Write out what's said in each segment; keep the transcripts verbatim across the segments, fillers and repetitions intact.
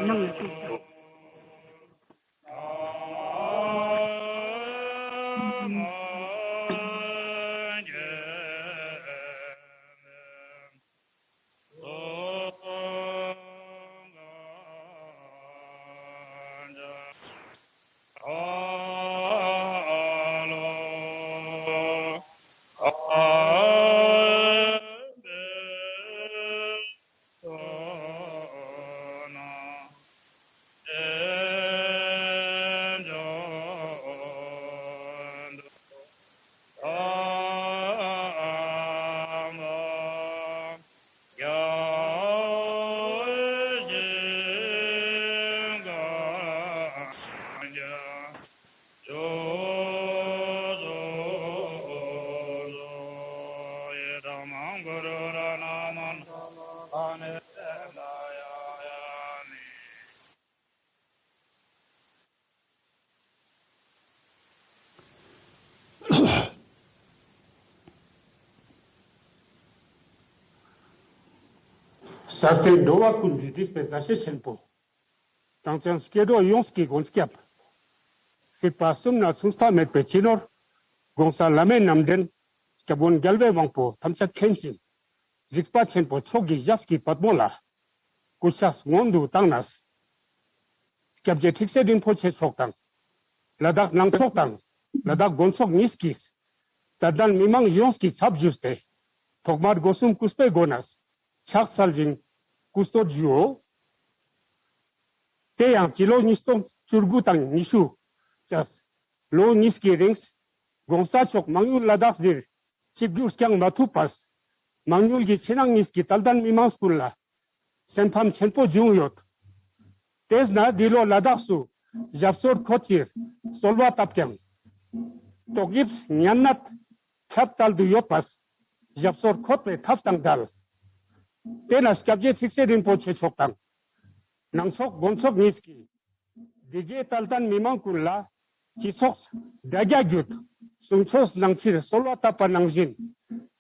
ནང་ལ་ཐུག་ས། ས་སྟེང་འགྲོ་བ་ཀུན་གྱི་བདེ་བའི་མཛའ་བཤེས་ཆེན་པོ། གྲངས་ཅན་སྐྱེ་འགྲོ་ཡོངས་ཀྱི་མགོན་སྐྱབས། སྲིད་པ་གསུམ་ན་མཚུངས་ཟླ་མེད་པའི་སྤྱི་ནོར། ༸གོང་ས་བླ་མའི་རྣམ་འདྲེན། སྐྱབས་མགོན་རྒྱལ་བའི་དབང་པོ་ཐམས་ཅད་མཁྱེན་ཅིང་། གཟིགས་པ་ཆེན་པོ་མཆོག་གི་ཞབས་ཀྱི་པདྨོ་ལ། སྐུ་ཕྱག་སྔོན་དུ་བཏང་ནས། སྐྱབས་རྗེ་ཁྲིག་སེ་རིན་པོ་ཆེ་མཆོག་དང་། ལ་དྭགས་ནང་ཚོགས་དང་། ལ་དྭགས་དགོན་ཚོགས་གཉིས་ཀྱིས། དད་ལྡན་མི་མང་ཡོངས་ཀྱི་ཚབ་ཞུས་ཏེ། ཐོག་མར་སྒོ་གསུམ་གུས་པའི་སྒོ་ནས། ཕྱག་འཚལ་ཞིང་སྐུ་བསྟོད་ཞུའོ། དེ་ཡང་སྤྱི་ལོ་ཉིས་སྟོང་བཅུ་དགུ་དང་ཉི་ཤུ། ལོ་གཉིས་ཀྱི་རིང་། ༸གོང་ས་མཆོག་མང་ཡུལ་ལ་དྭགས་འདིར་ཆིབས་བསྒྱུར་བསྐྱང་མ་ཐུབ་པར། མང་ཡུལ་གྱི་ཕྱི་ནང་གཉིས་ཀྱི་དད་ལྡན་མི་མང་ཀུན་ལ་སེམས་ཕམ་ཆེན་པོ་བྱུང་ཡོད། དེས་ན་འདི་ལོ་ལ་དྭགས་སུ་ཞབས་སོར་འཁོད་ཀྱིས་གསོལ་བ་བཏབ་ཀྱང་། ཏོག་དབྱིབས་ཉམས་ནད་ཁྱབ་གདལ་དུ་ཡོད་པས། ཞབས་སོར་འཁོད་པའི་ཐབས་དང་འབྲེལ། དེས་ན་སྐྱབས་རྗེ་ཁྲིག་སེ་རིན་པོ་ཆེ་མཆོག་དང་། ནང་ཚོགས་དགོན་ཚོགས་གཉིས་ཀྱིས། འདི་གའི་དད་ལྡན་མི་མང་ཀུན་ལ་སྤྱི་ཚོགས་དྲ་རྒྱ་བརྒྱུད་གསུང་ཆོས་གནང་ཕྱིར་གསོལ་བ་བཏབ་པ་ནང་བཞིན།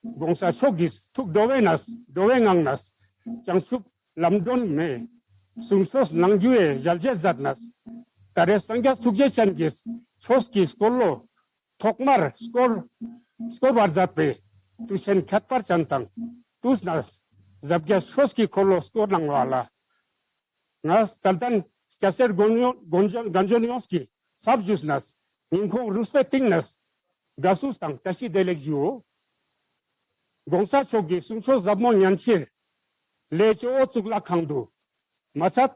༸གོང་ས་མཆོག་གིས་ཐུགས་འགྲོ་བའི་གནས་འགྲོ་བའི་ངང་ནས་བྱང་ཆུབ་ལམ་སྒྲོན་མའི་གསུང་ཆོས་གནང་རྒྱུའི་ཞལ་བཞེས་མཛད་ནས། ད་རེས་སངས་རྒྱས་ཐུགས་རྗེ་ཅན་གྱིས་ཆོས་ཀྱི་འཁོར་ལོ་ཐོག་མར་བསྐོར་བསྐོར་བར་མཛད་པའི་དུས་ཆེན་ཁྱད་པར་ཅན་དང་དུས་གནས་གཟབ་རྒྱས་ཆོས་ཀྱི་འཁོར་ལོ་བསྐོར་གནང་བ་ལ། ང་དད་ལྡན་སྐྱ་སེར་དགོན་ཡོངས་དགོན་གཞོན་དགའ་འཇོན་ཡོངས་ཀྱི་ཚབ་ཞུས་ནས་སྙིང་ཁོང་རུས་པའི་གཏིང་ནས་དགའ་བསུ་དང་བཀྲ་ཤིས་བདེ་ལེགས་ཞུའོ། ༸གོང་ས་མཆོག་གི་གསུང་ཆོས་ཟབ་མོ་ཉན་ཕྱིར་ལས་ཇོ་བོ་གཙུག་ལག་ཁང་དུ་མ་ཚད་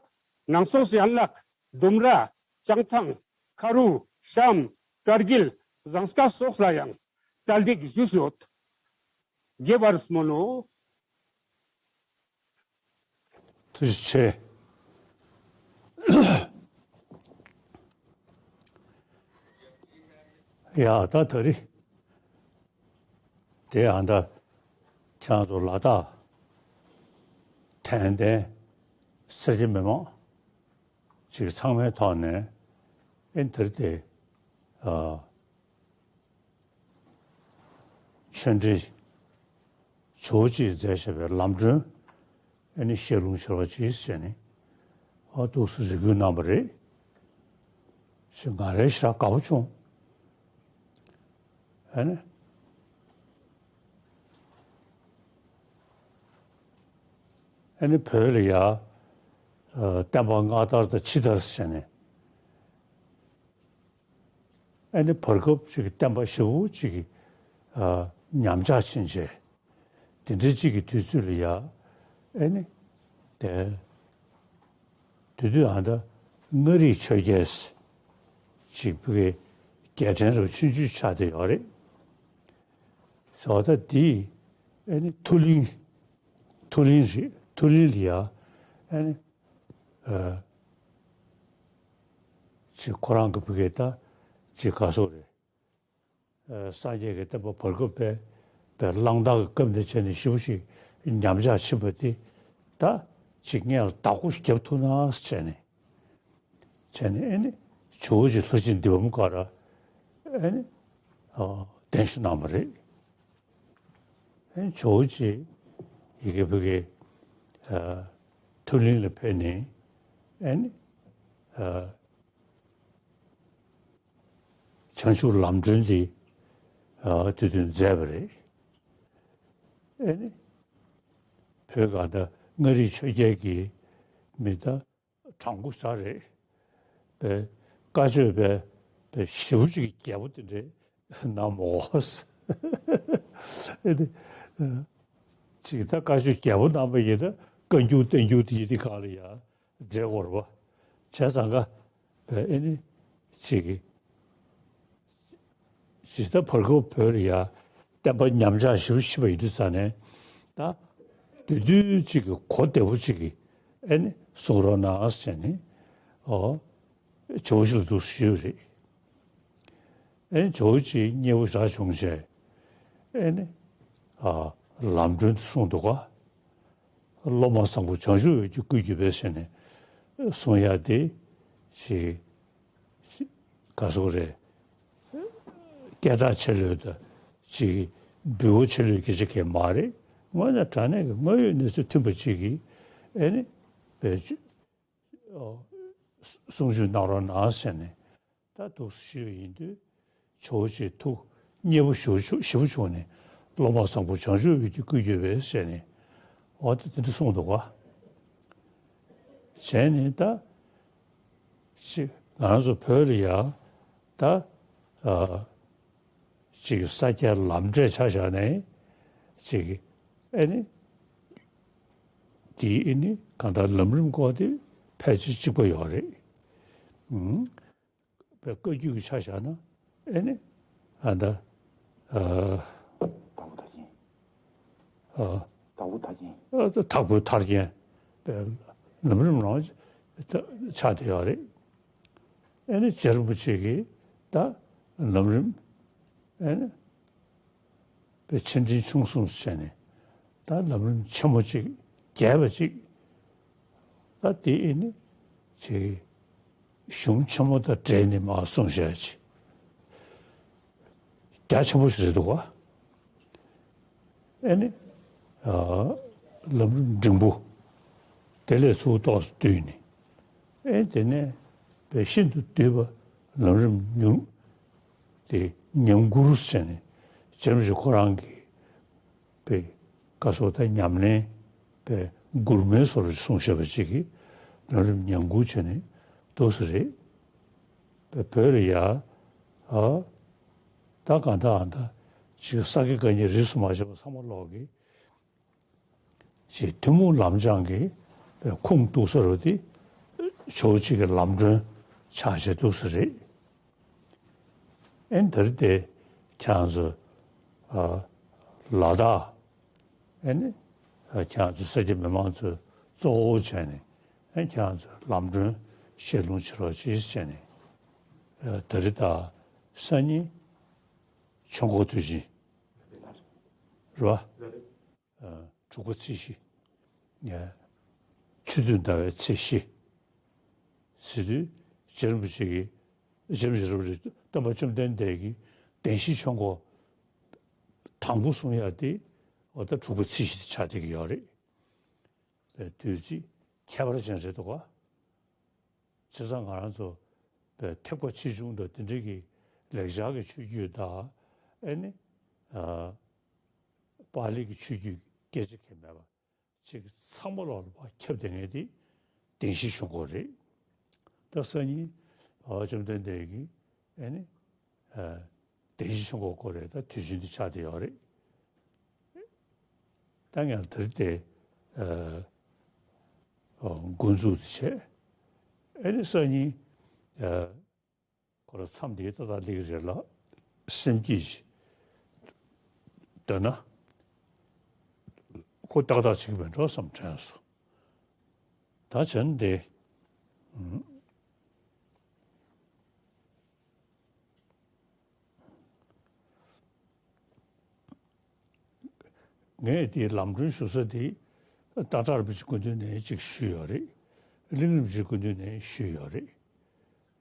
ནང་སོག་ཡན་ལག་ལྡུམ་ར་བྱང་ཐང་ཁ་རུ་ཤམ་ཀར་གིལ་ཟངས་དཀར་སོགས་ལ་ཡང་གྲ་སྒྲིག་ཞུས་ཡོད། རྒྱས་པར་སྨོན་ནོ། ཐུགས་རྗེ་ཆེ། ཡ་ད་ད་རི། དེ་ཨ་ད་ཁྱེད་རང་ཚོ་ལ་དྭགས་དད་ལྡན་སེར་སྐྱ་མི་མང་ཅིག་ཚང་མའི་ཐོག་ནས་ཨེ་འདིར་དེ་ཨ། ཆོས་འབྲེལ་ཇོ་བོ་རྗེས་མཛད་བཞག་པའི་ལམ་སྒྲོན་ཨ་ནི་བཤད་ལུང་བྱས་པ་ཅིག་བྱས་ནས་ཨ་ཏོག་ཙམ་རེ་སྐུལ་གནང་བ་རེད། ཞེས་ང་རང་ཞེ་དྲག་དགའ་པོ་བྱུང་། ཨ་ནི་ཨ་ནི་བོད་ལ་ཡ་བསྟན་པ་སྔ་དར་དང་ཕྱི་དར་བྱས་ནས། ཨ་ནི་བར་སྐབས་ཅིག་གི་བསྟན་པ་ཞེ་པོ་ཅིག་གི་ཨ་ཉམས་ཆག་ཕྱིན་རྗེས་དེ་འདྲའི་ཅིག་གི་དུས་ཚོད་ལ་ཡ་ཨ་ནི་དེ་དེ་དུས་ཨ་ད་མངའ་རིས་ཆོས་རྒྱལ་ཅིག་བོད་ཀྱི་རྒྱལ་ཕྲན་རབ་ཆུང་ཆུང་ཆགས་བསྡད་ཡོད་རེད། ཟེར་བ་ད་དེ་ཨ་ནི་མཐོ་གླིང་མཐོ་གླིང་རེད། མཐོ་གླིང་ལ་ཡ་ཨ་ནི། ཅིག་ཁོ་རང་གི་བུ་གས་ད་ཅིག་ག་སོགས་རེད། སངས་རྒྱས་ཀྱི་བསྟན་པ་བར་སྐབས་པའི་པའི་གླང་དར་གྱི་སྐབས་འདི་བྱས་ནས་ཞེ་པོ་ཞིག་ཉམས་ཆག་ཕྱིན་པ་དེ་ད་ཅིག་སྔོན་ལ་བདག་པོ་ཞིག་བརྒྱབ་ཐུབ་ན་བྱས་ནས་བྱས་ནས་ཨེ་ནི་ཇོ་བོ་རྗེ་ལྷ་རྗེ་འདི་བ་མོ་ག་ར་ཨེ་ནི་གདན་ཞུ་གནང་བ་རེད། ཇོ་བོ་རྗེ་ཡི་གེ་བུ་གེ་མཐོ་གླིང་ལ་ཕེབས་ནས་ ཨེ་ནི། ཨ། བྱང་ཆུབ་ལམ་སྒྲོན་དེ། ཨ། དེ་དུས་མཛད་པ་རེད། ཨེ་ནི། བོད་གང་ལྟར་མངའ་རིས་ཆོས་རྒྱལ་གྱི་མི་ད་དྲང་པོ་ས་རེད། པའི་བཀའ་ཆོས་པའི་པའི་ཞེ་པོ་ཅིག་གི་རྒྱལ་པོ་དེ་འདྲའི་གནང་མོ། ཨེ་ནི། ཅིག་ད་བཀའ་ཆོས་རྒྱལ་པོ་གནང་པ་ཡིན་ན་བཀའ་འགྱུར་བསྟན་འགྱུར་དེ་ཡི་དེ་གང་ལ་ཡང་འགྲེལ་དགོས་རེད་པ། བྱས་ཙང་ཀ་པའི་ཨེ་ནི་ཅིག་གི་ཇི་ལྟར་བར་སྐབས་བོད་ལ་ཡ་བསྟན་པ་ཉམས་ཆག་ཞེ་པོ་ཕྱིན་པ་ཡིན་དུས་ཙང་ནས་ད་དེ་དུས་ཅིག་གི་གོ་བདེ་པོ་ཅིག་གི་ཨེ་ནི་གསུང་རོགས་གནང་ཟེར་ནས། ཨོ། ཇོ་བོ་རྗེ་ལ་འདུག་སེ་ཞུས་པ་རེད། ཨེ་ནི་ཇོ་བོ་རྗེ་མཉེས་པོ་རག་བྱུང་བྱས། ཨེ་ནི། ཨ། ལམ་སྒྲོན་དུ་གསུངས་འདུག་ག་སློབ་མ་བཟང་པོ་བྱང་ཆུབ་འོད་ཀྱིས་བསྐུལ་གྱུར་པའི་ཟེར་ནས་གསུང་ཡ་དེ་ཞིག་ག་སོག་རེད། སྐད་གྲགས་ཆེ་ལོས་དང་ཅིག་འབུལ་བ་ཆེ་ལོས་སྐད་ཆ་གས་མ་རེད། དངོས་གནས་དྲང་གནས་ཀྱི་དངོས་ཡོད་གནས་ཚུལ་མཐུན་པ་ཅིག་གིས་ཨེ་ནི་བེད་སྤྱོད་གསུང་ཆོས་གནང་རོགས་གནང་ཟེར་ནས་ད་འདུག་སེ་ཞུས་པ་ཡིན་དུས། ཇོ་བོ་རྗེ་ཐུགས་མཉེས་པོ་ཞེ་པོ་བྱུང་ནས་སློབ་མ་བཟང་པོ་བྱང་ཆུབ་འོད་ཀྱིས་བསྐུལ་གྱུར་པས་ཟེར་ནས་འོ་ད་དེ་འདྲ་གསུངས་འདུག་ག་བྱས་ནས་ད་ཅིག་ང་རང་ཚོ་བོད་ལ་ཡ་ད་ཨ་ཅིག་ས་སྐྱའི་ལམ་འབྲས་ཆ་བཞག་ནས་ཅིག་ཨེ་ནི་དེ་ཨེ་ནི་གང་ལྟར་ལམ་རིམ་སྐོར་དེ་ཕལ་ཆེར་གཅིག་པ་ཡོད་རེད། ཨུམ། བཀའ་བརྒྱུད་ཀྱི་ཆ་བཞག་ན་ཨེ་ནི་ཨ་ད་ཨ་དྭགས་པོ་མཐར་ཕྱིན། ཨ་དྭགས་པོ་མཐར་ཕྱིན། ཨ་དྭགས་པོ་མཐར་ཕྱིན་པའི་ལམ་རིམ་ནང་ཆགས་བསྡད་ཡོད་རེད། ཨེ་ནི་རྗེ་རིན་པོ་ཆེ་གིས་ད་ལམ་རིམ་ཨེ་ནི། པའི་ཆེ་འབྲིང་ཆུང་གསུམ་བྱས་ནས་ད་ལམ་རིམ་ཆེན་མོ་གཅིག་རྒྱས་པ་གཅིག་ད་དེ་ཨེ་ནི་ཅིག་གཞུང་ཆེན་མོ་དང་འབྲེལ་ནས་མར་གསུངས་བཞག་ཅིག་རྒྱ་ཆེན་པོ་ཞིག་རེད་འདུག་ག་ཨེ་ནི་ཨ་ལམ་རིམ་འབྲིང་པོ་དེ་ལས་ཚུར་ཏོག་ཙམ་བསྡུས་ནས་ཨེ་དེ་ནས་པའི་ཤིན་ཏུ་བསྡུས་པ་ལམ་རིམ་ཉུང་དེ་ཉམས་མགུར་ཟེར་ནས་རྗེ་རིན་པོ་ཆེ་ཁོ་རང་གིས་པའི་བཀའ་སོགས་དང་ཉམས་ལེན་པའི་མགུར་མའི་བཟོ་འདྲ་གསུངས་བཞག་པ་ཅིག་གིས་ལམ་རིམ་ཉམས་མགུར་བྱས་ནས་འདུག་སེ་རེད། པའི་བོད་ལ་ཡ་ཨ་ད་གང་ལྟར་ཨ་ད་ཅིག་ས་དགེ་བཀའ་རྙིང་རིས་སུ་མ་ཆད་པ་ཚང་མ་ཀློག་གི་ཅེས་ཐུན་མོང་ལམ་སྦྱང་གི་ཁུངས་གཏུགས་ས་རུ་དེ་ཇོ་བོ་རྗེ་གི་ལམ་སྒྲོན་ཆགས་བྱས་འདུག་སེ་རེད། ཨེ་འདིར་དེ་ཁྱེད་རང་ཚོ་ཨ་ལ་དྭགས་ཨེ་ནི་ཨ་ཁྱེད་རང་ཚོ་ས་སྐྱ་མི་མང་ཚོས་གཙོ་བོ་བྱས་ནས་ཨེ་ཁྱེད་རང་ཚོ་ལམ་སྒྲོན་བཤད་ལུང་བྱེད་རོགས་གྱིས་བྱས་ནས་ཨ་དེ་རིང་དང་སང་ཉིན་ཆོས་འཁོར་དུས་ཆེན་རེད་པ། ཨ་དྲུག་པ་ཚེས་བཞི། ཨ་ཆུ་ཚོད་ཟླ་བའི་ཚེས་བཞི། ཟེར་དུས་རྗེ་རིན་པོ་ཆེ་གིས་རྗེ་རིན་པོ་ཆེ་རབ་རིབ་སྟོན་པ་བཅོམ་ལྡན་འདས་ཀྱིས་བདེན་བཞིའི་ཆོས་འཁོར་དང་པོ་གསུང་ཡ་དེ་འོ་ད་དྲུག་པ་ཚེས་བཞི་དེ་ཆགས་བསྡད་ཀྱི་ཡོད་རེད། པའི་དུས་ཚིགས་ཁྱད་པར་ཅན་རེད་འདུག་ག་བྱས་ཙང་ང་རང་ཚོ་པའི་ཐེག་པ་ཆེ་ཆུང་དང་དེ་འདྲའི་གི་ལེགས་སྦྱར་གྱི་ཆོས་བརྒྱུད་དང་ཨེ་ནི་ཨ་པཱ་ལི་གི་ཆོས་བརྒྱུད་སྐད་ཆ་གང་མེད་པ། ཅིག་ཚང་མ་ལོག་ལ་ཕར་ཁྱབ་བསྡད་མཁན་དེ་བདེན་བཞིའི་ཆོས་འཁོར་རེད། ད་སང་ཉིན་བཅོམ་ལྡན་འདས་ཀྱིས་ཨེ་ནི་བདེན་བཞིའི་ཆོས་འཁོར་སྐོར་རེད། ད་དུས་ཆེན་འདི་ཆགས་བསྡད་ཡོད་རེད། ད་ངས་དེར་དེ་འགོ་འཛུགས་དེ་བྱས། ཨེ་ནི་སང་ཉིན་ཁོ་རང་མཚམས་འདིའི་ཏག་ཏག་སླེབས་ཀྱི་རེད་ལ། སེམས་སྐྱིད་ཅིག་འདོད་ན་ཁོ་ཏག་ཏག་བྱེད་ཀྱི་མེད་འགྲོ་བསམ་དྲན་སོང་། ད་བྱས་ན་དེ་ངས་དེའི་ལམ་སྒྲོན་ཞུ་ས་དེ་སྟག་བྲག་རིན་པོ་ཆེའི་སྐུ་མདུན་ནས་ཅིག་ཞུས་ཡོད་རེད། གླིང་རིན་པོ་ཆེའི་སྐུ་མདུན་ནས་ཞུས་ཡོད་རེད།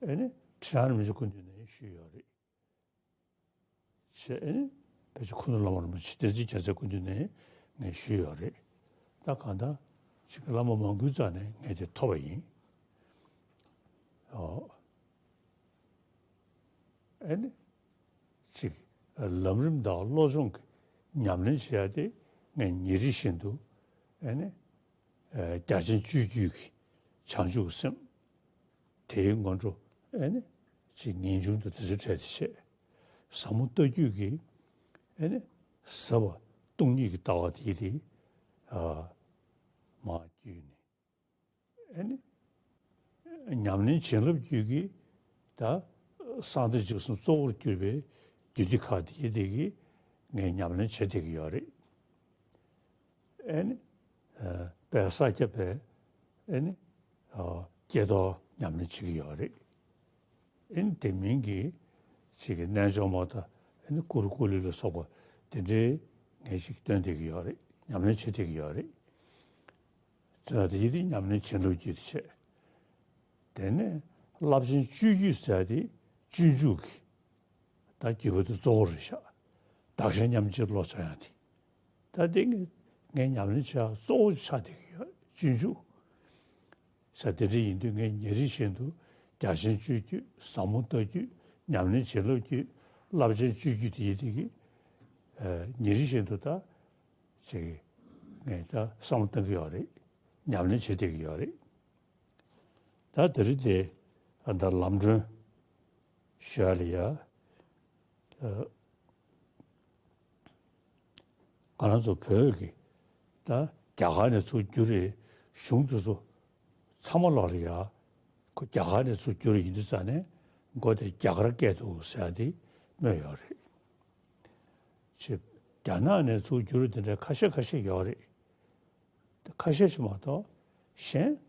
ཨེ་ནི་ཁྲི་བྱང་རིན་པོ་ཆེའི་སྐུ་མདུན་ནས་ཞུས་ཡོད་རེད། བྱས་ཨེ་ནི་ཕལ་ཆེར་ཁུ་ནུ་བླ་མ་རིན་པོ་ཆེ་བསྟན་འཛིན་རྒྱལ་མཚན་སྐུ་མདུན་ནས་ངས་ཞུས་ཡོད་རེད། ད་གང་ལྟར་ཅིག་བླ་མ་མང་པོའི་རྩ་ནས་ངས་དེ་ཐོབ་པ་ཡིན། ཨ་ནི་ཅིག་ལམ་རིམ་དང་བློ་སྦྱོང་གི་ཉམས་ལེན་བྱེད་ཡ་དེ་ངས་ཉིན་རེ་བཞིན་དུ་ཨ་ནི་རྒྱ་ཆེན་སྤྱོད་བརྒྱུད་ཀྱི་བྱང་ཆུབ་སེམས་དེའི་སྔོན་འགྲོ་ཨ་ནི་ཅིག་ངེས་འབྱུང་དུ་དེ་ཚོ་འཕྲད་དེ་བྱས། ཟབ་མོ་ལྟ་བརྒྱུད་ཀྱི་ཨ་ནི་ཟབ་པ་སྟོང་ཉིད་ཀྱི་ལྟ་བ་དེ་དེ་མར་བརྒྱུད་ནས། ཨ་ནི། ཉམས་ལེན་བྱིན་རླབས་རྒྱུད་ཀྱི་ད་གསང་བདེ་འཇིགས་གསུམ་གཙོ་བོར་གྱུར་པའི་རྒྱུད་སྡེ་ཁག་དེ་དེ་གི་ངས་ཉམས་ལེན་བྱེད་བསྡད་ཀྱི་ཡོད་རེད། ཨ་ནི། དཔལ་ས་སྐྱ་པའི་ཨ་ནི། སྐྱེས་རྟོགས་ཉམས་ལེན་བྱེད་ཀྱི་ཡོད་རེད། ཨ་ནི་དེ་མིན་གྱི་ཅིག་གི་རྣལ་འབྱོར་མ་དང་ཨ་ནི་ཀུ་རུ་ཀུ་ལི་ལ་སོགས་པ་དེ་འདྲའི་ངས་ཅིག་སྟོན་བསྡད་ཀྱི་ཡོད་རེད། ཉམས་ལེན་བྱེད་བསྡད་ཀྱི་ཡོད་རེད། ཙི་ན་དེ་ཡི་དེ་ཉམས་ལེན་བྱེད་ལུགས་ཀྱི་བྱེད། དེ་ནས་རླབས་ཆེན་སྤྱོད་བརྒྱུད་ཟེར་ཡ་དེ་སྤྱོད་འཇུག་གི་ད་བརྒྱུད་པ་དེ་གཙོ་བོ་རེད་ཤག་བདག་གཞན་མཉམ་བརྗེའི་བློ་སྦྱང་ཡ་དེ། ད་དེ་ངས་ངས་ཉམས་ལེན་བྱེད་ཡ་གཙོ་བོ་ཆགས་བསྡད་ཀྱི་ཡོད། སྤྱོད་འཇུག་ཟེར་དེ་འདྲ་ཡིན་དུས་ངས་ཉིན་རེ་བཞིན་དུ་རྒྱ་ཆེན་སྤྱོད་བརྒྱུད། ཟབ་མོ་ལྟ་བརྒྱུད། ཉམས་ལེན་བྱེད་ལུགས་ཀྱི་རླབས་ཆེན་སྤྱོད་བརྒྱུད་དེ་ཡི་དེ་གི་ཉིན་རེ་བཞིན་དུ་ད། ཅིག་ངས་ད་བསམ་བློ་གཏང་གི་ཡོད་རེད། ཉམས་ལེན་བྱེད་བསྡད་ཀྱི་ཡོད་རེད། ད་དེ་རིང་དེ་ད་ལམ་གྲོན་ཞུ་ཡ་ལ་ཡ། ད་ང་རང་ཚོ་བོད་ཀྱི་ད་རྒྱ་གར་ནས་ཚུར་བསྒྱུར་རེད། གཞུང་དེ་ཚོ་ཚང་མ་ལོག་ལ་ཡ། ཁོ་རྒྱ་གར་ནས་ཚུར་བསྒྱུར་ཡིན་དུས་ཙང་ནས་མགོ་དེ་རྒྱ་གར་སྐད་དུ་ཟེར་ཡ་དེ་སྨོས་ཡོད་རེད། ཅེས། རྒྱ་ནག་ནས་ཚུར་བསྒྱུར་དེ་འདྲ་ཁ་ཤས་ཁ་ཤས་ཡོད་རེད། ཁ་ཤས་ཤིག་མ་གཏོགས་གཞན།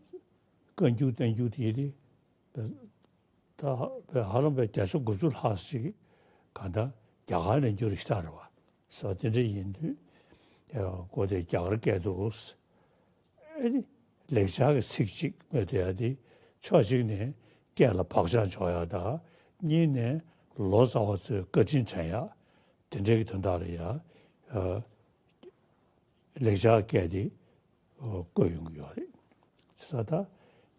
བཀའ་འགྱུར་བསྟན་འགྱུར་དེ་ཡི་དེ། ད་བས་ཧ་ལམ་པའི་བརྒྱ་ཆ་དགུ་བཅུ་ལྷག་ཅིག་གང་ལྟར་རྒྱ་གར་ནས་བསྒྱུར་ཞིག་ད་རེད་བ། སོ་དེ་འདྲ་ཡིན་དུས། ཡ་གོ་དེ་རྒྱ་གར་སྐད་དུ། ཨེ་ནི། ལེགས་སྦྱར་གྱི་ཚིག་གཅིག་སྨོས་བསྡད་ཡ་དེ། ཕྱོགས་གཅིག་ནས་སྐད་ལ་བག་ཆགས་འཇོག་ཡ་དང་། གཉིས་ནས་ལོ་ཙཱ་བ་ཚོའི་བཀའ་དྲིན་དྲན་ཡ། དེ་འདྲའི་གི་དོན་དག་ལ་ཡ། ཨ། ལེགས་སྦྱར་སྐད་དེ་བཀོད་ཡོང་གི་ཡོད་རེད། ས་ད་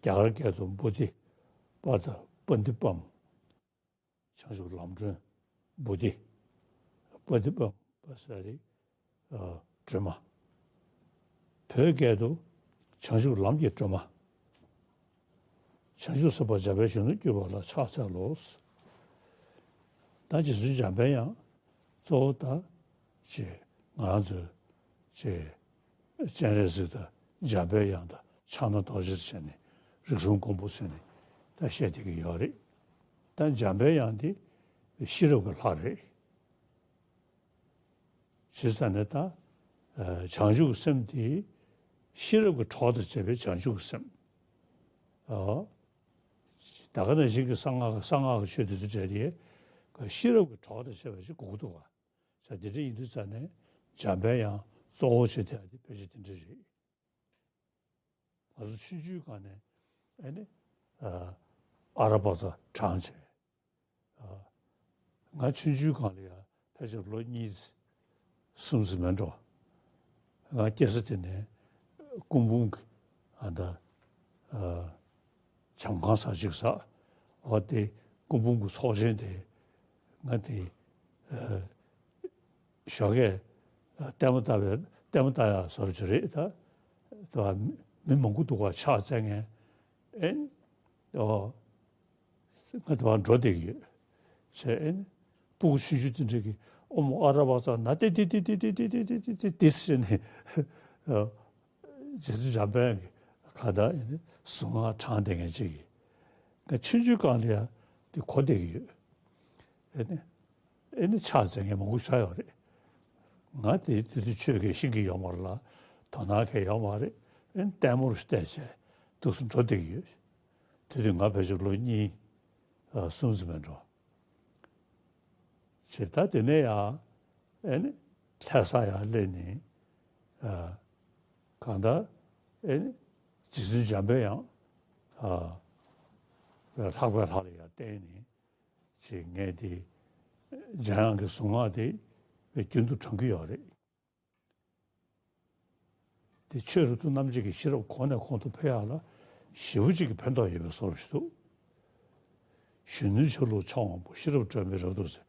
རྒྱ་གར་སྐད་དུ་བོ་དྷི་པ་ད་པ་འདི་པམ། བྱང་ཆུབ་ལམ་སྒྲོན་བོ་དྷི་པ་འདི་པམ་པ་ས་རི་སྒྲོན་མ། བོད་སྐད་དུ་བྱང་ཆུབ་ལམ་གྱི་སྒྲོན་མ། བྱང་ཆུབ་སེམས་དཔའ་འཇམ་དཔལ་གཞོན་ནུར་གྱུར་པ་ལ་ཕྱག་འཚལ་ལོ། ད་རྗེ་བཙུན་འཇམ་དཔལ་དབྱངས་གཙོ་བོ་ད་ཅེས་ང་རང་ཚོའི་ཅེས་སྤྱན་རས་གཟིགས་དང་འཇམ་དཔལ་དབྱངས་དང་ཕྱག་ན་རྡོ་རྗེ་བྱས་ནས་རིགས་གསུམ་མགོན་པོ་བྱས་ནས་ད་བཤད་བསྡད་ཀྱི་ཡོད་རེད། ད་འཇམ་དཔལ་དབྱངས་འདི་ཤེས་རབ་ཀྱི་ལྷ་རེད། ཇི་ཙམ་ནས་ད། བྱང་ཆུབ་སེམས་དེ་ཤེས་རབ་ཀྱི་གྲོགས་དང་བཅས་པའི་བྱང་ཆུབ་སེམས། ཨོ། ད་ག་ནང་བཞིན་གྱི་གསང་སྔགས་གསང་སྔགས་ཀྱི་ཆོས་དེ་ཚོ་བྲལ་ཏེ། ཤེས་རབ་ཀྱི་གྲོགས་དང་བཅས་པ་ཞིག་དགོས་ཀྱི་འདུག་ག་ས་དེ་འདྲ་ཡིན་དུས་ཙམ་ནས་འཇམ་དཔལ་དབྱངས་གཙོ་བོ་བྱེད་བསྡད་ཡ་དེ་ཕལ་ཆེར་དེ་འདྲ་རེད། ང་ཚོ་ཆུང་ཆུང་སྒང་ནས་ཨ་ནི་ཨ་ར་པ་ཙ་བགྲངས་བྱས། ང་ཆུང་ཆུང་སྒང་ལ་ཡང་ཕལ་ཆེར་ལོ་གཉིས་གསུམ་ཙམ་མིན་འགྲོ། ང་སྐྱེས་ས་དེ་ནས་སྐུ་འབུམ་གྱི་ཨ་ད་བྱམས་ཁང་ས་ཅིག་ས་འོ་དེ་སྐུ་འབུམ་གྱི་ཚོགས་ཆེན་དེ་ང་དེ་ཞོགས་ཀས་ལྟད་མོ་ལྟ་བའི་ལྟད་མོ་ལྟ་ཡག་བཟོ་འདྲ་ཅིག་རེད་ད། ད་མི་མང་པོ་འདུག་ག་ཕྱག་འཚལ་མཁན་ཨེ་ཨོ། ང་དེ་བར་འགྲོ་བསྡད་ཀྱི་ཡོད། བྱས་ཨེ་ནི། སྤུ་གུ་ཆུང་ཆུང་དེ་འདྲ་གིས་ཨོཾ་ཨ་ར་བ་ཙ་ན་ཏེ་ཏེ་ཏེ་ཏེ་ཟེར་ནས་རྗེ་བཙུན་འཇམ་དཔལ་གྱི་ག་ད་ཨེ་ནི་གཟུངས་སྔགས་བགྲངས་བསྡད་མཁན་ཅིག་གིས་ང་ཆུང་ཆུང་སྒང་ལ་ཡང་དེ་གོ་བསྡད་ཀྱི་ཡོད། ཨེ་ནི། ཨེ་ནི་ཕྱག་འཚལ་མཁན་མང་པོ་ཆགས་ཡོད་རེད། ང་དེ་དེ་དུས་ཆོས་སྐད་ཤེས་ཀྱི་ཡོད་མ་རེད་ལ། དོ་སྣང་གང་ཡང་ཡོད་མ་རེད། ཨེ་ནི་ལྟད་མོ་རུ་བལྟས་བྱས་འདུག་སེ་འགྲོ་བསྡད་ཀྱི་ཡོད། དེ་དུས་ང་ཕལ་ཆེར་ལོ་གཉིས་གསུམ་ཙམ་མིན་འགྲོ། བྱས་ད་དེ་ནས་ཡང་ཨེ་ནི་ལྷ་ས་ཡར་སླེབས་ནས་གང་ལྟར་ཨེ་ནི་རྗེ་བཙུན་འཇམ་དཔལ་དབྱངས་ལྷག་པའི་ལྷ་ལ་ཡར་བསྟེན་ནས། ཅེས་ངས་དེ་འཇམ་དབྱངས་ཀྱི་གཟུངས་སྔགས་དེ་རྒྱུན་དུ་བགྲང་གི་ཡོད་རེད། དེ་ཆོས་རབ་ཏུ་རྣམ་འབྱེད་ཀྱི་ཤེས་རབ་གོང་ནས་གོང་དུ་འཕེལ་ཡག་ལ་ཞེ་པོ་ཅིག་གི་ཕན་ཐོགས་ཡོད་པའི་བཟོ་འདྲ་ཞིག་འདུག་གཞོན་ནུའི་ཆ་ལུགས་འཆང་བ་པོ། ཤེས་རབ་སྒྲོན་མེ་རབ་ཏུ་གསལ།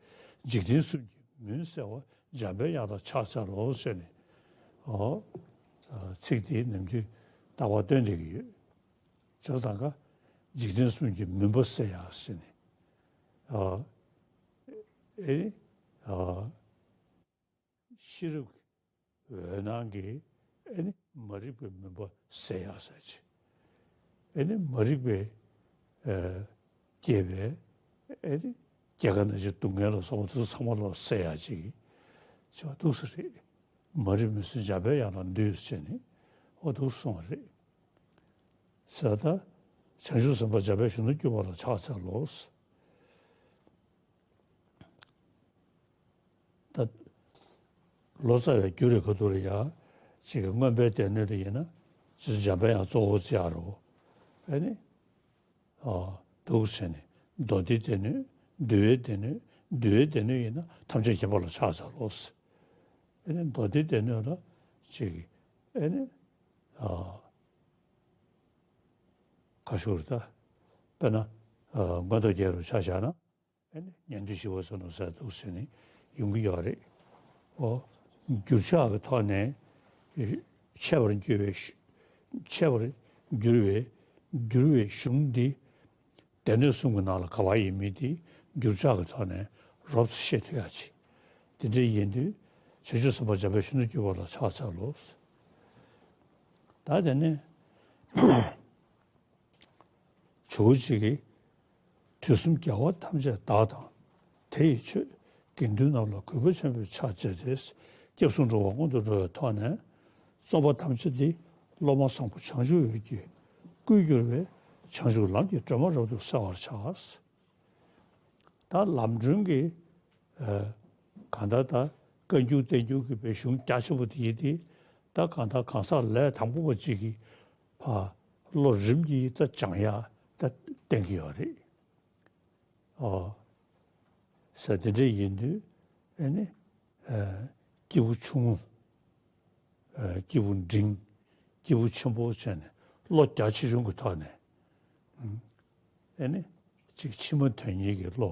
འཇིག་རྟེན་གསུམ་གྱི་མུན་བསལ་བ། འཇམ་པའི་དབྱངས་དང་ཕྱག་འཚལ་ལོ། ཞེས་ནས། ཨོ། ཚིག་དེ་ནམ་རྒྱུན་རྟག་པར་བཏོན་བསྡད་ཀྱི་ཡོད། བྱས་ཙང་ཀ་འཇིག་རྟེན་གསུམ་གྱི་མུན་པ་སེལ་ཡག་ཟེར་ནས། ཨ། ཨེ། ཨ། ཤེས་རབ་ཀྱི་འོད་སྣང་གིས་ཨེ་ནི་མ་རིག་པའི་མུན་པ་སེལ་ཡག་ཟེར་ཅིག་ཨེ་ནི་མ་རིག་པའི་ཨ། སྐྱེས་པའི་ཨེ་ནི་རྒྱལ་ཁ་ན་འཆིའི་སྡུག་བསྔལ་ལ་སོགས་པ་དེ་ཚོ་ཚང་མ་ལོག་སེལ་ཡག་ཅིག་བྱས་པ་འདུག་ས་རེད། མ་རིག་མུན་སེལ་འཇམ་པའི་དབྱངས་ལ་འདུད་ཟེར་ནས་ཨོ་འདུག་གསུངས་པ་རེད། ཟེར་ད། བྱང་ཆུབ་སེམས་དཔའ་འཇམ་དཔལ་གཞོན་ནུར་གྱུར་པ་ལ་ཕྱག་འཚལ་ལོ། ད། ལོ་ཙཱ་བའི་རྒྱུད་རེ་ག་དུ་རེ་ཡ། ཅིག་གི་མངོན་པའི་སྡེ་སྣོད་དུ་ཡིན་ན། རྗེ་བཙུན་འཇམ་པའི་དབྱངས་གཙོ་བོ་བརྩི་ཡ་རོ། ཨེ་ནི། ཨ། འདུག་ཟེར་ནས། མདོ་སྡེའི་སྡེ་སྣོད། འདུལ་བའི་སྡེ་སྣོད། འདུལ་བའི་སྡེ་སྣོད་ཡིན་ན་ཐམས་ཅད་མཁྱེན་པ་ལ་ཕྱག་འཚལ་ལོ། ཨེ་ནི་མདོ་སྡེའི་སྡེ་སྣོད་ལ་ཅིག་ཨེ་ནི། ཨ། ཁ་ཤོར་ད། དཔེར་ན། ཨ། མངོན་རྟོགས་རྒྱན་རུ་ཆ་བཞག་ན། ཨེ་ནི་ཉན་ཐོས་ཞི་བ་འཚོ་རྣམས་ཟེར་འདུག་ཟེར་ནས་ཡོང་གི་ཡོད་རེད། ཨོ། འགྱུར་ཕྱག་གི་ཐོག་ནས་འཆད་པར་འགྱུར་བའི་གཞུ། འཆད་པར་འགྱུར་བའི་འགྱུར་བའི་གཞུང་འདི་སྡེ་སྣོད་གསུམ་གྱི་ནང་ལ་ག་པར་ཡིན་མིན་དེ་འགྱུར་ཕྱག་གི་ཐོག་ནས་རོབ་ཙམ་ཤེས་ཐུབ་ཡག་ཅིག་དེ་འདྲ་ཡིན་དུས་བྱང་ཆུབ་སེམས་དཔའ་འཇམ་དཔལ་གཞོན་ནུར་གྱུར་པ་ལ་ཕྱག་འཚལ་ལོ། ད་དེ་ནས། ཇོ་བོ་རྗེ་གིས། དུས་གསུམ་རྒྱལ་བ་ཐམས་ཅད་བདག་དང་། དེ་ཡི་ཆོས་དགེ་འདུན་རྣམས་ལ། གུས་པ་ཆེན་པོས་ཕྱག་བྱས་ཏེ། སྐྱབས་སུ་འགྲོ་བ་སྔོན་དུ་འགྲོ་བའི་ཐོག་ནས། རྩོམ་པ་ཐམས་ཅད་འདི་སློབ་མ་བཟང་པོ་བྱང་ཆུབ་འོད་ཀྱིས་བསྐུལ་གྱུར་པའི་བྱང་ཆུབ་ལམ་གྱི་སྒྲོན་མ་རབ་ཏུ་གསལ་བར་བྱ། ད་ལམ་སྒྲོན་གྱི། ཨ། གང་ལྟར་ད་བཀའ་འགྱུར་བསྟན་འགྱུར་གྱི་བའི་གཞུང་རྒྱ་ཆེན་པོ་དེ་ཡིན་ཏེ། ད་གང་ལྟར་གང་ཟག་ལས་དང་པོ་པ་གཅིག་གིས་ཕར་བློ་རིམ་གྱིས་ད་སྦྱང་ཡག་ད་བསྟན་གྱི་ཡོད་རེད། ཨོ། ཟེར་དེ་འདྲ་ཡིན་དུས་ཨེ་ནི། ཨ། སྐྱེས་བུ་ཆུང་ངུ། ཨ། སྐྱེས་བུ་འབྲིང་། སྐྱེས་བུ་ཆེན་པོ་བྱས་ནས་བློ་རྒྱ་ཆེ་ཆུང་གི་ཐོག་ནས། ཨེ་ནི། ཅིག་ཕྱི་མ་དོན་གཉེར་གྱི་བློ།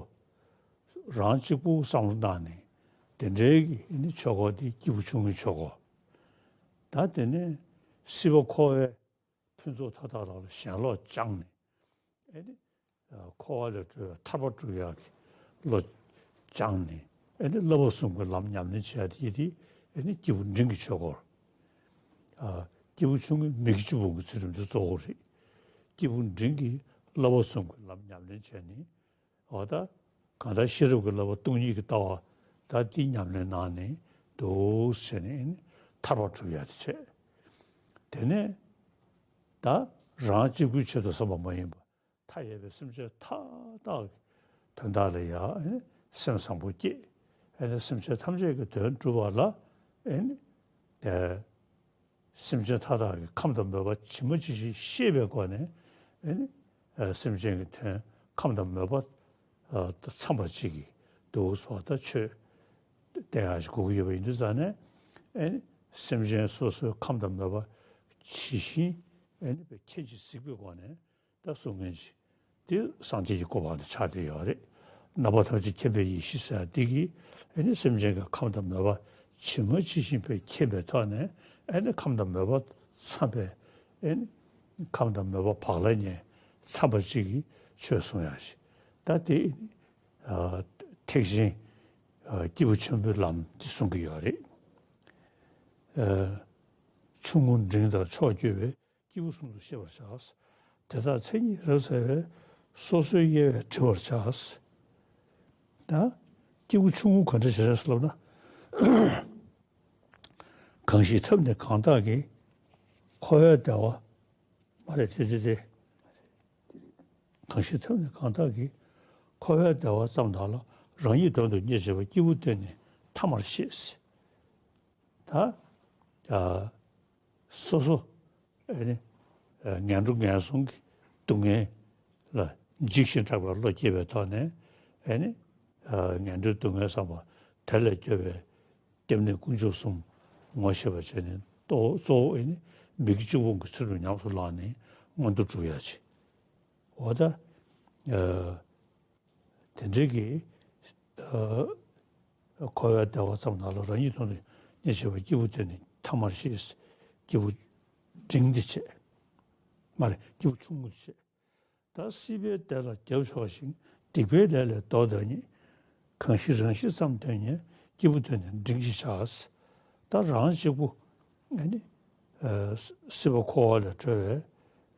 རང་གཅིག་པུ་བསམ་བློ་བཏང་ནས་དེ་འདྲའི་གི་ཨེ་ནི་ཆོས་སྐོར་དེ་སྐྱེས་བུ་ཆུང་ངུའི་ཆོས་སྐོར། ད་དེ་ནས་སྲིད་པ་འཁོར་བའི་ཕུན་ཚོགས་མཐའ་དག་ལ་ཞེན་ལོག་སྦྱངས་ནས་ཨེ་ནི། འཁོར་བ་ལས་གྲོལ་བའི་ཐར་པ་སྒྲུབ་ཡག་གི་བློ་སྦྱངས་ནས་ཨེ་ནི་བསླབ་པ་གསུམ་གྱི་ལམ་ཉམས་ལེན་བྱེད་ཡག་དེ་ཡིན་ཏེ་ཨེ་ནི་སྐྱེས་བུ་འབྲིང་གི་ཆོས་སྐོར། ཨ། སྐྱེས་བུ་ཆུང་ངུའི་མི་དགེ་བཅུ་སྤོང་གི་ཚུལ་ཁྲིམས་དེ་གཙོ་བོ་རེད། སྐྱེས་བུ་འབྲིང་གིས་བསླབ་པ་གསུམ་གྱི་ལམ་ཉམས་ལེན་བྱས་ནས། འོ་ད། གང་ལྟར་ཤེས་རབ་ཀྱི་བསླབ་པ་སྟོང་ཉིད་ཀྱི་ལྟ་བ་ད་འདི་ཉམས་ལེན་གནང་ནས་འདུག་ཟེར་ནས་ཐར་པ་སྒྲུབ་ཡག་དེ་བྱས། དེ་ནས་ད་རང་གཅིག་པུའི་ཆེད་དུ་བསམ་པ་མ་ཡིན་པར་མཐའ་ཡས་པའི་སེམས་ཅན་མཐའ་དག་གི་དོན་དག་ལ་ཡང་སེམས་བཟང་པོ་བསྐྱེད། ཨེ་ནི་སེམས་ཅན་ཐམས་ཅད་ཀྱི་དོན་སྒྲུབ་པ་ལ་ཨེ་ནི། སེམས་ཅན་མཐའ་དག་གི་ཁམས་དང་མོས་པ་ཇི་མ་ཇི་བཞིན་ཤེས་པའི་སྒོ་ནས་ཨེ་ནི། སེམས་ཅན་གྱི་དོན་ཁམས་དང་མོས་པ་འཚམས་པ་ཅིག་གིས་འདུག་སེ་ད་ཆོས་བསྟན་ཡག་ཞིག་དགོས་ཀྱི་ཡོད་པ་ཡིན་དུས་ཙང་ནས་ཨེ་ནི། སེམས་ཅན་སོ་སོའི་ཁམས་དང་མོས་པ་ཇི་བཞིན་ཨེ་ནི་མཁྱེན་ཅིང་གཟིགས་པའི་སྒོ་ནས། ད་གསུང་མཁན་ཅིག་དེ་སངས་རྒྱས་ཀྱི་གོ་འཕང་དུ་ཆགས་བསྡད་ཡོད་རེད། རྣམ་པ་ཐམས་ཅད་མཁྱེན་པའི་ཡེ་ཤེས་ཟེར་འདི་གིས་ཨེ་ནི་སེམས་ཅན་གྱི་ཁམས་དང་མོས་པ་ཇི་མ་ཇི་བཞིན་པའི་མཁྱེན་པའི་ཐོག་ནས་ཨེ་ནི་ཁམས་དང་མོས་པ་འཚམས་པའི་ཨེ་ནི་ཁམས་དང་མོས་པ་བག་ལ་ཉལ་འཚམས་པ་ཅིག་གིས་ཆོས་གསུང་ཡག་ཞིག་ད་དེ་ཨེ་ནི་ཨ་ཐེག་ཆེན་ཨ་སྐྱེས་བུ་ཆེན་པོའི་ལམ་འདི་གསུང་གི་ཡོད་རེད། ཨ་ཆུང་ངུ་འབྲིང་དང་ཕྱོགས་བཅུ་པའི་སྐྱེས་བུ་གསུམ་དུ་ཤེས་པར་བྱ། དེ་དག་མཚན་ཉིད་རབ་གསལ་བས། སོ་སོའི་དབྱེ་བས་བྲི་བར་བྱ། ད་སྐྱེས་བུ་ཆུང་ངུ་ག་འདྲ་ཞིག་རེད་ཟེར་ལབ་ན། གང་ཞིག་ཐབས་ནི་གང་དག་གིས། འཁོར་བའི་བདེ་བ་མ་རེད་དེ་དེ་དེ། གང་ཞིག་ཐབས་ནི་གང་དག་གིས། འཁོར་བའི་བདེ་བ་ཙམ་དག་ལ། རང་ཉིད་དོན་དུ་གཉེར་བྱེད་པ། སྐྱེས་བུ་དེ་ནི་ཐ་མར་ཤེས། ད་ཨ་སོ་སོ་ཨེ་ནི་ངན་འགྲོ་ངན་སོང་གི་སྡུག་བསྔལ་ལ་འཇིགས་ཤིང་སྐྲག་པའི་བློ་སྐྱེས་པའི་ཐོག་ནས་ཨེ་ནི་ངན་འགྲོའི་སྡུག་བསྔལ་བསམ་པ་དེ་ལས་སྐྱོབ་པའི་སྐྱབས་གནས་དཀོན་མཆོག་གསུམ་ངོ་ཤེས་པ་བྱས་ནས་གཙོ་བོ་ཨེ་ནི་མི་དགེ་བཅུ་སྤོང་གི་ཚུལ་ཁྲིམས་ཉམས་སུ་བླངས་ནས་མངོན་མཐོ་སྒྲུབ་ཡག་ཅིག་འོ་ད། ཨ། དེ་འདྲའི་གི་ཨ་འཁོར་བའི་བདེ་བ་ཙམ་ནང་ལ་རང་ཉིད་དོན་དུ་གཉེར་བྱེད་པ་སྐྱེས་བུ་དེ་ནི་ཐ་མར་ཤེས། སྐྱེས་བུ་འབྲིང་དེ་བྱས། མ་རེད། སྐྱེས་བུ་ཆུང་ངུ་དེ་བྱས། ད་སྲིད་པའི་བདེ་ལ་རྒྱབ་ཕྱོགས་ཤིང་། སྡིག་པའི་ལས་ལས་ལྡོག་འདོད་ཉིད། གང་ཞིག་རང་བཞིན་ཙམ་འདོད་ཉིད། སྐྱེས་བུ་དེ་ནི་འབྲིང་ཞེས་བྱ། ད་རང་གཅིག་པུ་ཨ་ནི་ཨ་སྲིད་པ་འཁོར་བ་ལས་གྲོལ་བའི་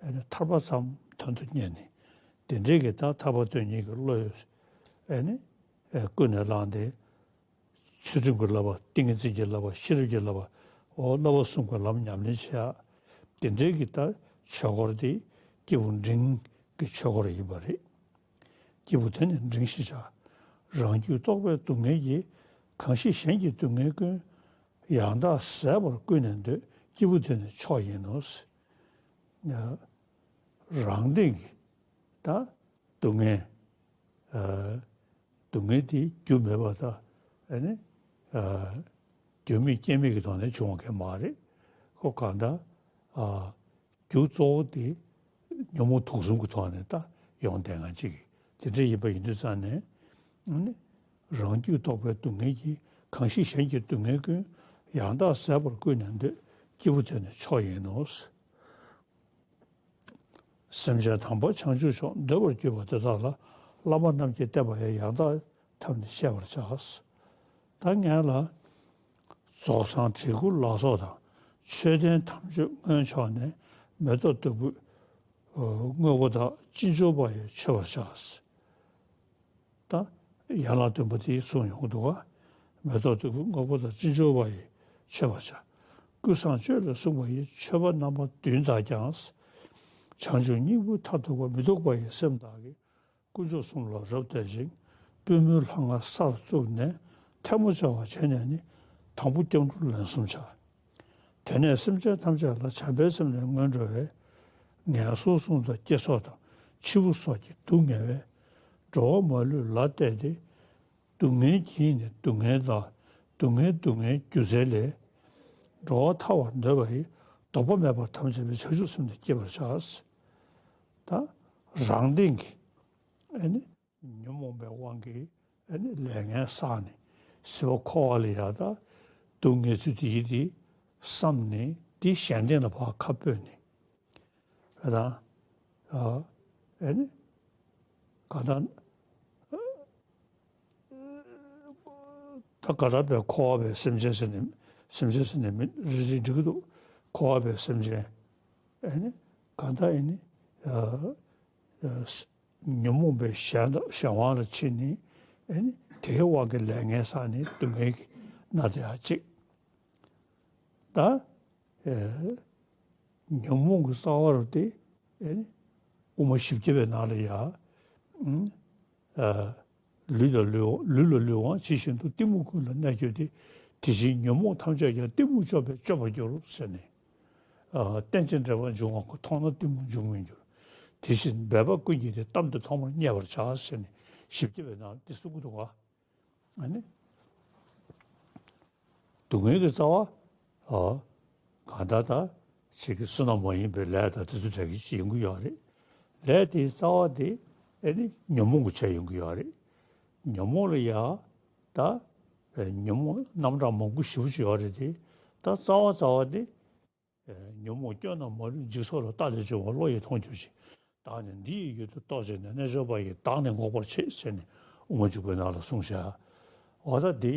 ཨ་ནི་ཐར་པ་ཙམ་དོན་དུ་གཉེར་ནས། དེ་འདྲའི་གི་ད་ཐར་པ་དོན་གཉེར་གྱི་བློས་ཨ་ནི་ཨ་ཀུན་ནས་བསླངས་ཏེ། ཚུལ་ཁྲིམས་ཀྱི་བསླབ་པ། ཏིང་ངེ་འཛིན་གྱི་བསླབ་པ། ཤེས་རབ་ཀྱི་བསླབ་པ། འོ་བསླབ་པ་གསུམ་གྱི་ལམ་ཉམས་ལེན་བྱེད་ཡ། དེ་འདྲའི་གི་ད་ཆོས་སྐོར་དེ་སྐྱེས་བུ་འབྲིང་གི་ཆོས་སྐོར་ཡིན་པ་རེད། སྐྱེས་བུ་དེ་ནི་འབྲིང་ཞེས་བྱ། རང་རྒྱུད་རྟོག་པའི་སྡུག་བསྔལ་གྱིས། གང་ཞིག་གཞན་གྱི་སྡུག་བསྔལ་ཀུན། ཡང་དག་ཟད་པར་ཀུན་ནས་འདོད། སྐྱེས་བུ་དེ་ནི་མཆོག་ཡིན་ནོ། རང་སྟེང་གི་ད་སྡུག་བསྔལ། ཨ་སྡུག་བསྔལ་དེ་རྒྱུ་མེད་པ་དང་ཨ་ནི་ཨ་རྒྱུ་མེད་རྐྱེན་མེད་ཀྱི་ཐོག་ནས་བྱུང་བ་གང་མ་རེད། ཁོ་གང་ལྟར་ཨ་རྒྱུ་གཙོ་བོ་དེ་ཉོན་མོངས་དུག་གསུམ་གྱི་ཐོག་ནས་ད་ཡོང་བསྡད་མཁན་ཅིག་དེ་འདྲ་ཡིན་པ་ཡིན་དུས་ཙང་ནས་ཨ་ནི་རང་རྒྱུད་རྟོག་པའི་སྡུག་བསྔལ་གྱིས། གང་ཞིག་གཞན་གྱི་སྡུག་བསྔལ་ཀུན། ཡང་དག་ཟད་པར་ཀུན་ནས་འདོད། སྐྱེས་བུ་དེ་ནི་མཆོག་ཡིན་ནོ། སེམས་ཅན་དམ་པ་བྱང་ཆུབ་མཆོག་འདོད་པར་གྱུར་པ་དེ་དག་ལ། བླ་མ་རྣམས་ཀྱིས་བསྟན་པ་ཡང་། ཡང་དག་ཐབས་ནི་ཤེས་པར་བྱ། ད་ངས་ལ་རྫོགས་སངས་བྲིས་སྐུ་ལ་སོགས་དང་། མཆོད་རྟེན་དམ་ཆོས་སྔོན་ཕྱོགས་ནས། མེ་ཏོག་བདུག་སྤོས་དངོས་པོ་དག། ཅི་འབྱོར་པ་ཡིས་མཆོད་པར་བྱ། ད་ཡན་ལག་བདུན་པོ་དེ་གསུངས་ཡོང་གི་འདུག་ག་མེ་ཏོག་བདུག་སྤོས་དངོས་པོ་དག། ཅི་འབྱོར་པ་ཡིས་མཆོད་པར་བྱ། ཀུན་བཟང་སྤྱོད་ལས་གསུངས་པ་ཡི། མཆོད་པ་རྣམ་པ་བདུན་དག་ཀྱང་། བྱང་ཆུབ་སྙིང་པོའི་མཐར་ཐུག་པ། མི་སྡུག་པ་ཡི་སེམས་དག་གིས། དཀོན་མཆོག་གསུམ་ལ་རབ་གཏད་ཅིང་། པུས་མོའི་ལྷ་ང་སར་བཙུགས་ནས། ཐལ་མོ་སྦྱར་བ་བྱས་ནས་ནི། དང་པོ་སྐྱབས་འགྲོ་ལན་གསུམ་བྱ། དེ་ནས་སེམས་ཅན་ཐམས་ཅད་ལ། བྱམས་པའི་སེམས་ལས་སྔོན་འགྲོ་བས། ངན་སོང་གསུམ་དང་བསྐྱེད་རྫོགས་དང་། འཆི་བ་སོགས་ཀྱིས་སྡུག་བསྔལ་བས། འགྲོ་བ་མ་ལུས་ལ་གཏད་དེ། སྡུག་བསྔལ་གྱིས་ནི་སྡུག་བསྔལ་དང་། སྡུག་བསྔལ་སྡུག་བསྔལ་རྒྱུ་རྫས་ལས། འགྲོ་བ་ཐར་བར་འདོད་པ་ཡིས། ལྡོག་པ་མེད་པར་དམ་བཅས་པའི། བྱང་ཆུབ་སེམས་དེ་བསྐྱེད་པར་བྱ། ད་རང་སྟེང་གི་ཨ་ནི་ཉོན་མོངས་པའི་དབང་གིས་ཨ་ནི་ལས་ངན་བསགས་ནས། སྲིད་པ་འཁོར་བ་ལ་ཡ་ད་སྡུག་བསྔལ་ཚུལ་དེ་ཡིན་དེ་བསམ་ནས། དེ་གཞན་སྟེང་ལ་ཕར་ཁ་སྤོས་ནས། ད་ཨ་ནི་ག་ད་ད་ག་ད་པའི་འཁོར་བ་པའི་སེམས་ཅན་ཟེར་ནས། སེམས་ཅན་ཟེར་ནས་མི་རེ་རེ་འགྲིག་གི་འདུག་འཁོར་བ་པའི་སེམས་ཅན་ཨ་ནི་ག་ད་ཨ་ནི་ཉོན་མོངས་པའི་གཞན་དང་གཞན་དབང་ལ་ཕྱིན་ནས་ཨ་ནི་དེའི་དབང་གིས་ལས་ངན་བསགས་ནས་སྡུག་བསྔལ་གྱིས་མནར་བསྡད་ཡ་གཅིག་ད་ཨེ་ཉོན་མོངས་ཀྱི་རྩ་བ་རུ་དེ་ཨེ་དབུ་མ་བཞི་བརྒྱ་པའི་ནང་ལ་ཡ་ཨ་ལུས་ལ་ལུས་ལུས་ལ་ལུས་དབང་ཇི་བཞིན་དུ། གཏི་མུག་ཀུན་ལ་གནས་གྱུར་ཏེ། དེ་བཞིན་ཉོན་མོངས་ཐམས་ཅད་ཀྱང་། གཏི་མུག་སྐྱོབ་པས་སྐྱོབ་པར་འགྱུར་ཟེར་ནས། ཨ་རྟེན་ཅིང་འབྲེལ་པར་འབྱུང་བ་ཀུན། མཐོང་ན་གཏི་མུག་འབྱུང་མི་འགྱུར། དེ་བཞིན་འབད་པ་ཀུན་གྱིས་ཏེ། གཏམ་འདི་ཐོག་མར་མཉེས་པར་བྱ་ཟེར་ནས་བཞི་བརྒྱ་པའི་ནང་དེ་གསུང་གི་འདུག་ག་ཨ་ནི། སྡུག་བསྔལ་གྱི་རྩ་བ། ཨ་གང་ལྟར་ད་ཅིག་གི་བསོད་ནམས་མ་ཡིན་པའི་ལས་དང་དེ་ཚོ་འདྲ་གི་ཅིག་ཡོང་གི་ཡོད་རེད། ལས་དེའི་རྩ་བ་དེ་ཨ་ནི་ཉོན་མོངས་ཀྱི་ཆ་ཡོང་གི་ཡོད་རེད། ཉོན་མོངས་ལ་ཡ་ད་ཉོན་མོངས་རྣམ་གྲངས་མང་པོ་ཞེ་པོ་ཅིག་ཡོད་རེད་དེ། ད་རྩ་བ་རྩ་བ་དེ། ཨེ་ཉོན་མོངས་སྐྱོན་རྣམས་མ་ལུས་འཇིག་ཚོགས་ལ། རྟག་ལས་བྱུང་བ་བློ་ཡིས་མཐོང་གྱུར་ཅིག་བདག་ནི་འདི་ཡི་ཡུལ་དུ་གཏོགས་བྱས་ནས། རྣལ་འབྱོར་པ་ཡིས་བདག་ནི་འགོག་པར་བྱེད་ཟེར་ནས་དབུ་མ་འཇུག་པའི་ནང་ལ་གསུངས་བཞག་འོ་ད་འདི་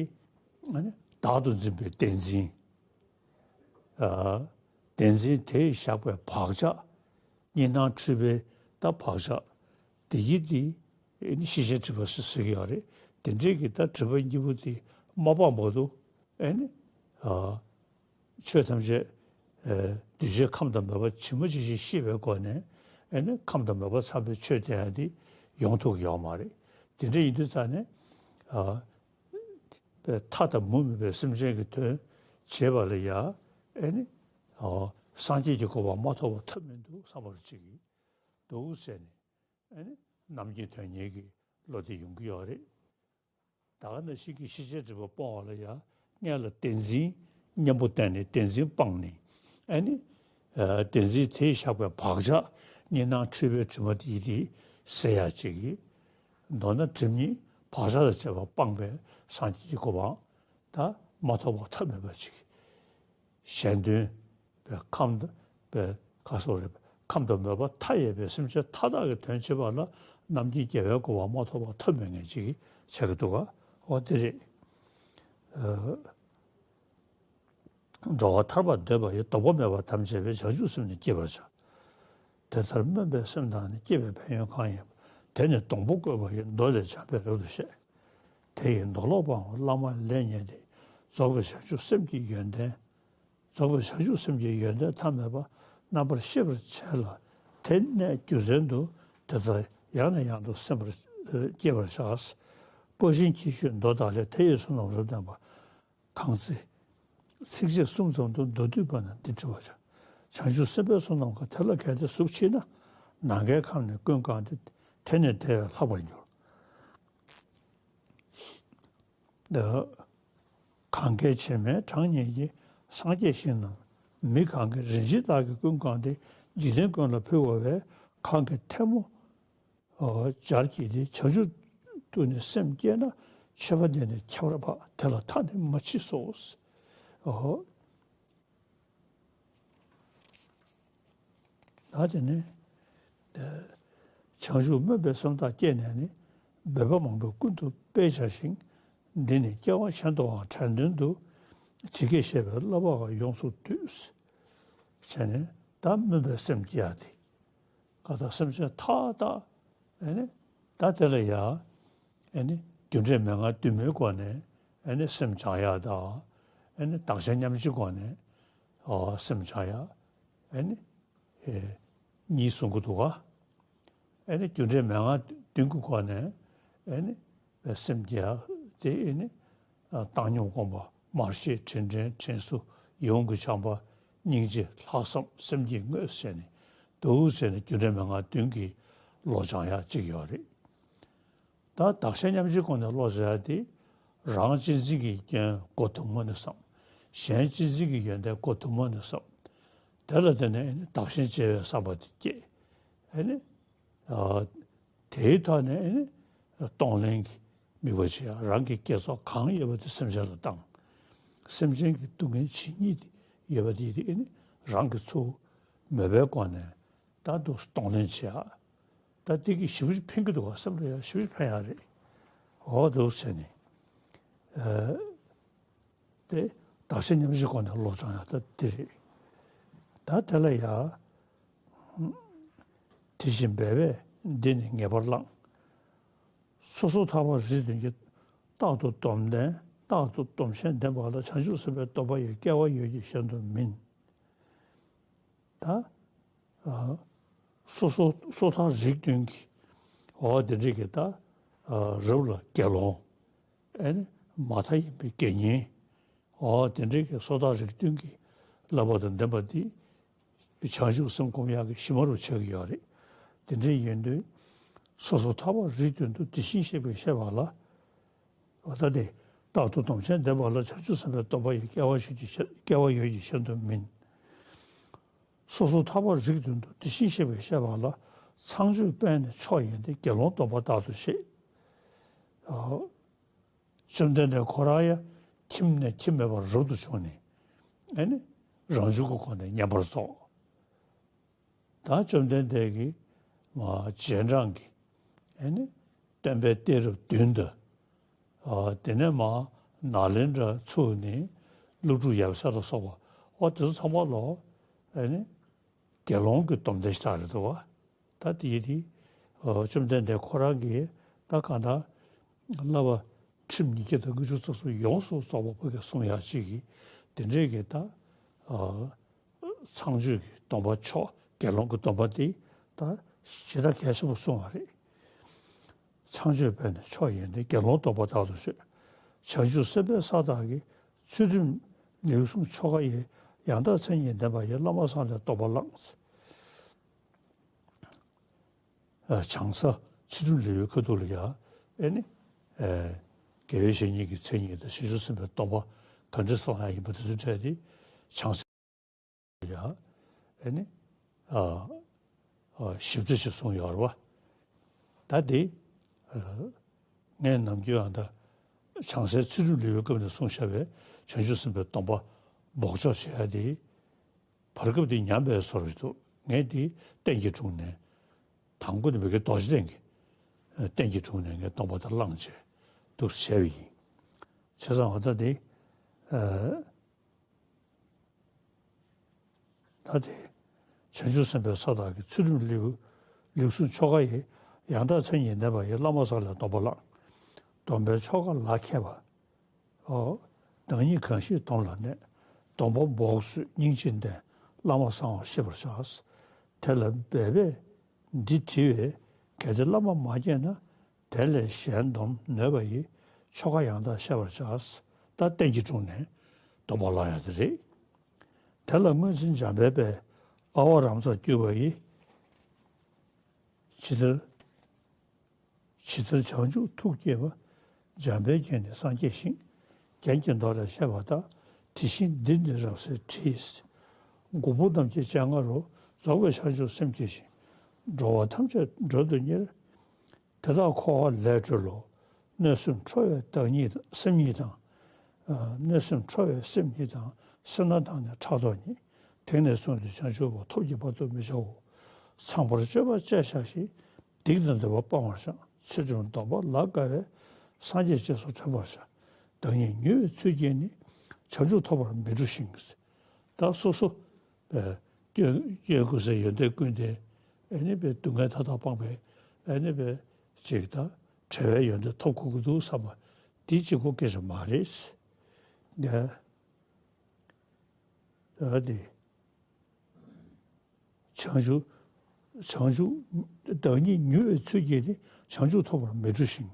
ཨ་ནི་བདག་ཏུ་འཛིན་པའི་བདེན་འཛིན། ཨ་བདེན་འཛིན་དེས་བཞག་པའི་བག་ཆགས་གཉིས་སྣང་འཁྲུལ་པའི་ད་བག་ཆགས་དེ་ཡིས་འདི་ཨེ་ནི་ཤེས་བྱའི་སྒྲིབ་པ་ཟེར་ཟེར་གྱི་ཡོད་རེད། དེ་འདྲའི་གི་ད་སྒྲིབ་པ་གཉིས་པོ་དེ་མ་སྤངས་བར་དུ་ཨེ་ནི་ཨ་ཆོས་ཐམས་ཅད་ཨེ་འདུས་བྱས་ཁམས་དང་མོས་པ་ཇི་མ་ཇི་བཞིན་ཤེས་པའི་སྒོ་ནས་ཨེ་ནི་ཁམས་དང་མོས་པ་ཚང་བའི་ཆོས་དེ་ཡང་དེ་ཡོང་ཐུབ་ཀྱི་ཡོད་མ་རེད། དེ་འདྲ་ཡིན་དུས་ཙང་ནས་ཨ་པའི་མཐའ་དང་མུ་མེད་པའི་སེམས་ཅན་གྱི་དོན་བྱེད་པ་ལ་ཡང་ཨེ་ནི་ཨ་སངས་རྒྱས་ཀྱི་གོ་འཕང་མ་ཐོབ་པར་ཐབས་མི་འདུག་བསམ་པ་ཅིག་འདུག་ཟེར་ནས། ཨེ་ནི་རྣམ་མཁྱེན་དོན་གཉེར་གྱི་བློ་དེ་ཡོང་གི་ཡོད་རེད། ད་ག་ནང་བཞིན་གྱི་ཤེས་བྱའི་སྒྲིབ་པ་སྤོང་བ་ལ་ཡང་སྔོན་ལ་བདེན་འཛིན་གཉེན་པོ་བསྟེན་ནས་བདེན་འཛིན་སྤངས་ནས་ཨེ་ནི་ཨ་བདེན་འཛིན་དེས་བཞག་པའི་བག་ཆགས་གཉིས་སྣང་འཁྲུལ་པའི་དྲི་མ་དེ་ཡི་དེ་སེལ་ཡག་ཅིག་གི་ མདོར་ན་སྒྲིབ་གཉིས་བག་ཆགས་དང་བཅས་པ་སྤངས་པའི་སངས་རྒྱས་ཀྱི་གོ་འཕང་ད་མ་ཐོབ་པ་ཐབས་མེད་པ་ཅིག་གཞན་དོན་པའི་ཁམས་པའི་ཁ་སོགས་རེད། ཁམས་དང་མོས་པ་མཐའ་ཡས་པའི་སེམས་ཅན་མཐའ་དག་གི་དོན་བྱེད་པ་ལ་རྣམ་མཁྱེན་རྒྱལ་བའི་གོ་འཕང་མ་ཐོབ་པ་ཐབས་མེད་ངེས་ཅིག་ཆགས་ཀྱི་འདུག་ག་འོ་དེ་རེད། འགྲོ་བ་ཐར་པར་འདོད་པ་ཡི། ལྡོག་པ་མེད་པར་དམ་བཅས་པའི། བྱང་ཆུབ་སེམས་ནི་བསྐྱེད་པར་བྱ། དེ་ལྟར་སྨོན་པའི་སེམས་དང་ནི། བསྐྱེད་པའི་ཕན་ཡོན་གང་ཡིན་པ། དེ་ནི་སྡོང་པོ་བཀོད་པ་ཡི། མདོ་ལས་བྱམས་པས་རབ་ཏུ་བཤད། དེ་ཡི་མདོ་ལོག་པའང་བླ་མ་ལས་རྙེད་དེ། རྫོགས་པའི་བྱང་ཆུབ་སེམས་ཀྱི་ཡོན་ཏན། རྫོགས་པའི་བྱང་ཆུབ་སེམས་ཀྱི་ཡོན་ཏན་ཐ་མལ་པ་རྣམ་པར་ཤེས་པར་བྱས་ལ། དེ་གནས་རྒྱུ་མཚན་དུ་དེ་ལྟར་ཡང་ནས་ཡང་དུ་སེམས་པར་བསྐྱེད་པར་བྱ། དཔའ་ཞུམ་གྱིས་ཞུས་མདོ་དག་ལས། དེ་ཡི་བསོད་ནམས་རབ་བརྟན་པ། གང་ཚེ་ཚིགས་བཅད་གསུམ་ཙམ་དུ་མདོར་བསྡུས་པ་ན་འདི་འདྲ་བ་བྱ། བྱང་ཆུབ་སེམས་དཔའི་བསོད་ནམས་ཀྱང་། དེ་ལ་གལ་ཏེ་གཟུགས་མཆིས་ན། ནམ་མཁའི་ཁམས་ནི་ཀུན་བཀང་སྟེ། དེ་ནི་བདེ་བས་ལྷག་པར་འགྱུར། གང་གལ་ཆེ་མེད་གྲངས་སྙེད་ཀྱི། སངས་རྒྱས་ཞིང་རྣམས་མི་གང་གི། རིན་ཆེན་དག་གིས་ཀུན་བཀང་སྟེ། འཇིག་རྟེན་ཀུན་ལ་ཕུལ་བ་བས། གང་གི་ཐལ་མོ་སྦྱར་གྱིས་ཏེ། བྱང་ཆུབ་ཏུ་ནི་སེམས་བསྐྱེད་ན། མཆོད་པ་འདི་ནི་ཁྱབ་པར་འཕགས། དེ་ལ་མཐའ་ནི་མ་མཆིས་སོ། ཨོ། ད་དེ་ནི་བྱང་ཆུབ་སྨོན་པའི་སེམས་དག་བསྐྱེད་ནས་ནི། འབད་པ་མང་པོས་ཀུན་ཏུ་སྤེལ་བྱ་ཞིང་། འདི་ནི་སྐྱེ་བ་གཞན་དུའང་དྲན་དོན་དུ། ཇི་སྐད་བཤད་པའི་བསླབ་པའང་ཡོངས་སུ་བསྡུས། བྱས་ནས་ད་སྨོན་པའི་སེམས་བསྐྱེད་ཡ་དེ། གང་ལྟར་སེམས་ཅན་མཐའ་དག་ཨེ་ནི་ད་དེ་ལ་ཡ་ཨེ་ནི་རྒྱུ་འབྲས་མན་ངག་བདུན་མའི་སྒོ་ནས་ཨེ་ནི་སེམས་སྦྱང་ཡ་དང་། ཨེ་ནི་བདག་གཞན་མཉམ་བརྗེའི་སྒོ་ནས་ཨོ་སེམས་སྦྱང་ཡ་ཨེ་ནི་ཨེ་གཉིས་གསུང་གི་འདུག་ག་ཨེ་ནི་རྒྱུ་འབྲས་མན་ངག་བདུན་གྱི་སྒོ་ནས་ཨེ་ནི་སེམས་བསྐྱེད་ཡ་དེ་ཨེ་ནི། བཏང་སྙོམས་སྒོམ་པ། མར་ཤེས། དྲིན་དྲན། དྲིན་གཟོ། ཡོངས་ཀྱི་བྱམས་པ། སྙིང་རྗེ། ལྷག་བསམ། སེམས་བསྐྱེད་དངོས་ཟེར་ནས་འདུག་ཟེར་ནས་རྒྱུ་འབྲས་མན་ངག་བདུན་གྱི་བློ་སྦྱང་ཡག་གཅིག་ཡོད་རེད། ད་བདག་གཞན་མཉམ་བརྗེའི་སྒོ་ནས་བློ་སྦྱང་ཡག་དེ་རང་གཅེས་འཛིན་གྱི་སྐྱོན་སྒོ་དུ་མ་ནས་བསམ། གཞན་གཅེས་འཛིན་གྱི་ཡོན་ཏན་སྒོ་དུ་མ་ནས་བསམ། དེ་ལ་བརྟེན་ནས་ཨེ་ནི་བདག་གཞན་བརྗེ་བའི་བསམ་པ་དེ་སྐྱེ། ཨེ་ནི། དེའི་ཐོག་ནས་ཨེ་ནི་གཏོང་ལེན་གྱི་དམིགས་པ་བྱེད་ཡ། རང་གི་དགེ་ཚོགས་གང་ཡོད་པ་དེ་སེམས་ཅན་ལ་བཏང་། སེམས་ཅན་གྱི་སྡུག་བསྔལ་ཇི་སྙེད་ཡོད་པ་དེ་ཨེ་ནི་རང་གི་ཚུར་མོས་པའི་སྒོ་ནས་ད་འདུག་གཏོང་ལེན་བྱེད་ཡ། ད་དེ་གི་ཞེ་པོ་ཅིག་ཕན་གྱི་འདུག་ག་སེམས་ལ་ཡ་ཞེ་པོ་ཅིག་ཕན་ཡ་རེད། འོ་འདུག་ཟེར་ནས། དེ་བདག་གཞན་མཉམ་བརྗེའི་སྒོ་ནས་བློ་སྦྱང་ཡག་ད་འདི་རེད། ད་དེ་ལ་ཡ། དེ་བཞིན་འབད་པས་འདི་ནི་ངེས་པར་བླང་། སོ་སོར་ཐར་པ་རིགས་བདུན་གྱི། རྟག་ཏུ་སྡོམ་ལྡན། རྟག་ཏུ་སྡོམ་ཞེན་ལྡན་པ་ལ། བྱང་ཆུབ་སེམས་དཔའི་སྡོམ་པ་ཡི། སྐལ་བ་ཡོད་ཀྱང་གཞན་དུ་མིན། ད། སོ་སོ་སོ་ཐར་རིགས་བདུན་གྱི། འོ་དེ་འདྲའི་གི་ད། རབ་ལ་དགེ་སློང་། ཨེ་ནི་མ་མཐའ་ཡས་པའི་དགེ་བསྙེན། འོ་དེ་འདྲའི་གི་སོ་ཐར་རིགས་བདུན་གྱི་བསླབ་པ་དང་ལྡན་པ་འདི་བྱང་ཆུབ་སེམས་སྒོམ་ཡག་གི་གཞི་མ་རུ་ཆགས་ཀྱི་ཡོད་རེད། དེ་འདྲའི་ཡིན་དུས་སོ་སོར་ཐར་པ་རིགས་བདུན་དུ་དེ་བཞིན་གཤེགས་པས་བཤད་པ་ལ། འོ་ད་དེ་རྟག་ཏུ་སྡོམ་ཞེན་ལྡན་པ་ལ། བྱང་ཆུབ་སེམས་དཔའི་སྡོམ་པ་ཡི། སྐལ་བ་ཡོད་ཀྱང་གཞན་སྐལ་བ་ཡོད་ཀྱང་གཞན་དུ་མིན། སོ་སོར་ཐར་པ་རིགས་བདུན་དུ་དེ་བཞིན་གཤེགས་པས་བཤད་པ་ལ། ཚངས་སྤྱོད་པས་ནི་མཆོག་ཡིན་ཏེ། དགེ་སློང་སྡོམ་པ་རྟག་ཏུ་བཤད། བཅོམ་ལྡན་འདས་ཁོ་རང་ཡང་ཁྱིམ་ནས་ཁྱིམ་མེད་པར་རབ་ཏུ་བྱུང་ནས་ཨེ་ནི་རང་བྱུང་གི་སྒོ་ནས་བསྙེན་པར་རྫོགས། ད་བཅོམ་ལྡན་འདས་ཀྱིས་མ་རྗེས་འབྲང་གི་ཨེ་ནི་སྟོན་པའི་གཏད་རབས་བདུན་དུ། དེ་ནས་མ་ནཱ་ལེནྡྲ་ཚུགས་ནས་ཀླུ་སྒྲུབ་ཡབ་སྲས་ལ་སོགས་པ་འོ་དེ་ཚོ་ཚང་མ་ལོ་ཨེ་ནི་དགེ་སློང་གི་སྡོམ་ལྡན་ཞིག་རེད་འདུག་བ། ད་དེ་ཡི་དེ་བཅོམ་ལྡན་འདས་ཁོ་རང་གིས་ད་གང་ལྟར་བསླབ་པ་ཁྲིམས་ཉིས་བརྒྱ་དང་དགུ་བཅུ་རྩ་གསུམ་ཡོངས་སུ་རྫོགས་པ་བོད་ཀྱི་གསུང་ཡག་ཅིག་གིས་དེ་འདྲའི་གི་ད། ཚངས་སྤྱོད་ཀྱི་སྡོམ་པ་མཆོག་དགེ་སློང་གི་སྡོམ་པ་དེ་ད་ཞེ་དྲག་གལ་ཆེན་པོ་གསུངས་པ་རེད། ཚངས་སྤྱོད་པས་ནི་མཆོག་ཡིན་ཏེ། དགེ་སློང་སྡོམ་པ་རྟག་ཏུ་བྱེད། བྱང་ཆུབ་སེམས་དཔའི་ས་དག་གི། ཚུལ་ཁྲིམས་ལེའུ་གསུམ་ཆོ་ག་ཡི། ཡང་དག་མཚན་ཉིད་ལྡན་པ་ཡི། བླ་མ་བཟང་ལས་སྡོམ་པ་བླངས། བྱང་ས་ཚུལ་ཁྲིམས་ལེའུའི་ཁ་ཐུག་ལ་ཡང་ཨེ་ནི། དགེ་བའི་བཤེས་གཉེན་གྱི་མཚན་ཉིད་དང་བྱང་ཆུབ་སེམས་དཔའི་སྡོམ་པ་ག་འདྲ་སོང་ཡ་ཡིན་པ་དེ་ཚོའི་གྲས་དེ་བྱང་ས། ཡ། ཨེ་ནི། ཨ། ཨ། ཞིབ་ཕྲ་ཞིག་གསུངས་ཡོད་རེད་བ། ད་དེ། ངས་ནམ་རྒྱུན་ཨ་ད་བྱང་སའི་ཚུལ་ཁྲིམས་ལེའུའི་སྐབས་ནས་གསུངས་བཞག་པའི་བྱང་ཆུབ་སེམས་དཔའི་སྡོམ་པ་འབོགས་ཆོག་བྱེད་ཡ་དེ། བར་སྐབས་དེ་ཉམས་པའི་བཟོ་འདྲ་འདུག་ངས་དེ་རྟེན་གྱི་དྲུང་ནས། དང་པོ་ནི་མི་དགེ་རྡོ་རྗེ་གདན་གྱི་རྟེན་གྱི་དྲུང་ནས་ངས་སྡོམ་པ་དེ་བླངས་བྱས་འདུག་བྱས་པ་ཡིན། བྱས་ཙང་འོ་ད་དེ། ད་དེ། བྱང་ཆུབ་སེམས་དཔའི་ས་བདག་གི་ཚུལ་ཁྲིམས་ལེའུ། ལེའུ་གསུམ་ཆོ་ག་ཡི། ཡང་དག་མཚན་ཉིད་ལྡན་པ་ཡི། བླ་མ་ས་ལས་སྡོམ་པ་བླངས། སྡོམ་པའི་ཆོ་ག་ལ་མཁས་པ། ཨོ། བདག་ཉིད་གང་ཞིག་སྡོམ་ལ་གནས། སྡོམ་པ་འབོགས་སུ་སྙིང་རྗེ་ལྡན། བླ་མ་གསང་བ་ཤེས་པར་བྱ། དེ་ལ་འབད་པས་འདི་དྲི་བས། གལ་ཏེ་བླ་མ་མ་མཁྱེན་ན། དེ་ལས་གཞན་སྡོམ་ནོས་པ་ཡི། ཆོ་ག་ཡང་དག་བཤད་པར་བྱ། ད་རྟེན་གྱི་དྲུང་ནས་སྡོམ་པ་བླང་ཡ་དེ་རེད། དེ་ལ་སྔོན་ཚེ་འཇམ་དཔལ་དཔལ། ཨ་ཝ་རམ་སར་གྱུར་པ་ཡི། ཇི་ལྟར། ཇི་ལྟར་བྱང་ཆུབ་ཐུགས་བསྐྱེད་པ། འཇམ་དཔལ་རྒྱན་ནི་སངས་རྒྱས་ཞིང་། རྒྱན་གྱི་མདོ་ལས་བཤད་པ་ལྟར། དེ་བཞིན་འདིར་ནི་རབ་གསལ་བྲིས། མགོན་པོ་རྣམས་ཀྱི་སྤྱན་སྔ་རུ། རྫོགས་པའི་བྱང་ཆུབ་སེམས་བསྐྱེད་ཅིང་། འགྲོ་བ་ཐམས་ཅད་སྒྲོལ་དུ་གཉེར། དེ་དག་འཁོར་བ་ལས་སྒྲོལ་ལོ། གནོད་སེམས་ཁྲོ་བའི་བདག་ཉིད་སེམས་ཉིད་དང་། ཨ། གནོད་སེམས་ཁྲོ་བའི་སེམས་ཉིད་དང་། སེར་སྣ་དང་ནི་ཕྲག་དོག་ཉིད། དེང་ནས་བཟུང་སྟེ་བྱང་ཆུབ་བར། ཐོབ་ཀྱི་བར་དུ་མི་བྱའོ། ཚངས་པར་སྤྱོད་པ་སྤྱད་བྱ་ཞིང་། སྡིག་དང་འདོད་པ་སྤང་བར་བྱ། ཚུལ་ཁྲིམས་སྡོམ་པ་ལ་དགའ་བས། སངས་རྒྱས་རྗེས་སུ་དྲན་པར་བྱ། བདག་ཉིད་ཉུལ་བའི་ཚུལ་གྱིས་ནི། བྱང་ཆུབ་ཐོབ་པར་མི་འགྲོ་ཞིང་། ད་སོ་སོ། ཨ། སྐྱོན་སྐྱོན་ཀུན་ཟད་ཡོན་ཏན་ཀུན་ལྡན། ཨ་ནི་བའི་སྡུག་བསྔལ་མཐའ་དག་སྤངས་པའི། ཨ་ནི་བའི་ཅིག་ད་བྲལ་བའི་ཡོན་ཏན་ཐོབ་དགོས་ཀྱི་འདུག་བསམ་པ་འདི་གཅིག་པོ་སྐད་ཆ་མ་རེད། ཡ། ད་དེ། བྱང་ཆུབ། བྱང་ཆུབ། བདག་ཉིད་ཉུལ་བའི་ཚུལ་གྱིས་ནི། བྱང་ཆུབ་ཐོབ་པར་མི་འགྲོ་ཞིང་།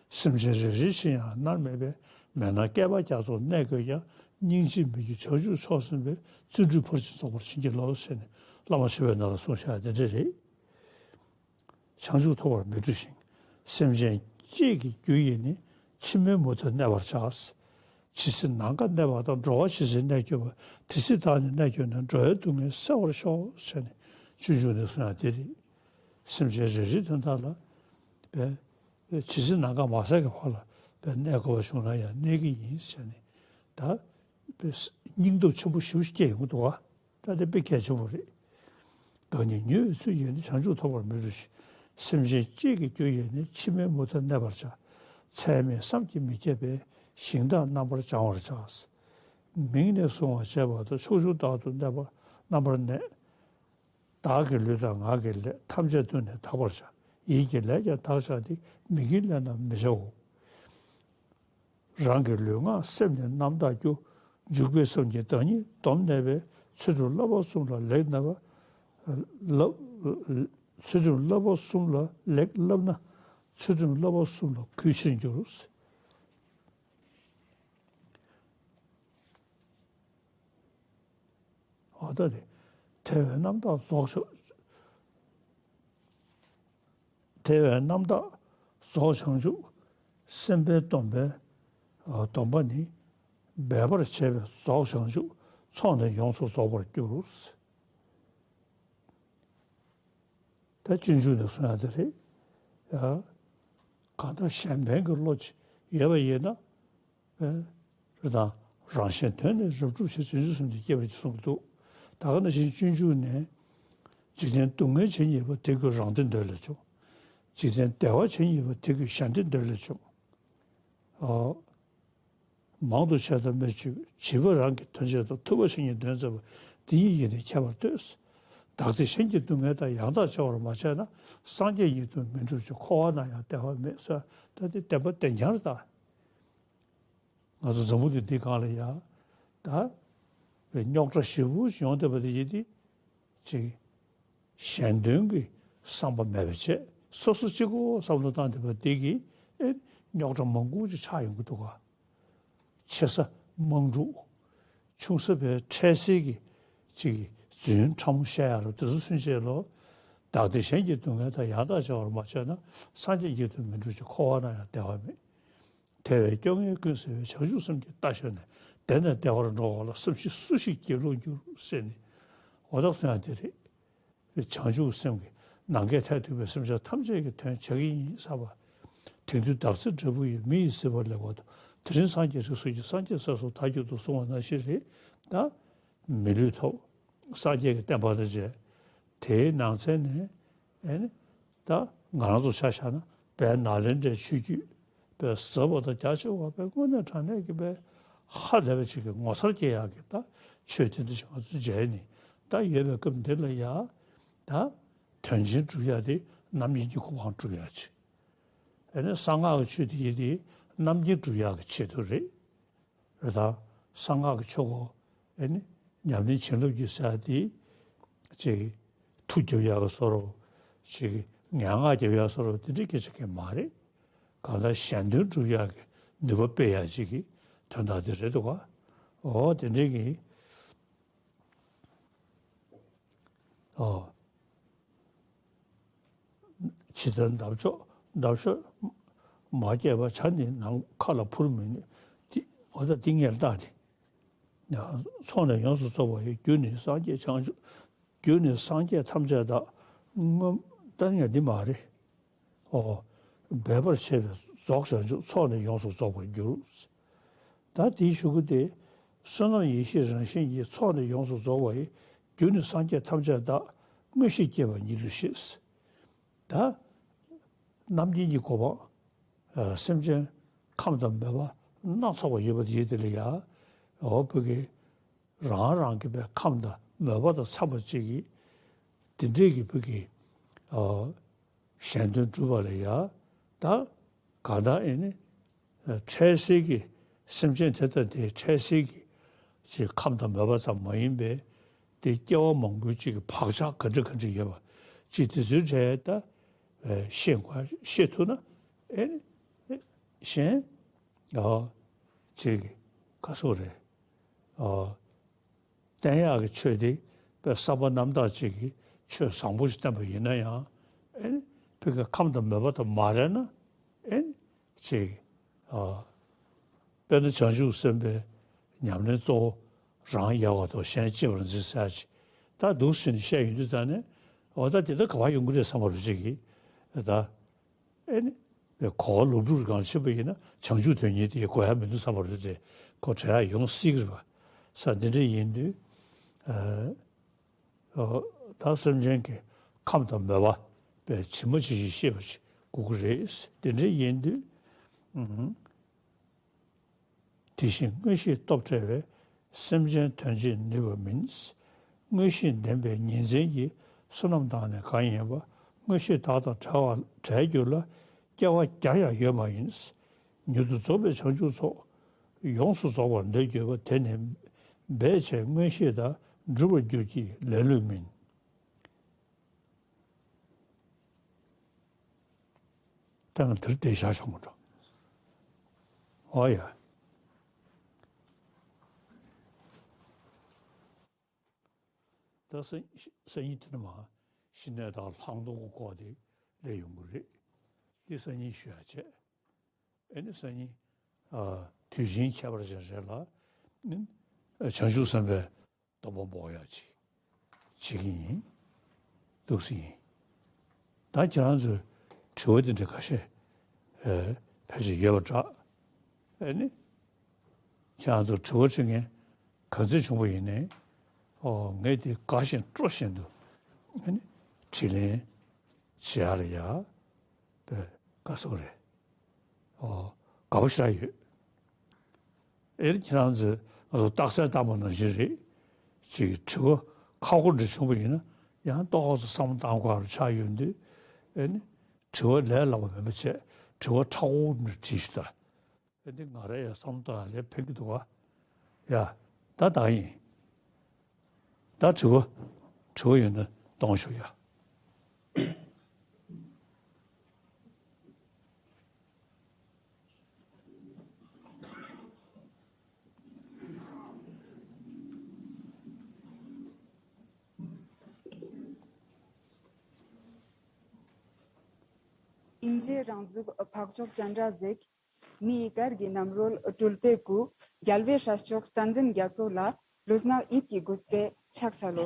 སེམས་ཅན་རེ་རེ་ཕྱིར་ཡང་མནར་མེད་པའི། མེད་ན་བསྐལ་པ་རྒྱ་མཚོར་གནས་དགོས་ཀྱང་། སྙིང་རྗེས་མི་འགྱུར་བྱང་ཆུབ་མཆོག་ཟིན་པའི། བརྩོན་འགྲུས་ཕར་ཕྱིན་རྫོགས་པར་བྱིན་གྱིས་རློབས་ཟེར་ནས་བླ་མ་ཆོས་པའི་ནང་ལ་གསུངས་བཞག་དེ་འདྲ་རེད། བྱང་ཆུབ་ཐོབ་པར་མི་འགྲོ་ཞིང་། སེམས་ཅན་གཅིག་གི་རྒྱུ་ཡིས་ནི། ཕྱི་མའི་མུ་མཐར་གནས་པར་བྱ། ཇི་སྲིད་ནམ་མཁའ་གནས་པ་དང་། འགྲོ་བ་ཇི་སྲིད་གནས་གྱུར་པ། དེ་སྲིད་བདག་ནི་གནས་གྱུར་ནས། འགྲོ་བའི་སྡུག་བསྔལ་སེལ་བར་ཤོག་ཟེར་ནས་སྤྱོད་འཇུག་ནས་གསུངས་ཡ་དེ་རེད། སེམས་ཅན་རེ་རེ་དོན་དག་ལ་བས། ཇི་སྲིད་ནམ་མཁའ་མ་ཟད་ཀྱི་བར་ལ་བས་གནས་དགོས་པ་བྱུང་ན་ཡང་གནས་ཀྱི་ཡིན་ཟེར་ནས། ད་བས་སྙིང་སྟོབས་ཆེན་པོ་ཞེ་པོ་ཅིག་སྐྱེ་ཡོང་གི་འདུག་བ། ད་དེ་དཔེ་གལ་ཆེན་པོ་རེད། བདག་ཉིད་ཉུལ་བའི་ཚུལ་གྱིས་ནི། བྱང་ཆུབ་ཐོབ་པར་མི་འགྲོ་ཞིང་། སེམས་ཅན་གཅིག་གི་རྒྱུ་ཡིས་ནི། ཕྱི་མའི་མུ་མཐར་གནས་པར་བྱ། ཚད་མེད་བསམ་གྱིས་མི་ཁྱབ་པའི། ཞིང་དང་རྣམ་པར་སྦྱང་བར་བྱ། མིང་ནས་བཟུང་བར་བྱེད་པ་དང་། ཕྱོགས་བཅུ་དག་ཏུ་གནས་པ་རྣམ་པར་གནས། བདག་གི་ལུས་དང་ངག་གི་ལས། ཐམས་ཅད་དུ་ནི་དག་པར་བྱ། ཡིད་ཀྱི་ལས་ཀྱང་དག་བྱ་སྟེ། མི་དགེའི་ལས་རྣམས་མི་བྱའོ། རང་གི་ལུས་ངག་སེམས་ནི་རྣམ་དག་རྒྱུ། འཇུག་པའི་སེམས་ཀྱིས་བདག་ཉིད་སྡོམ་གནས་པས། ཚུལ་ཁྲིམས་བསླབ་པ་གསུམ་ལ་ལེགས་གནས་པ། བསླབ། ཚུལ་ཁྲིམས་བསླབ་པ་གསུམ་ལ་ལེགས་བསླབ་ན། ཚུལ་ཁྲིམས་བསླབ་པ་གསུམ་ལ་གུས་ཕྱིར་འགྱུར། འོ་ད་དེ། ཐལ་བའི་རྣམ་དག་རྫོགས་བྱ། ཐལ་བའི་རྣམ་དག་རྫོགས་བྱང་ཆུབ། སེམས་དཔའི་སྡོམ་པའི་སྡོམ་པ་ནི། འབད་པར་བྱེད་པས་རྫོགས་བྱང་ཆུབ། ཚོགས་ནི་ཡོངས་སུ་རྫོགས་པར་འགྱུར། ད་སྤྱོད་འཇུག་ནས་གསུང་ཡ་དེ་རེད། ཡ། གང་ལྟར་གཞན་ཕན་གྱི་བློ་ཅིག་ཡོད་པ་ཡིན་ན། རེད་དང་། རང་གཞན་དོན་ནི་རབ་བསྒྲུབ་ཕྱིར། བྱང་ཆུབ་སེམས་ཀྱིས་བསྐྱེད་པར་བགྱི་གསུངས་འདུག་ད་ག་ནང་བཞིན་སྤྱོད་འཇུག་ནས། འཇིག་རྟེན་སྡུག་བསྔལ་ཇི་སྙེད་པ། དེ་ཀུན་རང་བདེ་འདོད་ལས་བྱུང་། འཇིག་རྟེན་བདེ་བ་ཇི་སྙེད་པ། དེ་ཀུན་གཞན་བདེ་འདོད་ལས་བྱུང་། ཨོ། མང་དུ་བྱས་དང་མི་བྱེད། བྱིས་པ་རང་གི་དོན་བྱེད་དང་། ཐུབ་པ་ཇི་སྙེད་དོན་མཛད་པ། འདི་གཉིས་ཀྱིས་ནི་ཁྱད་པར་ལྟོས། བདག་བདེ་གཞན་གྱི་སྡུག་བསྔལ་དང་། ཡང་དག་བྱ་བར་མ་བྱས་ན། སངས་རྒྱས་ཉིད་དུ་མི་འགྲུབ་ཅིང་། འཁོར་བ་ན་ཡང་བདེ་བ་མེད། ཟེར་ད་དེ་བདེན་པ་བདེན་རྐྱང་རེད་ད། ང་ཚོ་འཛམ་བུ་གླིང་འདི་སྒང་ལ་ཡ། ད་རྙོག་དྲ་ཞེ་པོ་ཡོང་བསྡད་པ་དེ་ཡིན་ཏེ། ཅིག་གཞན་དོན་གྱི་བསམ་པ་མེད་པ་བྱས། སོ་སོ་གཅིག་པོ་བསམ་བློ་བཏང་བསྡད་པ་འདི་གིས། ཨེ། རྙོག་དྲ་མང་པོ་ཅིག་ཆགས་ཡོང་གི་འདུག་ག། ཆེ་ས་དམག་འཁྲུག་ཆུང་ས་བའི་འཕྲལ་སེལ་གྱི་ཅིག་རྫུན་ཕྲ་མོ་བཤད་ཡ་ལ་དེ་ཚོ་སུན་བྱས་ལོ། བདག་བདེ་གཞན་གྱི་སྡུག་བསྔལ་དང་། ཡང་དག་བྱ་བར་མ་བྱས་ན། སངས་རྒྱས་ཉིད་དུ་མི་འགྲུབ་ཅིང་། འཁོར་བ་ན་ཡང་བདེ་བ་མེད། དལ་བའི་སྐྱོ་ངལ་ཀུན་སེལ་བའི། བྱང་ཆུབ་སེམས་ཀྱི་རྟ་ཞོན་ནས། བདེ་ནས་བདེ་བར་འགྲོ་བ་ལ། སེམས་ཤིང་སུ་ཞིག་སྒྱིད་ལུག་འགྱུར། ཟེར་ནས། འོ་ད་གསུང་ཡ་དེ་རེད། བྱང་ཆུབ་སེམས་ཀྱིས་ནམ་མཁའི་མཐས་གཏུགས་པའི་སེམས་ཅན་ཐམས་ཅད་ཀྱི་དོན་བྱེད་ཀྱི་ཡིན་བསམ་པ། དེང་དུས་བདག་ཚེ་འབྲས་བུ་ཡོད། མི་ཡི་བཟོད་པ་ལེགས་པར་ཐོབ། དེ་རིང་སངས་རྒྱས་རིགས་སུ་སྐྱེས། སངས་རྒྱས་ཚེ་སྲོག་མཐའ་གྱུར་ཏོ་གསུངས་པ་ནང་བཞིན་རེད། ད་མི་ལུས་ཐོབ། སངས་རྒྱས་ཀྱི་བསྟན་པ་དང་མཇལ། དེའི་ནང་ཚན་ནས་ཨེ་ནི་ད་ང་རང་ཚོ་ཆ་བཞག་ན་དཔལ་ནཱ་ལེནྡྲའི་ཆོས་བརྒྱུད་པའི་ཟབ་པ་དང་རྒྱ་ཆེ་བ་པའི་དངོས་གནས་དྲང་གནས་ཀྱི་པའི་ཧ་ལས་པ་ཅིག་གི་ངོ་མཚར་སྐྱེ་ཡག་གི་ད་ཆོས་དེ་འདྲ་ཞིག་ང་ཚོ་མཇལ་ནས་ད་ཡོད་པའི་སྐབས་འདི་ལ་ཡ་ད་དོན་ཆེན་སྒྲུབ་ཡག་དེ་རྣམ་སྨིན་གྱི་གོ་འཕང་སྒྲུབ་ཡག་ཅིག་ཨེ་ནི་གསང་སྔགས་ཀྱི་ཆོས་དེ་ཡི་དེ་རྣམ་སྨིན་སྒྲུབ་ཡག་གི་ཆེད་དུ་རེད། རེད་ད། གསང་སྔགས་ཀྱི་ཆོས་སྐོར་ཨེ་ནི་ཉམས་ལེན་བྱིན་རླབས་ཀྱི་ཟེར་དེ་ཅིག་མཐུ་རྒྱབ་ཡག་གི་བཟོ་འདྲ་ཅིག་ངན་སྔགས་རྒྱབ་ཡག་བཟོ་འདྲ་དེ་འདྲའི་སྐད་ཆ་གང་མ་རེད། གང་ལྟར་གཞན་དོན་སྒྲུབ་ཡག་གི་ནུས་པ་སྤེལ་ཡག་ཅིག་གི་དོན་དག་དེ་རེད་འདུག་ག་འོ་དེ་འདྲའི་གི་འོ། ཇི་ལྟར་འདབ་གཤོག་འདབ་གཤོག་མ་སྐྱེས་པ་བྱ་ནི་ནམ་མཁའ་ལ་འཕུར་མི་ནུས། འོ་ད་འདི་ངས་བལྟས་ཏེ། ཚོགས་ནི་ཡོངས་སུ་རྫོགས་པ་ཡི། རྒྱུ་ནི་སངས་རྒྱས་བྱང་ཆུབ། རྒྱུ་ནི་སངས་རྒྱས་ཐམས་ཅད་བདག་སྔོན་ད་ངས་འདི་མ་རེད། འོ། འབད་པར་བྱེད་པས་རྫོགས་བྱང་ཆུབ། ཚོགས་ནི་ཡོངས་སུ་རྫོགས་པར་འགྱུར། ད་དེའི་གཞུག་གུ་དེ། བསོད་ནམས་ཡེ་ཤེས་རང་བཞིན་གྱིས། ཚོགས་ནི་ཡོངས་སུ་རྫོགས་པ་ཡི། རྒྱུ་ནི་སངས་རྒྱས་ཐམས་ཅད་བདག་མངོན་ཤེས་སྐྱེས་པ་ཉིད་དུ་ཤེས། ད་རྣམ་མཁྱེན་གྱི་གོ་འཕང་། སེམས་ཅན་ཁམས་དང་མོས་པ་སྣ་ཚོགས་པ་ཡོད་པ་དེ་ཡིན་དེ་ལ་ཡ། འོ་བོད་ཀྱི་རང་རང་གི་པའི་ཁམས་དང་མོས་པ་དང་འཚམས་པ་ཅིག་གིས་དེ་འདྲས་ཀྱི་བོད་ཀྱི་གཞན་དོན་སྒྲུབ་པ་ལ་ཡ། ད་གང་ལྟར་ཨེ་ནི་འཕྲལ་སེལ་གྱི་སེམས་ཅན་དེ་དང་དེའི་འཕྲལ་སེལ་གྱི་ཅིག་ཁམས་དང་མོས་པ་ཙམ་མ་ཡིན་པའི་དེ་སྐྱེ་བ་མང་པོའི་ཅིག་གི་བག་ཆགས་ག་འདྲ་ག་འདྲ་ཡོད་པ་ཅིག་དེ་ཚོའི་གྲས་ད་ཤེས་དགོས། ཤེས་ཐུབ་ན་ཨེ་ནི་གཞན་ཅིག་ག་སོ་རེད། བསྟན་ཡག་གི་ཆོས་དེ་དཔེ་བསམ་པ་རྣམ་དག་ཅིག་གི་ཆོས་བཟང་པོ་ཞིག་བསྟན་པ་ཡིན་ན་ཡང་ཨེ་ནི་ཕ་གི་ཁམས་དང་མོས་པ་དང་མ་རེད་ན་ཨེ་ནི་ཅིག་དཔེར་ན་བྱང་ཆུབ་སེམས་དཔའི་ཉམས་ལེན་གཙོ་བོ་རང་ཡལ་བ་དང་གཞན་གཅེས་པར་འཛིན་ཟེར་ཡག་ཅིག་ད་འདུག་ཟེར་ནས་བཤད་ཡོང་དུས་ཙང་ནས་འོ་ད་དེ་ད་ག་པར་ཡོང་གི་རེད་བསམ་པ་རུ་ཅིག་གིས་ད། ཨེ་ནི། གོ་བ་ལོག་སྒྲུབ་སྒང་ཕྱིན་པ་ཡིན་ན་བྱང་ཆུབ་དོན་གཉེར་དེ་གོ་ཡ་མི་འདུག་བསམ་པ་རེད་དེ་གོ་དྲན་ཡ་ཡོང་སྲིད་ཀྱི་རེད་པ། ས་འདི་འདྲ་ཡིན་དུས། ཨ། ད་སེམས་ཅན་གྱི་ཁམས་དང་མོས་པ་པའི་ཇི་མ་ཇི་བཞིན་ཤེས་པ་ཞིག་དགོས་ཀྱི་རེད། དེ་འདྲ་ཡིན་དུས། ཨུམ། དེ་བཞིན་མངོན་ཤེས་སྟོབས་བྲལ་བས་སེམས་ཅན་དོན་བྱེད་ནུས་པ་མིན། མངོན་ཤེས་ལྡན་པའི་ཉིན་མཚན་གྱི་བསོད་ནམས་དང་ནི་གང་ཡིན་པ། མངོན་ཤེས་བདག་དང་བྲལ་བ་བྲལ་འགྱུར་ལ། སྐྱེ་བ་བརྒྱ་ཡང་ཡོད་མ་ཡིན། མྱུར་དུ་རྫོགས་པའི་བྱང་ཆུབ་ཚོགས། ཡོངས་སུ་རྫོགས་པར་འདོད་གྱུར་པ། དེ་ནི་འབད་བྱས་མངོན་ཤེས་དང་། འགྲུབ་པར་འགྱུར་གྱི་ལེ་ལོས་མིན། ད་ང་འདིར་བསྡད་བཞག་ཆོག་མ་འགྲོ། ཨོ་ཡ། ད་སང་སང་ཉིན་དེ་ནས་མར་ཞི་གནས་དང་ལྷག་མཐོང་གི་སྐོར་དེ་སླེབས་ཡོང་གི་རེད། འདི་སང་ཉིན་ཞུ་ཡ་བྱས། ཨེ་ནི་སང་ཉིན་ཨ་དུས་ཆེན་ཁྱད་པར་ཅན་རེད་ལ། ཨ་བྱང་ཆུབ་སེམས་དཔའི་སྡོམ་པ་འབོག་ཡག་ཅིག་བྱེད་ཀྱི་ཡིན། འདུག་སེ་ཡིན། ད་ཁྱེད་རང་ཚོས་དྲི་བ་འདི་འདྲ་ཁ་ཤས་ཨེ་ཕལ་ཆེར་ཡོད་པ་འདྲ། ཨེ་ནི། ཁྱེད་རང་ཚོ་དྲི་བ་དྲི་མཁན་ག་ཚོད་བྱུང་བ་ཡིན་ནའི། ཨོ་ངས་འདི་དགའ་བཞིན་སྤྲོ་བཞིན་དུ་ཨེ་ནི་དྲིས་ལན་བྱེད་ཡག་ལ་ཡ་དཔེ་དགའ་ཚོར་རེད། ཨོ་དགའ་པོ་ཞེ་དྲག་ཡོད། ཨེ་ནི་ཁྱེད་རང་ཚོས་ང་ཚོ་རྟགས་གསལ་བཏང་པ་ནང་བཞིན་རེད། ཅིག་དྲི་བ་ཁག་པོ་འདྲ་བྱུང་བ་ཡིན་ན་ཡང་ཏོག་ཙམ་བསམ་བློ་བཏང་དགོས་པ་ཆགས་ཡོང་དུས། ཨེ་ནི་དྲི་བ་ལས་སླ་པོ་མིན་པ་བྱས་དྲི་བ་མཁྲེགས་པོ་འདྲ་དྲིས་ཤིག་ད། ཨེ་འདི་ང་རང་ཡང་བསམ་བློ་གཏོང་ཡག་ལས་ཕན་གྱི་འདུག་ག་ཡ། ད་ད་ཡིན། ད་དྲི་བ། དྲི་བ་ཡོད་ན་གཏོང་ཤོག་ཡ། ཨིན་ཇིའི་རང་གཟུགས་འཕགས་མཆོག་སྤྱན་རས་གཟིགས། མི་ཡི་གར་གྱི་རྣམ་རོལ་སྤྲུལ་པའི་སྐུ། རྒྱལ་བའི་སྲས་མཆོག་བསྟན་འཛིན་རྒྱ་མཚོ་ལ། ལུས་ངག་ཡིད་ཀྱི་གུས་པས་ཕྱག་འཚལ་ལོ།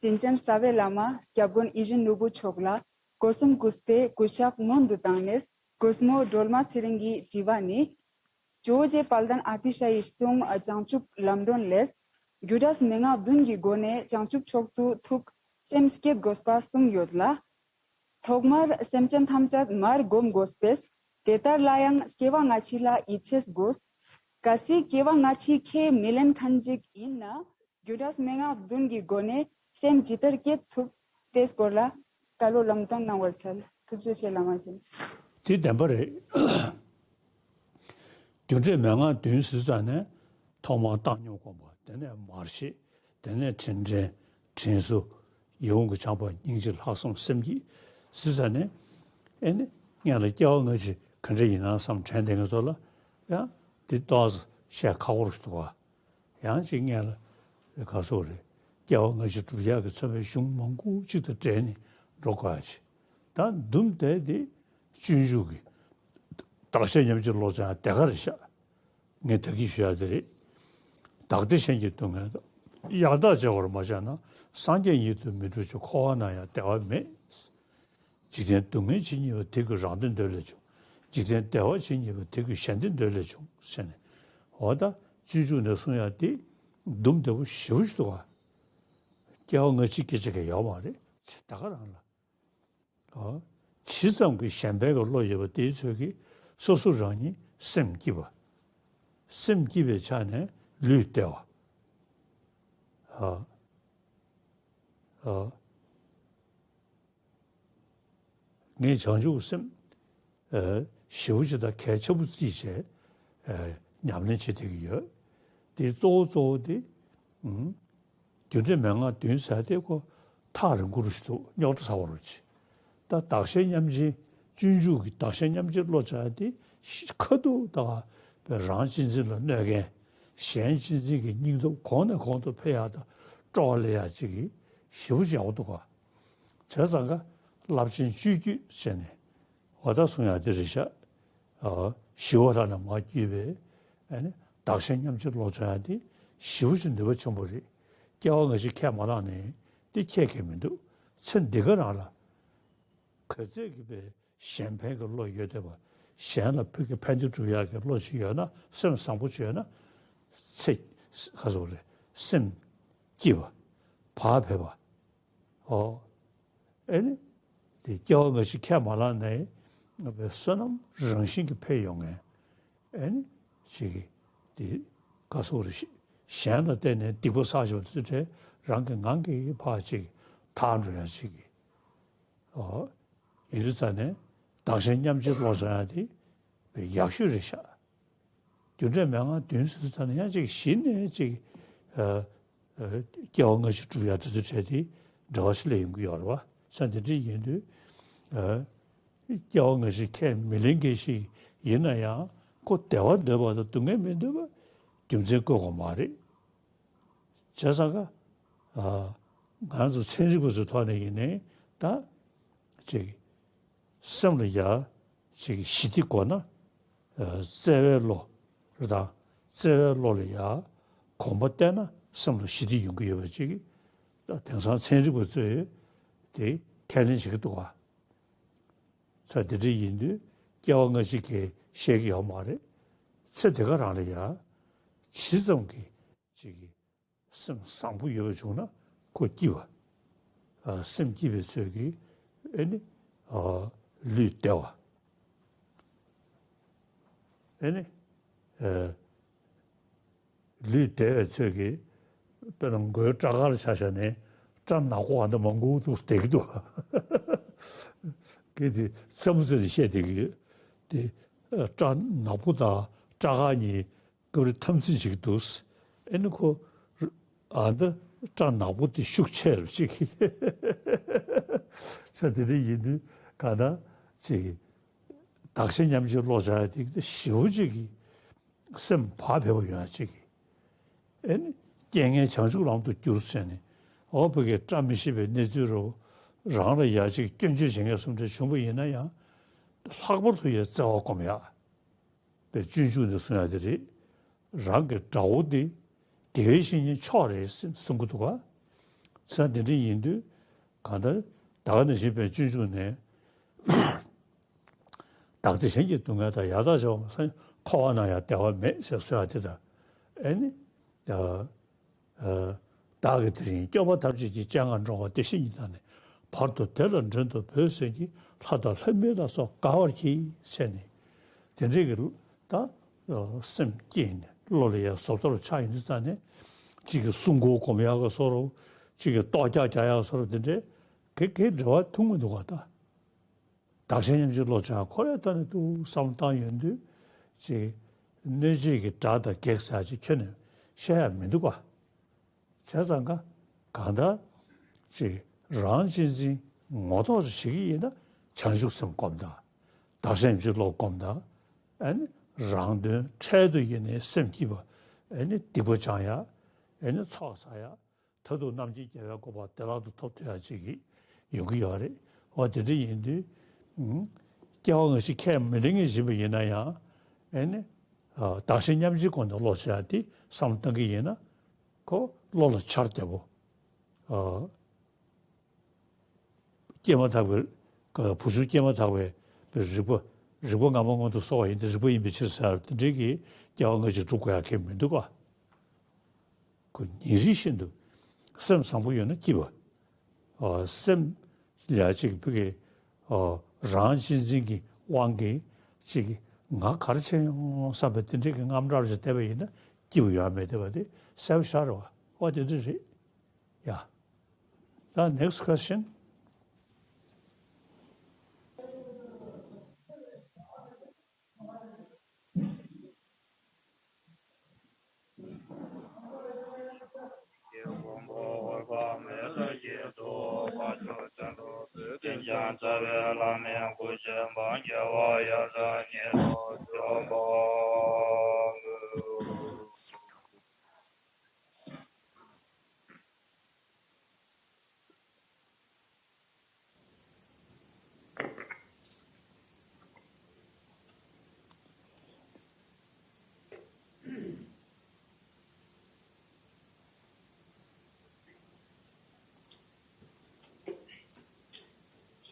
དྲིན་ཅན་རྩ་བའི་བླ་མ་སྐྱབས་མགོན་ཡིད་བཞིན་ནོར་བུ་མཆོག་ལ། སྒོ་གསུམ་གུས་པས་གུས་ཕྱག་སྔོན་དུ་བཏང་ནས། གུས་མོ་སྒྲོལ་མ་ཚེ་རིང་གི་དྲི་བ་ནི། ཇོ་བོ་རྗེ་དཔལ་ལྡན་ཨ་ཏི་ཤ་ཡི་གསུང་བྱང་ཆུབ་ལམ་སྒྲོན་ལས། རྒྱུ་འབྲས་མན་ངག་བདུན་གྱི་སྒོ་ནས་བྱང་ཆུབ་མཆོག་ཏུ་ཐུག་སེམས་བསྐྱེད་དགོས་པ་གསུངས་ཡོད་ལ། ཐོག་མར་སེམས་ཅན་ཐམས་ཅད་མར་བསྒོམ་དགོས་པས། དེ་ལྟར་ལ་ཡང་སྐྱེ་བ་སྔ་ཕྱི་ལ་ཡིད་ཆེས་དགོས། གལ་སྲིད་སྐྱེ་བ་སྔ་ཕྱི་ཁས་མི་ལེན་མཁན་ཅིག་ཡིན་ན། རྒྱུ་འབྲས་མན་ངག་བདུན་གྱི་སྒོ་ནས་སེམས་ཇི་ལྟར་བསྐྱེད་ཐུབ། དེའི་སྐོར་ལ་བཀའ་སློབ་ལམ་སྟོན་གནང་བར་འཚལ། ཐུགས་རྗེ་ཆེ་བླ་མ་ཡིན། དེ་བདེན་པ་རེད། རྒྱུ་འབྲས་མན་ངག་བདུན་ཟེར་ཙང་ནས་ཐོག་མར་བཏང་སྙོམས་སྒོམ་པ། དེ་ནས་མར་ཤེས། དེ་ནས་དྲིན་དྲན། དྲིན་གཟོ། ཡིད་འོང་གི་བྱམས་པ། སྙིང་རྗེ། ལྷག་བསམ། སེམས་བསྐྱེད་ཟེར་ཙང་ནས། ཨེ་ནི་སྔོན་ལ་སྐྱེ་བ་སྔ་ཕྱི་ག་འདྲ་ཡིན་ན་བསམ་དྲན་བསྡད་མཁན་ཚོ་ལ་ཡང་དེ་ཏོག་ཙམ་བཤད་ཁག་པོ་རེད་འདུག་ག་ཡང་ཅིག་སྔོན་ལ་ག་སོགས་རེད། སྐྱེ་བ་སྔ་ཕྱི་སྒྲུབ་ཡག་གི་ཚོད་མའི་གཞུང་མང་པོ་ཅིག་དང་འབྲེལ་ནས་འགྲོ་དགོས་ཡ་ཅིག་ད་བདུན་དེ་དེ་སྤྱོད་འཇུག་གི་བདག་གཞན་མཉམ་བརྗེའི་བློ་སྦྱང་དེ་ག་རེད་ཤག་ངས་ད་གིན་ཞུ་ཡ་དེ་རེད། བདག་བདེ་གཞན་གྱི་སྡུག་བསྔལ་དང་། ཡང་དག་བརྗེ་བར་མ་བྱས་ན། སངས་རྒྱས་ཉིད་དུ་མི་འགྲུབ་ཅིང་། འཁོར་བ་ན་ཡང་བདེ་བ་མེད། འཇིག་རྟེན་སྡུག་བསྔལ་ཇི་སྙེད་པ། དེ་ཀུན་རང་བདེ་འདོད་ལས་བྱུང་། འཇིག་རྟེན་བདེ་བ་ཇི་སྙེད་པ། དེ་ཀུན་གཞན་བདེ་འདོད་ལས་བྱུང་། ཟེར་ནས། འོ་ད་སྤྱོད་འཇུག་ནས་གསུང་ཡ་དེ་སྡུག་བདེ་པོ་ཞེ་པོ་ཞིག་འདུག་ག་སྐྱེ་བ་སྔ་ཕྱི་སྐད་ཆ་གང་ཡང་ཡོད་མ་རེད། ཚེ་ད་ག་རང་ལ། ཨ། ཇི་ཙམ་གྱིས་གཞན་ཕན་གྱི་བློ་ཡོད་པ་དེའི་ཚོད་ཀྱིས་སོ་སོ་རང་ཉིད་སེམས་སྐྱིད་པ། སེམས་སྐྱིད་པའི་ཆ་ནས་ལུས་བདེ་བ། ཨ། ཨ། ངས་བྱང་ཆུབ་སེམས། ཨ། ཞེ་པོ་ཅིག་དང་གལ་ཆེན་པོ་བརྩིས་བྱས། ཨ། ཉམས་ལེན་བྱེད་བསྡད་ཀྱི་ཡོད། དེ་གཙོ་བོ་གཙོ་བོ་དེ། ཨུམ། རྒྱུ་འབྲས་མན་ངག་བདུན་ཟེར་དེ་ཁོ་ཐག་རིང་པོ་རུ་ཞིག་འདུག་རྙོག་དྲ་ཚ་བ་རུ་ཆེ། ད་བདག་གཞན་མཉམ་བརྗེའི་སྤྱོད་འཇུག་གི་བདག་གཞན་མཉམ་བརྗེའི་བློ་སྦྱང་དེ་ཤི་ཁ་ཐུག་ད་བའི་རང་གཅེས་འཛིན་ལ་གནོད་མཁན། གཞན་གཅེས་འཛིན་གྱི་སྙིང་སྟོབས་གོང་ནས་གོང་དུ་འཕེལ་ཡག་དང་སྤྲོ་བ་སླེབས་ཡག་ཅིག་གི་ཞེ་པོ་ཅིག་ཡག་པོ་འདུག་ག་བྱས་ཙང་ཀ་རླབས་ཆེན་སྤྱོད་བརྒྱུད་བྱས་ནས། འོ་ད་གསུང་ཡག་འདི་རེད་ཤག་ཨ། ཞི་བ་ལྷ་ལས་མར་བརྒྱུད་པའི། ཨ་ནི་བདག་གཞན་མཉམ་བརྗེའི་བློ་སྦྱང་ཡག་འདི་ཞེ་པོ་ཅིག་ནུས་པ་ཆེན་པོ་རེད། སྐྱེ་བ་སྔ་ཕྱི་ཁས་མ་བླངས་ནས་འདི་ཁྱད་ཁྱད་མི་འདུག་ཚེ་འདི་ག་རང་ལ་ག་ཚད་ཀྱི་པའི་གཞན་ཕན་གྱི་བློ་ཡོད་བསྡད་པ། གཞན་ལ་ཕུལ་གྱི་ཕན་བདེ་སྒྲུབ་ཡག་གི་བློ་ཞིག་ཡོད་ན། སེམས་བཟང་པོ་ཅིག་ཡོད་ན། ཚེ་ག་ཚོད་རེད། སེམས་སྐྱིད་པ། བག་ཕེབས་པ། ཨོ། ཨེ་ནི། དེ་སྐྱེ་བ་སྔ་ཕྱི་ཁས་མ་བླངས་ནས་བསོད་ནམས་རང་བཞིན་གྱིས་འཕེལ་ཡོང་ངེས། ཨེ་ནི། ཅིག་གིས། དེ་ག་སོགས་རེ་ཞིག་གཞན་ལ་བརྟེན་ནས་སྡིག་པ་བསགས་བཞག་པ་དེ་ཚོ་བྲལ། རང་གི་ངང་གིས་ཕར་ཅིག་དག་འགྲོ་ཡ་ཅིག་གིས། ཨོ། ཡིན་དུས་ཙང་ནས་བདག་གཞན་མཉམ་བརྗེའི་བློ་སྦྱང་ཡ་དེ་ཡག་ཤོས་རེད་ཤག་རྒྱུ་འབྲས་མན་ངག་བདུན་ཟེར་དུས་ཙམ་ནས་ཡང་ཅིག་གཞི་ནས་ཅིག་ཨ། ཨ། སྐྱེ་བ་སྔ་ཕྱི་སྒྲུབ་ཡག་དེ་ཚོ་བྲལ་ཏེ་འབྲེལ་བ་ཞིག་སླེབས་ཡོང་གི་ཡོད་རེད་བ། ས་དེ་འདྲ་ཡིན་དུས། ཨ། སྐྱེ་བ་སྔ་ཕྱི་ཁས་མི་ལེན་མཁན་ཞིག་ཡིན་ན་ཡང་ཁོ་བདེ་བ་འདོད་པ་དང་སྡུག་བསྔལ་མི་འདོད་པ་རྒྱུ་མཚན་བཀོད་དགོས་མ་རེད། བྱས་ཙང་ཀ་ཨ། ང་ཚོ་ཚན་རིག་པ་ཚོའི་ཐོག་ནས་ཡིན་ནའི་ད་ཅིག་སེམས་ལ་ཡ་ཅིག་ཞི་བདེ་དགོས་ན། ཨ། བརྩེ་བའི་བློ་རེད་དང་། བརྩེ་བའི་བློ་ལ་ཡ་གོམས་པ་བསྟེན་ན་སེམས་ལ་ཞི་བདེ་ཡོང་གི་ཡོད་པ་ཅིག་ད་དེང་སང་ཚན་རིག་པ་ཚོས་དེ་ཁས་ལེན་བྱེད་ཀྱི་འདུག་ག་ཚ་དེ་འདྲ་ཡིན་དུས་སྐྱེ་བ་སྔ་ཕྱི་གི་བཤད་ཀྱི་ཡོད་མ་རེད། ཚེ་འདི་ག་རང་ལ་ཡ་ཇི་ཙམ་གྱི་ཅིག་གི་སེམས་བཟང་པོ་ཡོད་པ་བྱུང་ན་ཁོ་སྐྱིད་པ། ཨ། སེམས་སྐྱིད་པའི་ཚོད་ཀྱིས་ཨེ་ནི། ཨ། ལུས་བདེ་བ། ཨེ་ནི། ཨ། ལུས་བདེ་བའི་ཚོད་ཀྱིས་དཔེར་ན་མགོའི་སྐྲ་དཀར་ཆ་བཞག་ནས་སྐྲ་ནག་པོ་གང་འདྲ་མང་པོ་འདུག་བསྡད་ཀྱི་འདུག་གལ་ཏེ་རྩེད་མོ་རྩེ་ནས་བཤད་བསྡད་ཀྱི་ཡོད་དེ། སྐྲ་ནག་པོ་དང་སྐྲ་དཀར་གཉིས་སྐབས་རེ་འཐབ་འཛིང་བྱེད་ཀྱི་འདུག་ཨེ་ནི་ཁོ། ཨ། འདི་སྐྲ་ནག་པོ་དེ་ཤུགས་ཆེ་རུ་ཅིག་ས་དེ་འདྲ་ཡིན་དུས་གང་ལྟར་ཅིག་བདག་གཞན་མཉམ་བརྗེའི་བློ་སྦྱང་ཡ་དེ་ཞེ་པོ་ཅིག་གི་སེམས་བག་ཕེབས་པ་ཡོང་ཡ་ཅིག་ཨེ་ནི་རྐྱེན་ངན་བྱང་ཆུབ་ལམ་དུ་བསྒྱུར་ཟེར་ནས། འོ་བོད་ཀྱི་བཀྲ་མི་ཤིས་པའི་གནས་ཚུལ་རུ་རང་ལ་ཡ་ཅིག་སྐྱོན་བརྗོད་བྱེད་མཁན་སུམ་སྒྲིལ་བྱུང་བ་ཡིན་ན་ཡང་། ལྷག་པར་དུ་ཡ་བརྩེ་བ་སྒོམ་ཡ། པའི་སྤྱོད་འཇུག་ནས་གསུང་ཡ་དེ་རེད། རང་གི་དགྲ་བོ་དེ་དགེ་བའི་བཤེས་གཉེན་མཆོག་རེད་གསུང་གི་འདུག་ག་ཚེ་འདི་འདྲ་ཡིན་དུས་གང་ལྟར་ད་ག་ནང་བཞིན་པའི་སྤྱོད་འཇུག་ནས་ བདག་བདེ་གཞན་གྱི་སྡུག་བསྔལ་དང་། ཡང་དག་བྱ་བ་མ་བསམས་ཀྱིས། འཁོར་བ་ན་ཡང་བདེ་བ་མེད་ཟེར་གསོལ་བ་དེ་དང་། ཨེ་ནི། ཨ། ཨ། བདག་གིས་དེ་བཞིན་སྐྱོབ་པ་ཐམས་ཅད་ཀྱི། སྤྱན་སྔར་འགྲོ་བ་བདེ་གཤེགས་ཉིད་དང་ནི། བར་དུ་བདེ་ལ་འགྲན་དུ་བོས་ཟེར་གྱིས། ལྷ་དང་ལྷ་མིན་ལ་སོགས་དགའ་བར་གྱིས་ཟེར་ནས། དེ་འདྲའི་གི་ད་སེམས་བསྐྱེད་ནས་བློ་ལ་ཡང་བཟོ་ལྟ་བུ་ཆགས་ཡོང་དུས་ཙང་ནས། གཅིག་གིས་སྲུང་འཁོར་སྒོམ་ཡག་གི་བཟོ་འདྲ། གཅིག་གིས་ལྟོ་རྒྱག་རྒྱག་ཡག་བཟོ་འདྲ། དེ་འདྲའི་གེ་གེ་འབྲེལ་བ་ཐུག་མི་འདུག་ག་ད། བདག་གཞན་མཉམ་བརྗེའི་བློ་སྦྱང་ཁོ་རའི་ཐོག་ནས་ཏུ་བསམ་བློ་བཏང་ཡོང་དུས། ཅིག་གནོད་བྱེད་ཀྱི་དགྲ་དང་བགེགས་ཟེར་ཡག་ཅིག་ཁྱོན་ནས་བཤད་ཡག་མི་འདུག་ག་བྱས་ཙང་ག་གང་ལྟར་ཅིག་རང་གཅེས་འཛིན་ངོ་ཐོག་ཅིག་བྱེད་ཀྱི་ཡིན་ན། བྱང་ཆུབ་སེམས་སྒོམ་དང་། བདག་གཞན་མཉམ་བརྗེའི་བློ་སྒོམ་དང་། ཨ་ནི་རང་དོན་འཕྲལ་དུ་ཡིན་ནའི་སེམས་སྐྱིད་པ། ཨ་ནི་སྡིག་པ་སྦྱང་ཡག་ཨ་ནི་ཚོགས་བསགས་ཡག་མཐར་ཐུག་རྣམ་མཁྱེན་རྒྱལ་བའི་གོ་འཕང་བདེ་བླག་ཏུ་ཐོབ་ཐུབ་ཡག་ཅིག་གི་ཡོང་གི་ཡོད་རེད། འོ་དེ་འདྲ་ཡིན་དུས། ཨུམ། སྐྱེ་བ་སྔ་ཕྱི་ཁས་མི་ལེན་མཁན་ཞིག་ཡིན་ན་ཡང་། ཨེ་ནི། ཨ། བདག་གཞན་མཉམ་བརྗེའི་སྒོ་ནས་བློ་བྱ་ཡག་དེ་བསམ་བློ་བཏང་གི་ཡིན་ན། ཁོ་བློ་ལ་འཆར་བདེ་པོ། ཨ། སྐྱེས་མ་ཐག་པའི། ཀ་བུ་ཆུང་སྐྱེས་མ་ཐག་པའི་རིག་པ། རིག་པ་སྔ་མ་སྔོན་དུ་སོང་བ་ཡིན་ཏེ། རིག་པ་ཡིན་པའི་ཕྱིར་ཟེར་དེ་འདྲའི་གི་སྐྱེ་བ་སྔ་ཕྱི་སྒྲུབ་དགོས་ཡག་གི་མི་འདུག་ག་ཁོ་ཉིན་རེ་བཞིན་དུ་སེམས་བཟང་པོ་ཡོད་ན་སྐྱིད་པ། ཨ། སེམས་ལ་ཅིག་ཕ་གི། ཨ། རང་གཅེས་འཛིན་གྱི་དབང་གིས་ཅིག་ང་ག་རེ་བྱས་ཡོང་བསམ་པའི་དེ་འདྲའི་གི་དངངས་སྐྲག་ཅིག་བསྡད་པ་ཡིན་ན། སྐྱིད་པོ་ཡོད་མེད་བསྡད་པ་དེ་གསལ་པོ་ཤར་བ། འོ་དེ་འདྲ་རེད། ཡ། ད་next question།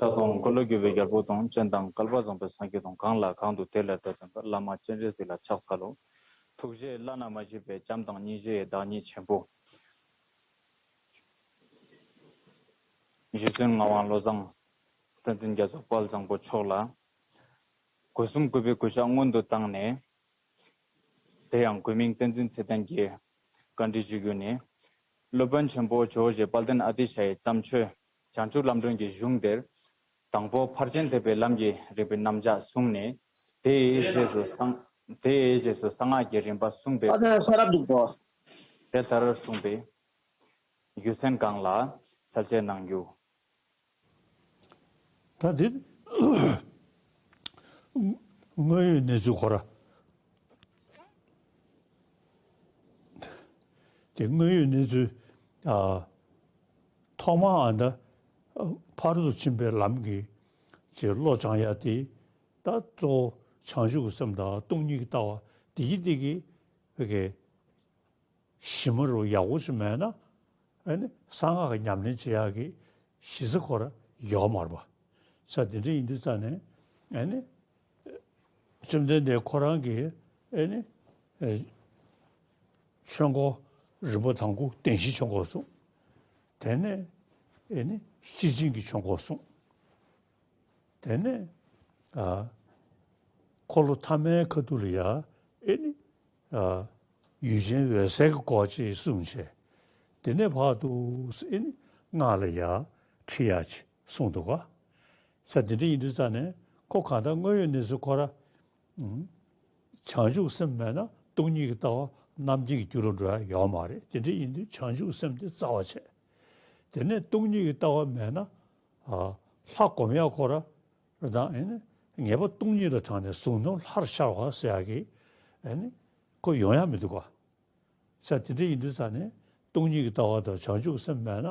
ཕྱག་སྟོང་། འཁོར་ལོས་སྒྱུར་བའི་རྒྱལ་པོ་དང་། སྤྱན་དང་བསྐལ་པ་བཟང་པོའི་སངས་རྒྱས་དང་། གང་ལ་གང་འདུལ་དེ་ལ་དེར་སྟོན་པ། བླ་མ་སྤྱན་རས་གཟིགས་ལ་ཕྱག་འཚལ་ལོ། ཐུགས་རྗེ་བླ་ན་མ་མཆིས་པའི་བྱམས་དང་སྙིང་རྗེའི་བདག་ཉིད་ཆེན་པོ། རྗེ་བཙུན་ངག་དབང་བློ་བཟང་བསྟན་འཛིན་རྒྱ་མཚོ་དཔལ་བཟང་པོ་མཆོག་ལ། སྒོ་གསུམ་གུས་པས་གུས་ཕྱག་སྔོན་དུ་བཏང་ནས། དེ་ཡང་གུས་མིང་བསྟན་འཛིན་ཚེ་བརྟན་གྱིས་བཀའ་འདྲི་ཞུ་རྒྱུ་ནི། སློབ་དཔོན་ཆེན་པོ་ཇོ་བོ་རྗེ་དཔལ་ལྡན་ཨ་ཏི་ཤའི་བརྩམས་ཆོས་བྱང་ཆུབ་ལམ་སྒྲོན་གྱི་གཞུང་འདིར། དང་པོ་ཕར་ཕྱིན་ཐེག་པའི་ལམ་གྱི་རིམ་པའི་རྣམ་གཞག་གསུངས་ནས། དེའི་རྗེས་སུ་གསང་། དེའི་རྗེས་སུ་གསང་སྔགས་ཀྱི་རིམ་པ་གསུངས་པའི། ཨ་ད་ས་རབ་འདུག་པོ། དེ་ལྟར་གསུངས་པའི་རྒྱུ་མཚན་གང་ལ་གསལ་བཤད་གནང་རྒྱུ། ད་འདི་དངོས་ཡོད་གནས་ཚུལ་ཁོ་ར། དེ་དངོས་ཡོད་གནས་ཚུལ། ཨ། ཐོག་མར་ཨ་ད་ཕ་རོལ་ཏུ་ཕྱིན་པའི་ལམ་གྱི་ཅིག་བློ་སྦྱང་ཡ་དེ། ད་གཙོ་བོ་བྱང་ཆུབ་ཀྱི་སེམས་དང་སྟོང་ཉིད་ཀྱི་ལྟ་བ་དེ་གི་དེ་གི་བོད་ཀྱི་ཞིབ་མོ་རུ་ཡག་པོ་ཞིག་མེད་ན། ཨ་ནི་གསང་སྔགས་ཀྱི་ཉམས་ལེན་བྱེད་ཡག་གི་གཞི་རྩ་ཁོ་ར་ཡོད་མ་རེད་པ། ས་དེ་འདྲ་ཡིན་དུས་ཙང་ནས། ཨ་ནི་བཅོམ་ལྡན་འདས་ཁོ་རང་གིས། ཨ་ནི་ཆོས་འཁོར་རིམ་པ་དང་པོ་བདེན་བཞིའི་ཆོས་འཁོར་གསུངས། དེ་ནས་ཨ་ནི་སྤྱི་ཆིངས་ཀྱི་ཆོས་འཁོར་གསུངས། དེ་ནས། ཨ། འཁོར་ལོ་ཐ་མའི་ཁ་ཐུག་ལ་ཡ། ཨེ་ནི། ཨ། ཡུལ་ཅན་འོད་གསལ་གྱི་སྐོར་ཅིག་གསུངས་བྱས། དེ་ནས་ཕར་དུ་ཨེ་ནི་སྔགས་ལ་ཡ་ཁྲིད་ཡ་ཅིག་གསུངས་འདུག་ག་ས་དེ་འདྲ་ཡིན་དུས་ཙང་ནས་ཁོ་གང་ལྟར་དངོས་ཡོད་གནས་ཚུལ་ཁོ་ར། ཨུམ། བྱང་ཆུབ་སེམས་མེད་ན་སྟོང་ཉིད་ཀྱི་ལྟ་བ་རྣམ་མཁྱེན་གྱི་རྒྱུ་རུ་འགྲོ་ཡ་ཡོད་མ་རེད། དེ་འདྲ་ཡིན་དུས་བྱང་ཆུབ་སེམས་དེ་རྩ་བ་བྱས། དེ་ནས་སྟོང་ཉིད་ཀྱི་ལྟ་བ་མེད་ན། ཨ། ལྷ་སྒོམ་ཡག་ཁོ་ར་རེད་དང་། ཨེ་ནི་ངེས་པ་སྟོང་ཉིད་ལ་དྲངས་ནས་གཟུང་དོན་ལྷར་ཤར་བ་ཟེར་ཡག་གི། ཨེ་ནི་ཁོ་ཡོང་ཡག་མི་འདུག་ག་ས་དེ་འདྲ་ཡིན་དུས་ཙང་ནས་སྟོང་ཉིད་ཀྱི་ལྟ་བ་དང་བྱང་ཆུབ་སེམས་མེད་ན་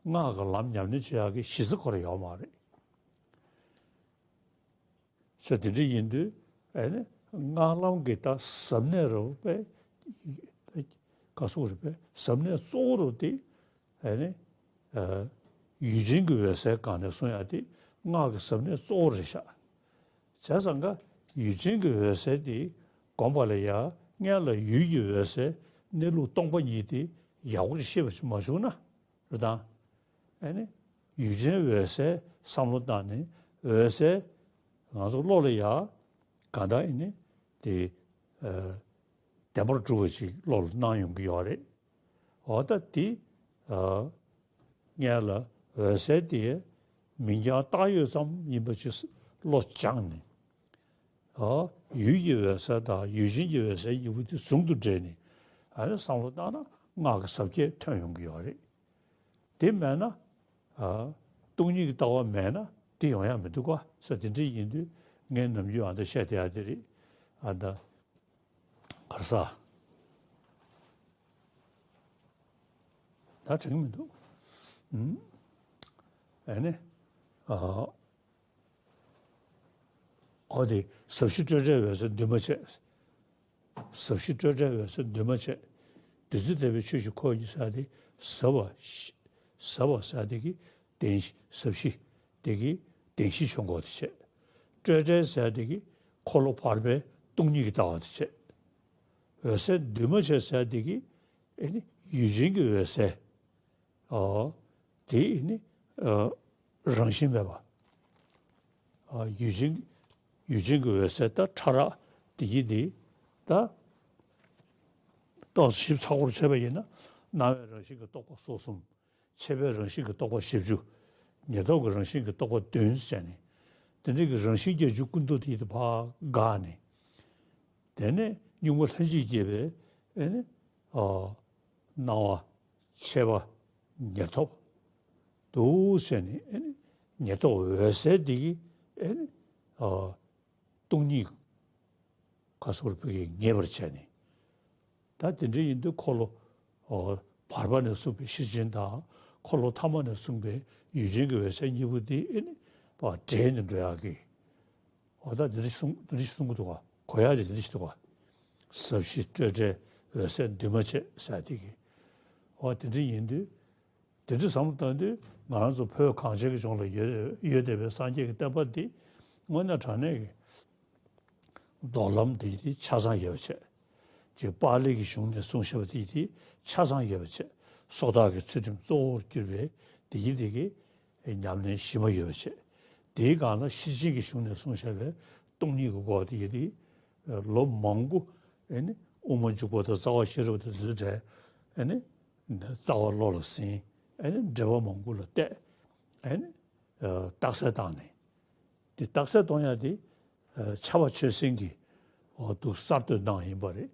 སྔགས་ཀྱི་ལམ་ཉམས་ལེན་བྱེད་ཡག་གི་གཞི་རྩ་ཁོ་ར་ཡོད་མ་རེད། ས་དེ་འདྲ་ཡིན་དུས། ཨེ་ནི་སྔགས་ལམ་གྱི་ད་ཟབ་གནད་རུ་པས། ག་སོགས་རེད་པས། ཟབ་གནད་གཙོ་བོ་རུ་དེ། ཨེ་ནི། ཨ། ཡུལ་ཅན་གྱི་འོད་གསལ་སྒང་ནས་གསུང་ཡག་དེ་ སྔགས་ཀྱི་ཟབ་གནད་གཙོ་བོ་རེད་ཤག་བྱས་ཙང་ཀ་ཡུལ་ཅན་གྱི་འོད་གསལ་དེ་སྒོམ་པ་ལ་ཡ། སྔོན་ལ་ཡུལ་གྱི་འོད་གསལ་གནས་ལུགས་སྟོང་པ་ཉིད་དེ་ཡག་པོ་ཅིག་ཤེས་པ་ཞིག་མ་བྱུང་ན། རེད་དང་། ཨ་ནི་ཡུལ་ཅན་འོད་གསལ་བསམ་བློ་བཏང་ནས་འོད་གསལ་ང་ཚོ་བློ་ལ་ཡ་གང་ལྟར་ཨ་ནི་དེ་ཨ་བདེན་པར་གྲུབ་པ་ཅིག་བློ་ལ་སྣང་ཡོང་གི་ཡོད་རེད། འོ་ད་དེ་ཨ་སྔོན་ལ་འོད་གསལ་དེ་མིང་རྐྱང་བཏགས་ཡོད་ཙམ་ཡིན་པ་ཅིག་བློ་སྦྱངས་ནས། ཨ་ཡུལ་གྱི་འོད་གསལ་དང་ཡུལ་ཅན་གྱི་འོད་གསལ་གཉིས་པོ་དེ་ཟུང་དུ་འབྲེལ་ནས། ཨ་ནི་བསམ་བློ་བཏང་ན་སྔགས་ཀྱི་ཟབ་ཁྱད་ཐོན་ཡོང་གི་ཡོད་རེད། དེ་མེད་ན། ཨ་སྟོང་ཉིད་ཀྱི་ལྟ་བ་མེད་ན་དེ་ཡོང་ཡ་མི་འདུག་ག་ཟེར། དེ་འདྲ་ཡིན་དུས་ངས་ནམ་རྒྱུན་ཨ་མདའ་བཤད་བསྡད་ཡ་དེ་རེད། ཨ་མདའ་གར་ས་ད་དྲན་གྱི་མི་འདུག་ཨུམ། ཨ་ནི་ཨ། འོ་དེ་ཟབ་ཞི་སྤྲོས་བྲལ་འོད་གསལ་འདུས་མ་བྱས། ཟབ་ཞི་སྤྲོས་བྲལ་འོད་གསལ་འདུས་མ་བྱས། བདུད་རྩི་ལྟ་བུའི་ཆོས་ཀྱི་ཁོ་ཡི་ཟེར་དེ། ཟབ་པ་ཟབ་པ་ཟེར་དེ་གི་བདེན་ཞི། ཟབ་ཞི་དེ་གི་བདེན་བཞིའི་ཆོས་འགོག་དེ་བྱས། སྤྲོས་བྲལ་ཟེར་དེ་གི་འཁོར་ལོ་བར་པའི་སྟོང་ཉིད་ཀྱི་ལྟ་བ་དེ་བྱས། འོད་གསལ་འདུས་མ་བྱས་ཟེར་དེ་གི་ཨེ་ནི་ཡུལ་ཅན་གྱི་འོད་གསལ། ཨོ། དེ་ནི་ཨ་རང་བཞིན་མེད་པ། ཨ་ཡུལ་ཅན་ཡུལ་ཅན་གྱི་འོད་གསལ་ད་ཕྲ་རགས་དེ་གི་དེ་ད་ཏོག་ཙམ་ཞིབ་ཚགས་པོར་བྱས་པ་ཡིན་ན། སྣང་བའི་རང་བཞིན་གྱི་རྟོག་པ་སོ་གསུམ། མཆེད་པའི་རང་བཞིན་གྱི་རྟོག་པ་བཞི་བཅུ། ཉེར་ཐོབ་ཀྱི་རང་བཞིན་གྱི་རྟོག་པ་བདུན་བྱས་ནས། དེ་འདྲ་གི་རང་བཞིན་བརྒྱད་ཅུ་ཀུན་བཏུས་དེ་ཡི་དེ་ཕར་འགགས་ནས། དེ་ནས་གཉུག་མ་ལྷན་ཅིག་སྐྱེས་པའི་ཨེ་ནི་ཨ་སྣང་བ། མཆེད་པ། ཉེར་ཐོབ་འདུག་ཟེར་ནས། ཨེ་ནི་ཉེར་ཐོབ་འོད་གསལ་འདི་གིས་ཨེ་ནི་ཨ་སྟོང་ཉིད་ག་སོགས་པའི་ངེས་པར་བྱས་ནས། ད་དེ་འདྲ་ཡིན་དུས་འཁོར་ལོ་ཨ་བར་པ་ནས་གསུངས་པའི་ཤེར་ཕྱིན་དང་། འཁོར་ལོ་ཐ་མ་ནས་གསུངས་པའི་ཡུལ་ཅན་གྱི་འོད་གསལ་གཉིས་པོ་དེ་ཨེ་ནི་ཕར་འདྲེས་ནས་འགྲོ་ཡག་གི། འོ་ད་འདི་འདྲ་གསུང་འདི་འདྲ་གསུང་གི་འདུག་ག་གོ་ཡག་དེ་འདི་འདྲ་ཞིག་འདུག་ག་ཟབ་ཞི་སྤྲོས་བྲལ་འོད་གསལ་འདུས་མ་བྱས་ཟེར་དེ་གི། འོ་དེ་འདྲ་ཡིན་དུས། དེ་འདྲ་བསམ་བློ་བཏང་དུས་ང་རང་ཚོ་བོད་གངས་ཅན་གྱི་ལྗོངས་ལ་ཡོད་ཡོད་བསྡད་པའི་སངས་རྒྱས་ཀྱི་བསྟན་པ་འདི་དངོས་གནས་དྲང་གནས་ཀྱི་མདོ་ལམ་འདི་དེ་ཆ་ཚང་ཡོད་པ་བྱས། ཅིག་པཱ་ལི་གི་གཞུང་ནས་གསུངས་བཞག་པ་དེ་དེ་ཆ་ཚང་ཡོད་པ་བྱས། སོ་ཐར་གྱི་ཚུལ་ཁྲིམས་གཙོ་བོར་གྱུར་པའི་དེ་གི་དེ་གི་ཉམས་ལེན་གཞི་མ་ཡོད་པ་བྱས། དེའི་སྒང་ལ་ཤེར་ཕྱིན་གྱི་གཞུང་ནས་གསུངས་བཞག་པའི་སྟོང་ཉིད་ཀྱི་སྐོར་དེ་ཡི་དེ་ལོ་མང་པོ་ཨེ་ནི་དབུ་མ་འཇུག་པ་དང་རྩ་བ་ཤེས་རབ་དང་འཛུལ་བྲལ། ཨེ་ནི་རྩ་བ་བློ་ལ་ཟིན། ཨེ་ནི་འགྲེལ་པ་མང་པོ་ལ་བལྟས། ཨེ་ནི་རྟགས་གསལ་བཏང་ནས། དེ་རྟགས་གསལ་གཏོང་ཡ་དེ་ཕྱྭ་པ་ཆོས་སེང་གིས་འོ་འདུག་གསར་གཏོད་གནང་ཡིན་པ་རེད།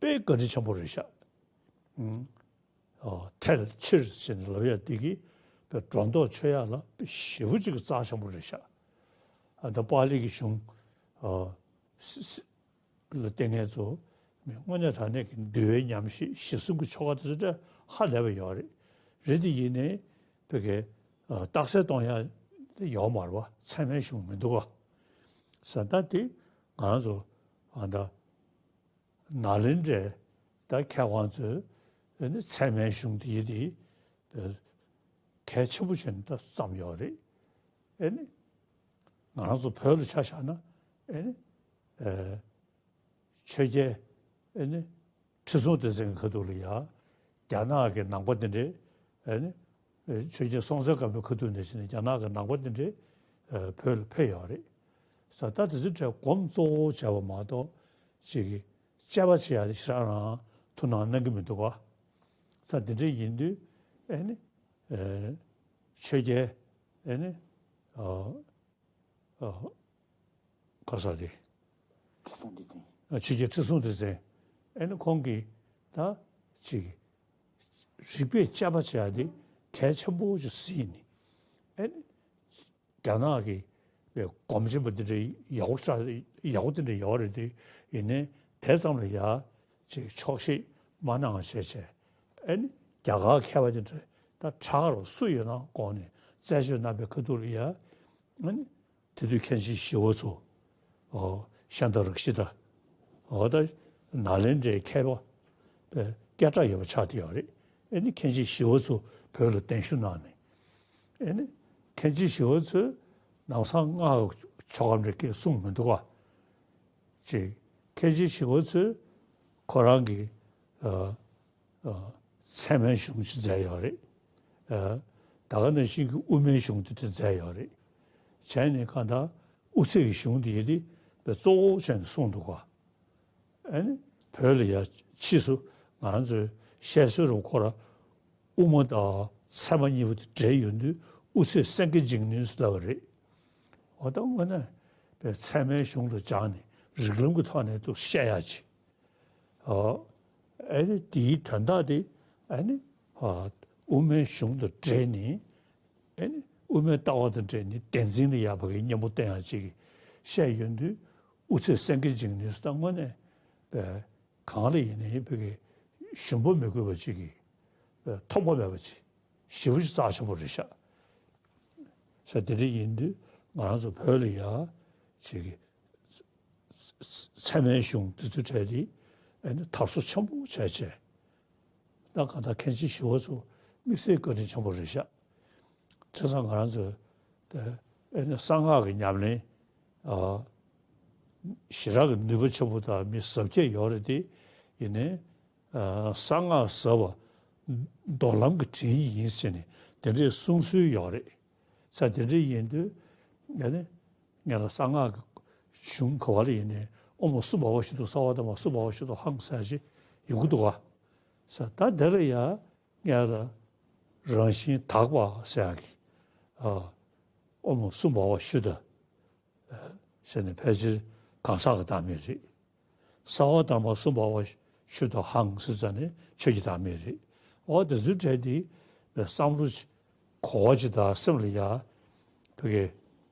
དཔེ་བཀའ་དྲིན་ཆེན་པོ་རེད་ཤག་ཨ་ཐལ་ཕྱིར་ཟེར་ནས་ལབ་ཡ་དེ་གིས་དཔེ་སྒྲོ་འདོགས་ཆོད་ཡ་ལ་དཔེ་ཞེ་པོ་ཅིག་གི་རྩ་ཆེན་པོ་རེད་ཤག་ཨ་ད་པཱ་ལི་གི་གཞུང་ཨ་སི་སི་ལ་བལྟས་མཁན་ཚོ་མི་དངོས་གནས་དྲང་གནས་ཀྱི་འདུལ་བའི་ཉམས་བཞེས་གཞི་གསུམ་གྱི་ཆོ་ག་དེ་ཚོ་འདྲ་ཧ་ལས་པ་ཡོད་རེད། རེད་དེ་ཡིན་ནའི་བོད་ཀྱི་ཨ་རྟགས་གསལ་གཏོང་ཡ་ཡོད་མ་རེད་པ། ཚད་མའི་གཞུང་མི་འདུག་ག་ཟེར། ད་དེ་ང་རང་ཚོ་ཨ་ད། ནཱ་ལེནྡྲའི་ད་མཁས་དབང་ཚོས་ཨ་ནི་ཚད་མའི་གཞུང་དེ་ཡི་དེ་གལ་ཆེན་པོ་བྱས་ནས་ད་བརྩམས་ཡོད་རེད། ཨ་ནི་ང་རང་ཚོ་བོད་ལ་ཆ་བཞག་ན་ཨ་ནི་ཨ་ཆོས་རྒྱལ་ཨ་ནི་ཁྲི་སྲོང་ལྡེ་བཙན་གྱི་ཁ་ཐུག་ལ་ཡ་རྒྱ་ནག་གི་ནང་པ་དེ་འདྲས། ཨ་ནི་ཆོས་རྒྱལ་སྲོང་བཙན་སྒམ་པོའི་ཁ་ཐུག་ནས་བྱས་ནས་རྒྱ་ནག་གི་ནང་པ་དེ་འདྲས་བོད་ལ་ཕེབས་ཡོད་རེད། ས་ད་དེ་ཚོའི་གྲས་སྒོམ་གཙོ་བོ་བྱས་པ་མ་གཏོགས་ཅིག་གི་དཔྱད་པ་བྱེད་ཡ་དེ་ཞེ་དྲག་རང་ཐུགས་སྣང་གནང་གི་མི་འདུག་ག་ས་དེ་འདྲས་ཡིན་དུས་ཨ་ནི་ཨ་ཆོས་རྒྱལ་ཨ་ནི་ཨ་ཨ་ག་ས་དེ། ཁྲི་སྲོང་ལྡེ་བཙན། ཨ་ཆོས་རྒྱལ་ཁྲི་སྲོང་ལྡེ་བཙན། ཨ་ནི་ཁོང་གིས་ད་ཅིག་རིག་པས་དཔྱད་པ་བྱེད་ཡ་དེ་གལ་ཆེན་པོ་ཅིག་གཟིགས་ནས། ཨ་ནི་རྒྱ་ནག་གི་སྒོམ་ཆེན་པོ་འདི་འདྲའི་ཡག་པོ་ཡག་པོ་འདི་འདྲ་ཡོད་རེད་དེ། ཡིན་ནའི་དེ་ཙམ་ལ་ཡ་ཅིག་ཆོག་ཤེས་མ་གནང་བྱས་བྱས། ཨ་ནི་རྒྱ་གར་མཁས་པ་འདི་འདྲ་ད་དྲག་རུ་སུ་ཡོད་ན་དགོངས་ནས་རྩད་གཅོད་གནང་པའི་ཁ་ཐུག་ལ་ཡ། ཨ་ནི་དེ་དུས་མཁན་ཆེན་ཞི་བ་འཚོ། ཨོ་ཤཱནྟ་རཀྵི་ཏ། ཨོ་ད་ནཱ་ལེནྡྲའི་མཁས་པ་དཔེ་སྐད་གྲགས་ཡོད་པ་ཆགས་བསྡད་ཡོད་རེད། ཨ་ནི་མཁན་ཆེན་ཞི་བ་འཚོ་བོད་ལ་གདན་ཞུ་གནང་ནས། ཨ་ནི་མཁན་ཆེན་ཞི་བ་འཚོས་ ལམ་སང་སྔགས་ཀྱི་ཆོ་ག་འདྲ་སྐད་གསུངས་མི་འདུག་ག་ཅིག་མཁན་ཆེན་ཞི་བ་འཚོས་ཁོ་རང་གི་ཨ་ཨ་ཚད་མའི་གཞུང་ཅིག་མཛད་ཡོད་རེད། ཨ་ད་ག་ནང་བཞིན་གྱི་དབུ་མའི་གཞུང་དེ་དེ་མཛད་ཡོད་རེད། བྱས་ནས་གང་ལྟར་དབུ་ཚད་ཀྱི་གཞུང་དེ་ཡིན་དེ་གཙོ་བོ་བྱས་ནས་གསུངས་འདུག་ག་ཨ་ནི་བོད་ལ་ཡ་ཕྱིས་སུ་ང་རང་ཚོའི་བཤད་སྲོལ་རུ་ཁོ་ར་དབུ་མ་དང་ཚད་མ་གཉིས་པོ་དེ་འདྲེས་ཡོང་དུས་དབུ་ཚད་སེང་གེ་འབྱིང་ནུས་སུ་ལབ་པ་རེད། འོ་ད་དངོས་གནས་པའི་ཚད་མའི་གཞུང་ལ་སྦྱངས་ནས་རིགས་ལམ་གྱི་ཐོག་ནས་ཏུ་བཤད་ཡག་ཅིག་ཨ་ནི་དེའི་དོན་དག་དེ་ཨ་ནི་དབུ་མའི་གཞུང་དང་འབྲེལ་ནས་ཨ་ནི་དབུ་མའི་ལྟ་བ་དང་འབྲེལ་ནས་བདེན་འཛིན་ལ་ཡག་པ་གི་གཉེན་པོ་བསྟེན་ཡག་ཅིག་བཤད་ཡོང་དུས། དབུ་ཚད་སེང་གེ་འབྱིང་ནུས་སུ་དང་དངོས་གནས་པའི་གང་ལ་ཡིན་ནའི་བོད་ཀྱི་ཞུམ་པ་མི་དགོས་པ་ཅིག་གིས་ཐོགས་པ་མེད་པ་ཅིག་ཞེ་པོ་ཅིག་རྩ་ཆེན་པོ་རེད་ཤག་ས་དེ་འདྲ་ཡིན་དུས་ང་རང་ཚོ་བོད་ལ་ཡ་ཅིག་གི་ཚད་མའི་གཞུང་དེ་ཚོའི་གྲས་དེ་ཨ་ནི་དར་སྲོལ་ཆེན་པོ་བྱས་བྱས། ད་གང་ལྟར་མཁན་ཆེན་ཞི་བ་འཚོ་དམིགས་བསལ་བཀའ་དྲིན་ཆེན་པོ་རེད་ཤག་བྱས་ཙང་ང་རང་ཚོས་དེ་ཨེ་ནི་གསང་སྔགས་ཀྱི་ཉམས་ལེན་ཨ་ཞེ་དྲག་གི་ནུས་པ་ཆེན་པོ་དང་མི་ཟབ་རྒྱས་ཡོད་རེད་དེ། ཡིན་ནའི་ཨ་གསང་སྔགས་ཟབ་པ་མདོ་ལམ་གྱི་དྲིན་ཡིན་ཟེར་ནས་དེ་འདྲའི་གསུང་སྲོལ་ཡོད་རེད། ས་དེ་འདྲ་ཡིན་དུས་ཨེ་ནི་ངས་ལ་གསང་སྔགས་ཀྱི་གཞུང་ག་བ་ལ་ཡིན་ནའི་ཨོཾ་སུ་བྷ་ཝ་ཤུདྡྷོ་སརྦ་དྷརྨ་སུ་བྷ་ཝ་ཤུདྡྷོ་ཧཾ་ཟེར་ཞིག་ཡོང་གི་འདུག་ག་ས་ད་དེ་ལ་ཡ། ངས་ལ་རང་བཞིན་དག་པ་ཟེར་ཡག་གི་ཨ་ཨོཾ་སུ་བྷ་ཝ་ཤུདྡྷ་ཟེར་ནས་ཕལ་ཆེར་གང་ཟག་གི་བདག་མེད་རེད། སརྦ་དྷརྨ་སུ་བྷ་ཝ་ཤུདྡྷོ་ཧཾ་ཟེར་ཙང་ནས་ཆོས་ཀྱི་བདག་མེད་རེད། འོ་དེ་ཚོའི་གྲས་དེ་བསམ་བློ་གོ་བ་ཅིག་དང་སེམས་ལ་ཡ་ཕ་གི་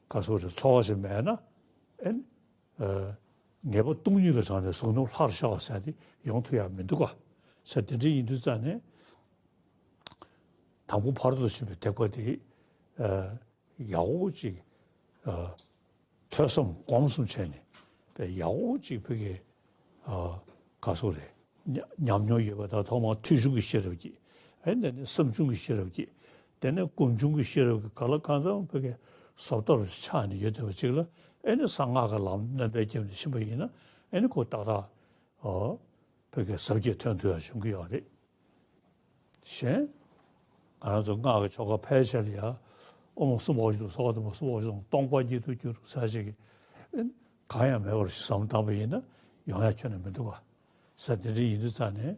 ག་ཟེར་རེད་ཚོར་བ་ཞིག་མེད་ན་ཨེ་ནི། ངེས་པ་སྟོང་ཉིད་ལ་དྲངས་ནས་གཟུགས་རྣམས་ལྷར་ཤར་བ་ཟེར་དེ་ཡོང་ཐུབ་ཡག་མི་འདུག་ག་ས་དེ་འདྲ་ཡིན་དུས་ཙང་ནས་དང་པོ་ཕར་ཚུར་ཕྱིན་པའི་ཐེག་པ་དེ་ཡག་པོ་ཅིག་ཐོས་བསམ་སྒོམ་གསུམ་བྱས་ནས་ཡག་པོ་ཅིག་ཕ་གི་ག་ཟེར་རེད། ཉམས་མྱོང་ཡོད་པ་དང་ཐོག་མར་ཐོས་བྱུང་གི་ཤེས་རབ་ཀྱིས། ཨེ་དེ་ནས་བསམ་བྱུང་གི་ཤེས་རབ་ཀྱིས། དེ་ནས་སྒོམ་བྱུང་གི་ཤེས་རབ་ཀྱིས་གང་ལ་གང་འཚམ་ཕ་གི་བཟོ་ལྟར་ཆགས་ནས་ཡོད་བསྡད་པ་ཅིག་ལ་ཨེ་ནི་གསང་སྔགས་ཀྱི་ལམ་སྣོན་པ་བརྒྱབ་ནས་ཕྱིན་པ་ཡིན་ན་ཨེ་ནི་ཁོ་ཏག་ཏག་ཨོ་ཕ་གི་ཟབ་རྒྱས་ཐོན་ཐུབ་ཡག་བྱུང་གི་ཡོད་རེད། གཞན་ང་རང་ཚོ་སྔགས་ཀྱི་ཆོ་ག་ཕལ་ཆེར་ལ་ཡ་ཨོཾ་སུ་བྷ་ཝ་ཤུདྡྷོ་སརྦ་དྷརྨ་སུ་བྷ་ཝ་ཤུདྡྷོ་སྟོང་པ་ཉིད་དུ་གྱུར་ཟེར་ཞིག་གང་ཡང་མེད་པར་ཞིག་བསམ་བཏང་པ་ཡིན་ན་ཡོང་ཡག་ཁྱོན་ནས་མི་འདུག་ག་ས་དེ་འདྲ་ཡིན་དུས་ཙང་ནས།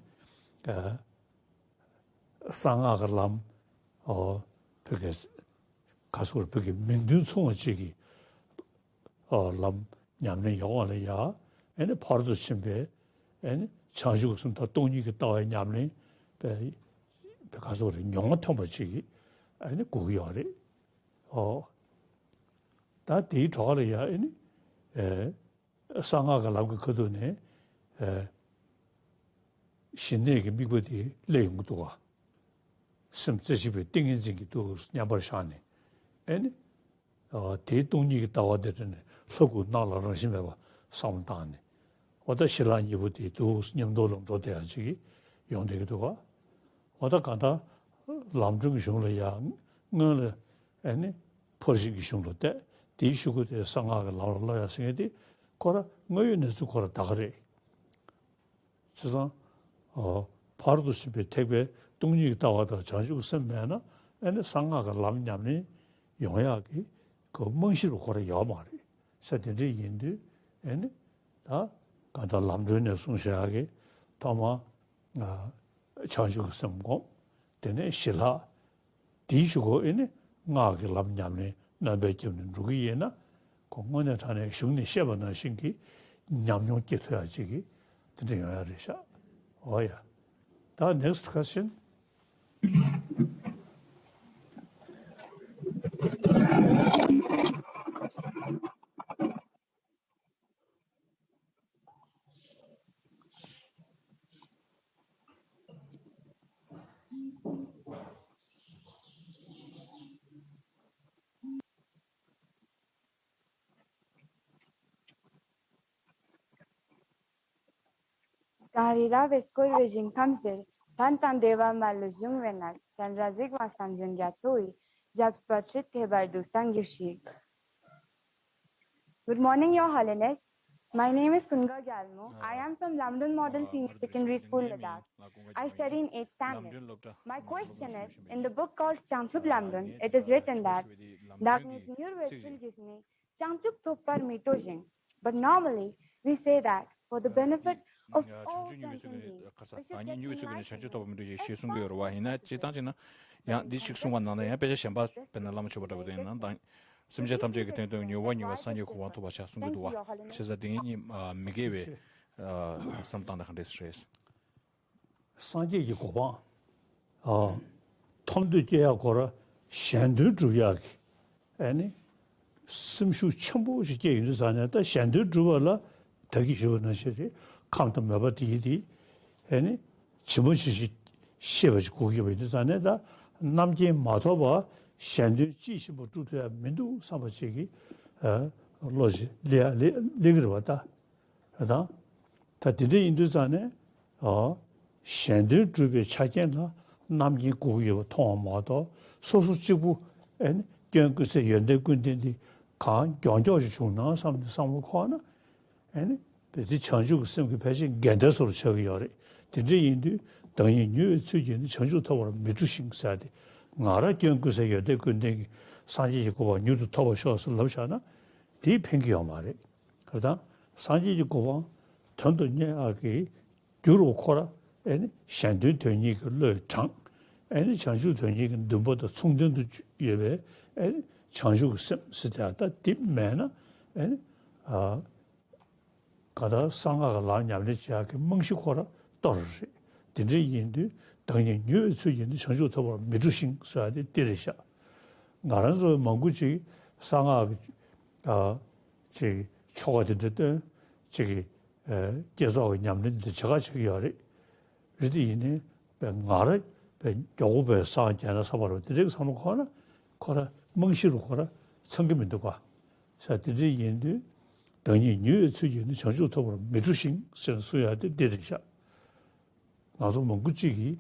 གསང་སྔགས་ཀྱི་ལམ། ཨོ། བོད་ཀྱི། ག་ཟེར་བོད་ཀྱི་མིང་དོན་མཚུངས་པ་ཅིག་གི། ཨོ། ལམ་ཉམས་ལེན་ཡོང་བ་ལ་ཡ། ཨེ་ནི་ཕར་ཚུར་ཕྱིན་པའི། ཨེ་ནི་བྱང་ཆུབ་སེམས་དང་སྟོང་ཉིད་ཀྱི་ལྟ་བའི་ཉམས་ལེན། པའི། པའི་ག་ཟེར་རེད་མྱོང་བ་ཐོན་པ་ཅིག་གི། ཨེ་ནི་དགོས་ཀྱི་ཡོད་རེད། ཨོ། ད་དེའི་གྲོགས་ལ་ཡ་ཨེ་ནི། ཨེ། གསང་སྔགས་ཀྱི་ལམ་གྱི་ཁ་ཐུག་ནས། ཨེ། ཞི་གནས་ཀྱི་དམིགས་པ་དེ་སླེབས་ཡོང་གི་འདུག་ག་སེམས་རྩེ་གཅིག་པའི་ཏིང་ངེ་འཛིན་གྱི་ཐུགས་མཉམ་པར་བཞག་ནས། ཨེ་ནི། ཨ་དེའི་སྟོང་ཉིད་ཀྱི་ལྟ་བ་དེ་དྲན་ནས་ལྷ་སྐུ་སྣང་ལ་རང་བཞིན་མེད་པ་བསམ་བློ་བཏང་ནས། འོ་ད་ཞི་ལྷག་གཉིས་པོ་དེ་ཐུགས་མཉམ་དུ་ལ་འགྲོ་བསྡད་ཡག་ཅིག་ཡོང་བསྡད་ཀྱི་འདུག་ག་འོ་ད་གང་ལྟར་ལམ་སྒྲོན་གྱི་གཞུང་ལ་ཡང་སྔོན་ལ་ཨེ་ནི་ཕར་ཕྱིན་གྱི་གཞུང་ལ་བལྟས། དེའི་གཞུག་གུ་དེ་གསང་སྔགས་ཀྱི་ལམ་ལ་སློབ་ཡག་ཟེར་མཁན་དེ་ཁོ་ར་དངོས་ཡོད་གནས་ཚུལ་ཁོ་ར་ད་ག་རེད། བྱས་ཙང་། ཨོ། ཕར་ཚུར་ཕྱིན་པའི་ཐེག་པའི་སྟོང་ཉིད་ཀྱི་ལྟ་བ་དང་བྱང་ཆུབ་ཀྱི་སེམས་མེད་ན་ཨེ་ནི་གསང་སྔགས་ཀྱི་ལམ་ཉམས་ལེན་ཡོང་ཡག་གི་ཁོ་རྨང་གཞི་རུ་ཁོ་ར་ཡོད་མ་རེད། ས་དེ་འདྲ་ཡིན་དུས་ཨེ་ནི། ད་གང་ལྟར་ལམ་སྒྲོན་ནས་གསུངས་བཞག་གི་ཐོག་མ། ཨ། བྱང་ཆུབ་ཀྱི་སེམས་བསྒོམ། དེ་ནས་ཞི་ལྷག་དེའི་གཞུག་གུ་ཨེ་ནི་སྔགས་ཀྱི་ལམ་ཉམས་ལེན་སྣོན་པ་བརྒྱབ་ནས་འགྲོ་གི་ཡིན་ན། ཁོ་དངོས་གནས་དྲང་གནས་གཞུང་ནས་བཤད་པ་ནང་བཞིན་གྱི་ཉམས་མྱོང་སྐྱེ་ཐུབ་ཡག་ཅིག་གི་དེ་འདྲ་ཡོང་ཡག་རེད་ཤག་འོ་ཡ། ད་next question། གངས་རི་ར་བས་བསྐོར་བའི་ཞིང་ཁམས་འདིར། ཕན་དང་བདེ་བ་མ་ལུས་འབྱུང་བའི་གནས། སྤྱན་རས་གཟིགས་དབང་བསམ་འཛིན་རྒྱ་མཚོ་ཡི། ཞབས་པད་སྲིད་མཐའི་བར་དུ་བརྟན་གྱུར་ཅིག Good morning, Your Holiness. My name is Kunga Gyalmo. I am from Lamdun Model Senior Secondary School, Ladakh. I study in eighth standard. My question is, in the book called Changchup Lamdun, it is written that བདག་ཉིད་མྱུར་བའི་ཚུལ་གྱིས་ནི། བྱང་ཆུབ་ཐོབ་པར་མི་སྤྲོ་ཞིང་། But normally, we say that for the benefit of all sentient beings, we should recognize them as ཞེས་གསུང་གི་ཡོད་རེད་བ། ཡིན་ན་སྤྱིར་བཏང་བྱས་ན་ཡང་འདི་ཞིག་གསུངས་པ་ནང་ན་ཡང་དཔེ་ཆ་གཞན་པ་དཔེར་ན་བླ་མ་མཆོད་པ་འདྲ་པོ་དེ་ཡིན་ན་དང་། སེམས་ཅན་ཐམས་ཅད་ཀྱི་དོན་དུ་མྱུར་བ་མྱུར་བ་སངས་རྒྱས་གོ་འཕང་ཐོབ་པར་བྱ་གསུང་གི་འདུག་བ། བྱས་ཙང་དེ་གཉིས་མི་འགལ་བའི་བསམ་སྟངས་དེ་ག་འདྲས་རེད། སངས་རྒྱས་ཀྱི་གོ་འཕང་། ཨ། ཐོབ་འདོད་སྐྱེ་ཡག་ཁོ་ར་གཞན་དོན་སྒྲུབ་ཡག་གི་ཨ་ནི་སེམས་ཤུགས་ཆེན་པོ་ཞིག་སྐྱེ་ཡོང་དུས་ཙང་ནས། ད་གཞན་དོན་སྒྲུབ་པ་ལ་ད་གིན་ཞུས་པ་ནང་བཞིན་རེད། ཁམས་དང་མོས་པ་དེ་ཡིན་ཏེ། ཨ་ནི་ཇི་མ་ཇི་བཞིན་ཤེས་པ་ཞིག་དགོས་ཀྱི་ཡོད་པ་ཡིན་དུས་ཙང་ནས། ད་རྣམ་མཁྱེན་མ་ཐོབ་པར་གཞན་དོན་དཔྱིས་ཕྱིན་པ་སྒྲུབ་ཐུབ་ཡག་མི་འདུག་བསམ་པ་ཅིག་གི་ཨ་བློ་ཞིག་སླེབས་ཡག་སླེབས་སླེབས་ཀྱི་རེད་བ་ད། རེད་དང་། ད་དེ་འདྲ་ཡིན་དུས་ཙང་ནས། ཨོ། གཞན་དོན་སྒྲུབ་པའི་ཆ་རྐྱེན་ལ་རྣམ་མཁྱེན་དགོས་ཀྱི་ཡོད་པ་མཐོང་བ་མ་གཏོགས། སོ་སོ་གཅིག་པུ་ཨེ་ནི་སྐྱོན་ཀུན་ཟད་ཡོན་ཏན་ཀུན་ལྡན་འདི་གང་མགྱོགས་མགྱོགས་ཤིག་བྱུང་ན་བསམ་ནས་བསམ་བློ་འཁོར་ན། ཨེ་ནི་དེ་བྱང་ཆུབ་ཀྱི་སེམས་ཀྱི་ཕལ་ཆེར་འགལ་ཟླ་བཟོ་འདྲ་ཆགས་ཀྱི་ཡོད་རེད། དེ་འདྲ་ཡིན་དུས་བདག་ཉིད་མྱུར་བའི་ཚུལ་གྱིས་ནི། བྱང་ཆུབ་ཐོབ་པར་མི་སྤྲོ་ཞིང་ཟེར་ཏེ། ང་རང་སྐྱོན་ཀུན་ཟད་ཡོན་ཏན་ཀུན་ལྡན་གྱི་སངས་རྒྱས་ཀྱི་གོ་འཕང་མྱུར་དུ་ཐོབ་པར་ཤོག་ཟེར་ལབ་བཞག་ན་དེས་ཕན་གྱི་ཡོད་མ་རེད། རེད་དང་། སངས་རྒྱས་ཀྱི་གོ་འཕང་དོན་དུ་གཉེར་ཡག་གི་རྒྱུ་རུ་ཁོ་ར་ཨེ་ནི་གཞན་དོན་དོན་གཉེར་གྱི་བློས་དྲངས། ཨེ་ནི་བྱང་ཆུབ་དོན་གཉེར་གྱི་འདུན་པ་དང་མཚུངས་ལྡན་དུ་ཡོད་པའི་ཨེ་ནི་བྱང་ཆུབ་ཀྱི་སེམས་ཟེར་ཏེ། ད་དེ་མེད་ན་ཨེ་ནི་ཨ་གང་ལྟར་གསང་སྔགས་ཀྱི་ལམ་ཉམས་ལེན་བྱེད་ཡག་གི་རྨང་གཞི་ཁོ་ར་གཏོར་རེད། དེ་འདྲ་ཡིན་དུས་བདག་ཉིད་མྱུར་བའི་ཚུལ་གྱིས་ནི། བྱང་ཆུབ་ཐོབ་པར་མི་སྤྲོ་ཞིང་ཟེར་ཡག་དེ་འདི་རེད་ཤག་ང་རང་ཚོ་མང་པོ་ཅིག་གསང་སྔགས་ཀྱི་ཨ་ཅིག་ཆོ་ག་དེ་འདྲ་བཏོན། ཅིག་གི་ཨ་བསྐྱེད་རྫོགས་ཀྱི་ཉམས་ལེན་དེ་འདྲ་བྱེད་ག་བྱེད་ཀྱི་ཡོད་རེད། རེད་དེ་ཡིན་ནའི་པའི་ང་ར་པའི་མགྱོགས་པོ་པའི་སངས་རྒྱས་ན་བསམ་པ་རེད་པ། དེ་འདྲའི་བསམ་བློ་འཁོར་ན་ཁོ་ར་རྨང་གཞི་རུ་ཁོ་ར་ཚང་གི་མི་འདུག་ག་ས་དེ་འདྲ་ཡིན་དུས་བདག་ཉིད་མྱུར་བའི་ཚུལ་གྱིས་ནི། བྱང་ཆུབ་ཐོབ་པར་མི་སྤྲོ་ཞིང་ཟེར་ནས་གསུང་ཡག་དེ་འདི་རེད་ཤག་ང་ཚོ་མང་པོ་ཅིག་གིས་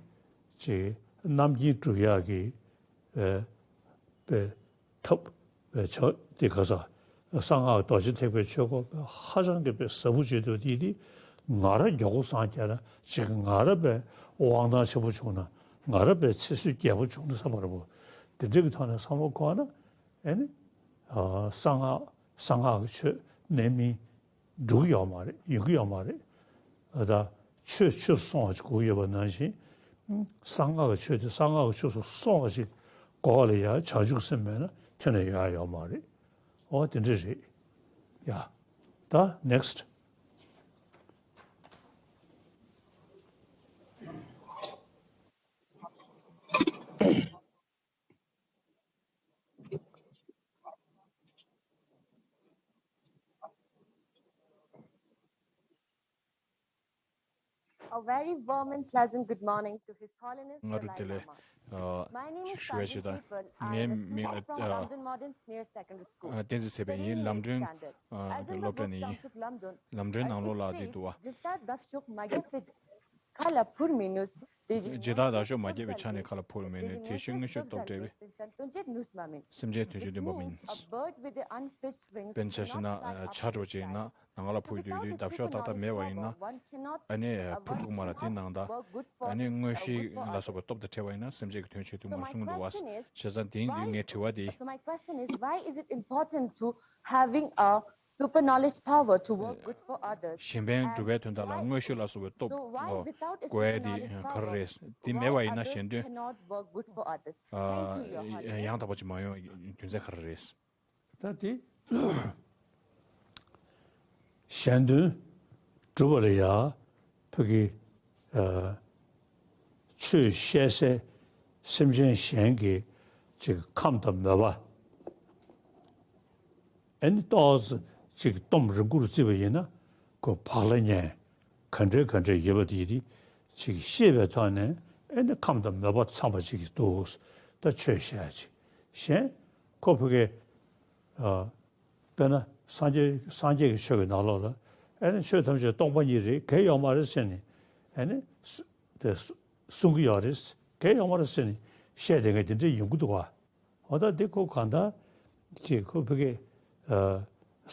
ཅིག་རྣམ་མཁྱེན་སྒྲུབ་ཡག་གི་ཨེ་པའི་ཐབས་པའི་ཆ་དེ་ག་ས་གསང་སྔགས་རྡོ་རྗེ་ཐེག་པའི་ཆོས་སྐོར་པའི་ཧ་ཅང་གི་པའི་ཟབ་པོ་བྱེད་འདུག་དེ་དེ་ང་ར་མགྱོགས་པོ་སངས་རྒྱས་ན་ཅིག་ང་ར་པའི་དབང་ཐང་ཆེན་པོ་བྱུང་ན། ང་ར་པའི་ཚེ་བསོད་རྒྱས་པོ་བྱུང་ན་བསམ་པ་རེད་པ། དེ་འདྲ་གི་ཐོག་ནས་བསམ་བློ་འཁོར་ན། ཨེ་ནི་ཨ་གསང་སྔགས་གསང་སྔགས་ཀྱི་ཆོས་གནས་མིན་འགྲུབ་ཀྱི་ཡོད་མ་རེད། ཡོང་གི་ཡོད་མ་རེད། ད་ཆོས་ཆོས་སུ་སོང་བ་ཅིག་དགོས་ཀྱི་ཡོད་པ་ནང་བཞིན། གསང་སྔགས་ཀྱི་ཆོས་དེ་གསང་སྔགས་ཀྱི་ཆོས་སུ་སོང་བ་ཅིག་དགོས་པ་ལ་ཡང་བྱང་ཆུབ་སེམས་མེད་ན་ཁྱོན་ནས་ཡོང་ཡག་ཡོད་མ་རེད། འོ་དེ་འདྲ་རེད། ཡ། ད་next། A very warm and pleasant good morning to His Holiness the Dalai Lama. My name is Sanjay Khilpal. I am a student from Lamdun Modern Senior Secondary School, studying in eighth standard. As in the book Changchuk Lamdun, I keep saying, ཇི་ལྟར་འདབ་གཤོག་མ་རྒྱས་པའི་ཁ་ལ་འཕུར་མི་ནུས། དེ་བཞིན་མངོན་ཤེས་སྟོབས་བྲལ་བའི། དེ་བཞིན་མངོན་ཤེས་སྟོབས་བྲལ་བའི། སེམས་ཅན་དོན་བྱེད་ནུས་པ་མིན། སེམས་ཅན་དོན་བྱེད་ནུས་པ་མིན། དཔེར་ན་ཆ་བཞག་ན་འཆར་འགྲོ་བྱས་ན་ནམ་མཁའ་ལ་འཕུར་དུས་དུས་འདབ་གཤོག་ཏག་ཏག་མེད་པ་ཡིན་ན། ཨ་ནི་འཕུར་ཐུབ་མ་རེད། དེ་ནང་ད་ཨ་ནི་མངོན་ཤེས་ལ་སོགས་པའི་སྟོབས་དང་བྲལ་བ་ཡིན་ན་སེམས་ཅན་གྱི་དོན་བྱེད་ཐུབ་མ་རེད་གསུངས་འདུག་བ། བྱས་ཙང་དེ་ཡིན་དུས་ངའི་དྲི་བ་དེ། So my question is, why is it important to having a super knowledge power to work good for others? གཞན་ཕན་སྒྲུབ་པའི་དོན་དག་ལ་མངོན་ཤེས་ལ་སོགས་པའི་སྟོབས་དགོས་ཡ་དེ་ག་རེ་རེད། དེ་མེད་པ་ཡིན་ན་གཞན་དོན་ཡང་དག་པ་ཅིག་མ་ཡོང་རྒྱུ་མཚན་ག་རེ་རེད། ད་དེ་གཞན་དོན་སྒྲུབ་པ་ལ་ཡ་ཕ་གི་ཆོས་བཤད་སའི་སེམས་ཅན་གཞན་གྱི་ཅིག་ཁམས་དང་མོས་པ། ཨ་ནི་ཏོག་ཙམ་ཅིག་གཏོང་རིང་པོར་བརྩིས་པ་ཡིན་ན། ཁོ་བག་ལ་ཉལ་ག་འདྲའི་ག་འདྲའི་ཡོད་པ་དེ་ཅིག་ཤེས་པའི་ཐོག་ནས། ཨ་ནི་ཁམས་དང་མོས་པ་འཚམས་པ་ཅིག་འདུག་ད་ཆོས་བཤད་ཅིག་གཞན་ཁོ་ཕ་གི་ཨ་དཔེར་ན་སངས་རྒྱས་སངས་རྒྱས་ཀྱི་ཆོས་ཀྱི་ནང་ལོགས་ལ། ཨ་ནི་ཆོས་ཐམས་ཅད་སྟོང་པ་ཉིད་རེད། གལ་ཡོད་མ་རེད་ཟེར་ནས། ཨ་ནི་སུ་དེ་སུ་གསུང་གི་ཡོད་རེད། གལ་ཡོད་མ་རེད་ཟེར་ནས་བཤད་བསྡད་མཁན་དེ་འདྲ་ཡོང་གི་འདུག་ག་འོ་ད་འདི་ཁོ་གང་ལྟར་ཅིག་ཁོ་ཕ་གི་ཨ་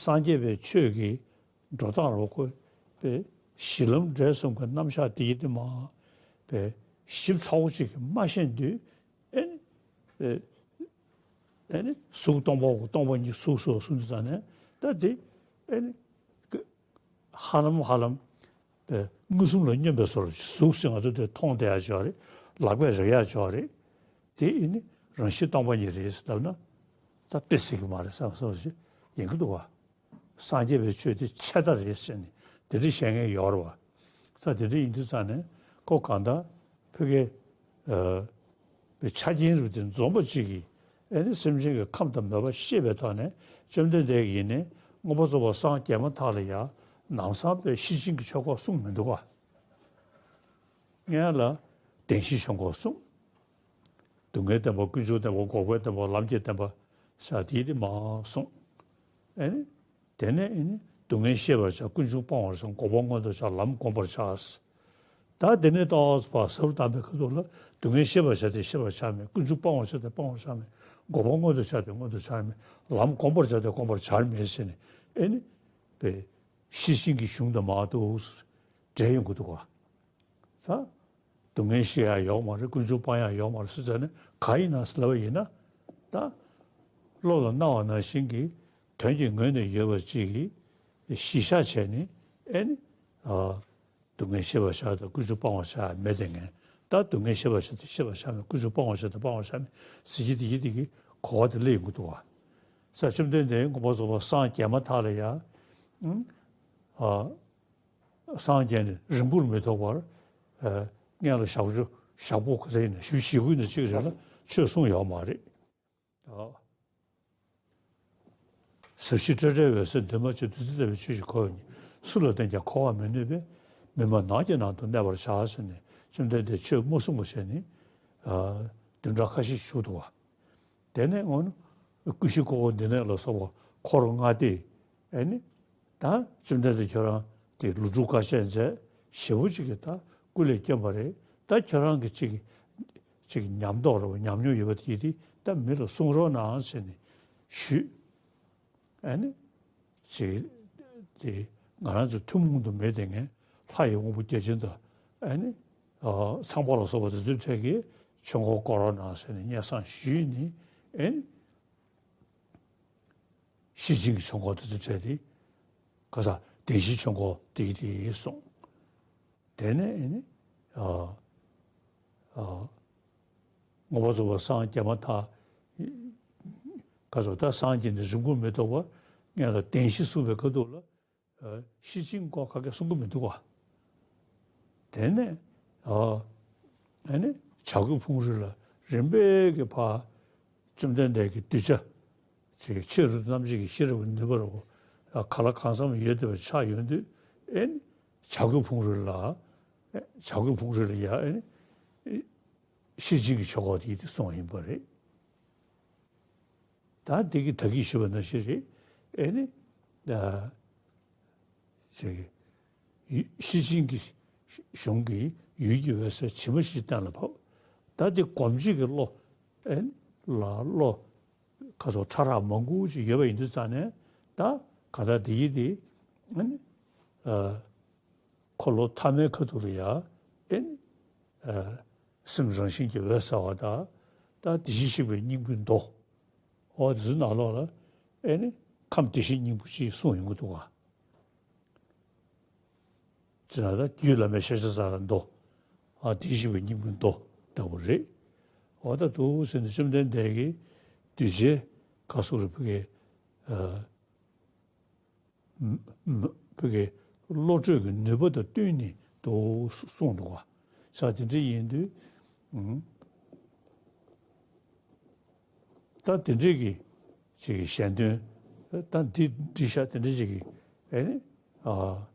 སངས་རྒྱས་པའི་ཆོས་ཀྱི་འགྲོ་སྟངས་རོ་ཁོ་པའི་གཞི་ལམ་འབྲས་གསུམ་གྱི་རྣམ་གཞག་དེ་ཡི་དེ་མ་པའི་ཞིབ་ཚ་བོ་ཅིག་གི་མ་ཤེས་དུས། ཨེ་ནི། ཨེ་ཨེ་ནི་གཟུགས་སྟོང་པའོ། སྟོང་པ་ཉིད་གཟུགས་སོ་གསུངས་དུས་ཙ་ནས་ད་དེ་ཨེ་ནི། ཧ་ལམ་ཧ་ལམ། པའི་མངོན་སུམ་ལ་སྙོམས་པའི་བཟོ་འདྲ་ཅིག་གཟུགས་ཟེར་ང་ཚོ་དེ་མཐོང་བསྡད་ཡ་ཅིག་ཡོད་རེད། ལག་པས་རེག་ཡ་ཅིག་ཡོད་རེད། དེ་ཨེ་ནི་རང་བཞིན་སྟོང་པ་ཉིད་རེད་ཟེར་ལབ་ན་ད་དཔེ་སྲིད་ཀྱི་མ་རེད་བསམ་བསམ་ཞིག་ཡིན་གྱི་འདུག་བ། སངས་རྒྱས་པའི་ཆོས་དེ་ཆད་ལྟ་རེད་ཟེར་ནས་དེ་འདྲ་བཤད་མཁན་ཡོད་རེད་བ། ས་དེ་འདྲ་ཡིན་དུས་ཙ་ནས་ཁོ་གང་ལྟར་ཕ་གིའི་ཨ་པའི་ཆ་རྐྱེན་རིགས་དེ་འཛོམས་པ་གཅིག་གིས་ཨེ་ནི་སེམས་ཅན་གྱི་ཁམས་དང་མོས་པ་ཤེས་པའི་ཐོག་ནས་བཅོམ་ལྡན་འདས་ཀྱིས་ནི་མངོན་པར་རྫོགས་པར་སངས་རྒྱས་མ་ཐག་ལ་ཡང་ལམ་སང་པའི་ཤེར་ཕྱིན་གྱི་ཆོས་སྐོར་གསུངས་མི་འདུག་ག། སྔོན་ལ་བདེན་བཞིའི་ཆོས་སྐོར་གསུངས། སྡུག་བསྔལ་བདེན་པ། ཀུན་འབྱུང་བདེན་པ། འགོག་པའི་བདེན་པ། ལམ་གྱི་བདེན་པ་ཟེར་དེ་དེ་མ་གསུངས། ཨེ་ནི། དེ་ནས་ཨེ་ནི་སྡུག་བསྔལ་ཤེས་པར་བྱ། ཀུན་འབྱུང་སྤང་བར་བྱ། འགོག་པ་མངོན་དུ་བྱ། ལམ་བསྒོམ་པར་བྱ། ད་དེ་ནས་ཏོག་ཙམ་ཟབ་དམ་པའི་ཁ་ཐུག་ལ་སྡུག་བསྔལ་ཤེས་པར་བྱ་སྟེ་ཤེས་པར་བྱར་མེད། ཀུན་འབྱུང་སྤང་བར་བྱ་སྟེ་སྤང་བར་བྱར་མེད། འགོག་པ་མངོན་དུ་བྱ་སྟེ་མངོན་དུ་བྱར་མེད། ལམ་བསྒོམ་པར་བྱ་སྟེ་བསྒོམ་པར་བྱར་མེད་ཟེར་ནས་ཨེ་ནི་པའི་ཤེར་ཕྱིན་གྱི་གཞུང་དང་མ་འདུག་འགྲེལ་ཡོང་གི་འདུག་ག། ས། སྡུག་བསྔལ་ཤེས་ཡ་ཡོག་མ་རེད། ཀུན་འབྱུང་སྤང་ཡ་ཡོག་མ་རེད་ཟེར་ཙ་ནས་ག་ཡིན་ན་ཟེར་ལབ་པ་ཡིན་ན། ད། བློ་ལ་སྣང་བ་ནང་བཞིན་གྱི་དོན་གྱི་ངོས་ནས་ཡོད་པ་གཅིག་གིས་གཞི་བཞག་བྱས་ནས་ཨེ་ནི། ཨ། སྡུག་བསྔལ་ཤེས་པར་བྱ་དང་ཀུན་འབྱུང་སྤང་བར་བྱ་མེད་དེ་ངས་ད་སྡུག་བསྔལ་ཤེས་པར་བྱ་དང་ཤེས་པར་བྱ་མེད། ཀུན་འབྱུང་སྤང་བར་བྱ་དང་སྤང་བར་བྱ་མེད་ཟེར་གྱི་དེ་གྱི་དེ་གི་གོ་བ་དེ་སླེབས་ཡོང་གི་འདུག་བ། ས་བཅོམ་ལྡན་འདས་མངོན་པར་རྫོགས་པར་སངས་རྒྱས་མ་ཐག་ལ་ཡ། ཨ། སངས་རྒྱས་ནས་རིང་པོར་མི་ཐོགས་པར། ཨ། སྔོན་ལ་ཞག་བཅུ་ཞག་པོ་ག་ཚོད་ཡིན་ན་བཞི་བཅུ་ཞེ་དགུ་ཡིན་ན་གཅིག་རེ་ལ་ཆོས་གསུངས་ཡོད་མ་རེད། ཨ། ཟབ་ཞི་སྤྲོས་བྲལ་འོད་གསལ་འདུས་མ་བྱས། བདུད་རྩི་ལྟ་བུའི་ཆོས་ཀྱི་ཁོ་བོ་ཉིད། སུ་ལ་བསྟན་ཀྱང་འཁོར་བར་མི་ནུས་པས། མི་སྨྲ་ནགས་ཀྱི་ནང་དུ་གནས་པར་བྱ་ཟེར་ནས་བཅོམ་ལྡན་འདས་ཆོས་མ་གསུངས་པ་བྱས་ནས། ཨ། བདུན་ཕྲག་ཁ་ཤས་བཞུགས་འདུག་བ། དེ་ནས་འོ་ན་ཀུན་གཞི་ཀོའུ་ནི་ནེ་ལ་སོགས་པ་འཁོར་ལྔ་སྟེ། ཨེ་ནི། ད་བཅོམ་ལྡན་འདས་ཁྱོད་རང་དེ་ལོ་དྲུག་དཀའ་སྤྱད་མཛད་ཞེ་པོ་ཅིག་གིས་ད་སྐུ་ལས་བསྐྱོན་པ་རེད། ད་ཁྱོད་རང་གི་ཅིག་ཅིག་ཉམས་རྟོགས་རེད་པ། ཉམས་མྱོང་ཡོད་པ་དེ་དེ་ད་མི་ལ་གསུང་རོགས་གནང་ཟེར་ནས་ཞུས། ཨེ་ནི། ཅིག་དེ་ང་རང་ཚོ་ཐུན་མོང་དུ་མེད་དེ་ངས་ལྷ་ཡི་དབང་པོ་བརྒྱ་བྱིན་དང་ཨེ་ནི། ཨ། ཚངས་པ་ལ་སོགས་པ་དེ་ཚོའི་གྲས་ཀྱིས་ཆོས་འཁོར་བསྐོར་རོགས་གནང་ཟེར་ནས་སྙན་སེང་ཞུས་ནས་ཨེ་ནི། ཤེར་ཕྱིན་གྱི་ཆོས་འཁོར་དེ་ཚོའི་གྲས་དེ། ག་ས་བདེན་བཞིའི་ཆོས་འཁོར་དེ་དེ་གསུངས། དེ་ནས་ཨེ་ནི། ཨ། ཨ། མངོན་པར་རྫོགས་པར་སངས་རྒྱས་མ་ཐག། ག་ཚོད་ད་སངས་རྒྱས་ནས་རིང་པོར་མི་ཐོགས་པར་སྔོན་ལ་བདེན་བཞི་གསུངས་པའི་ཁ་ཐུག་ལ། ཨ། ཤེར་ཕྱིན་སྐོར་ག་གེ་གསུང་གི་མི་འདུག་བ། དེ་ནས། ཨ། ཨ་ནི་བྱ་རྒོད་ཕུང་རི་ལ་རིམ་པས་ཀྱི་ཕར། བཅོམ་ལྡན་འདས་ཀྱི་གདུལ་བྱ་ཅིག་ཆོས་རབ་ཏུ་རྣམ་འབྱེད་ཀྱི་ཤེས་རབ་ཀྱི་ནུས་པ་རབ་ག་ལ་གང་འཚམ་ཡོད་བསྡད་པ་ཆགས་ཡོང་དུས། ཨེ་ནི་བྱ་རྒོད་ཕུང་རི་ལ། བྱ་རྒོད་ཕུང་རི་ལ་ཡ་ཨེ་ནི་ཤེར་ཕྱིན་གྱི་ཆོས་འཁོར་དེ་དེ་གསུངས་ཡིན་པ་རེད། ད་འདི་གི་ད་གིན་ཞུས་པ་ནང་བཞིན་རེད། ཨེ་ནི། ད། ཅིག་ཡུ། ཤེར་ཕྱིན་གྱི་གཞུང་གི་ཡུལ་གྱི་འོད་གསལ་ཇི་མ་ཇི་བཞིན་གཏན་ལ་ཕབ། ད་འདི་སྒོམ་བྱེད་ཀྱི་བློ། ཨེ་ནི། ལ་བློ། ག་ཚོད་ཕྲ་རགས་མང་པོ་ཅིག་ཡོད་པ་ཡིན་དུས་ཙང་ནས་ད་ག་ད་འདི་ཡི་འདི། ཨེ་ནི། ཨ། འཁོར་ལོ་ཐ་མའི་ཁ་ཐུག་ལ་ཡ། ཨེ་ནི། ཨ། སེམས་རང་བཞིན་གྱིས་འོད་གསལ་བ་དང་། ད་བདེ་གཤེགས་པའི་སྙིང་པོའི་མདོ། འོ་དེ་ཚོའི་ནང་ལོགས་ལ་ཨེ་ནི་ཁམས་བདེ་གཤེགས་སྙིང་པོ་ཅིག་གསུངས་ཡོང་གི་འདུག་ག། ཅེ་ན་ད་རྒྱུད་བླ་མའི་ཤཱཀྱ་ཚ་ར་མདོ། ཨ། བདེ་གཤེགས་པའི་སྙིང་པོའི་མདོ་ལྟ་བུ་རེད། འོ་ད་འདུག་ཟེར་ནས་བཅོམ་ལྡན་འདས་ཀྱིས་གདུལ་བྱའི་ག་སོགས་རེ་ཕུལ་གི། ཨ། ཕ་གི་བློ་གྲོས་ཀྱི་ནུས་པ་དང་བསྟུན་ནས་འདུག་གསུངས་འདུག་ག། ས་དེ་འདྲ་ཡིན་དུས། ད་དེ་འདྲའི་གི་ཅིག་གི་ཞལ་འདོན། ད་འདི་འདྲི་ཤག་དེ་འདྲ་ཅིག་གི། ཨེ་ནི། ཨ།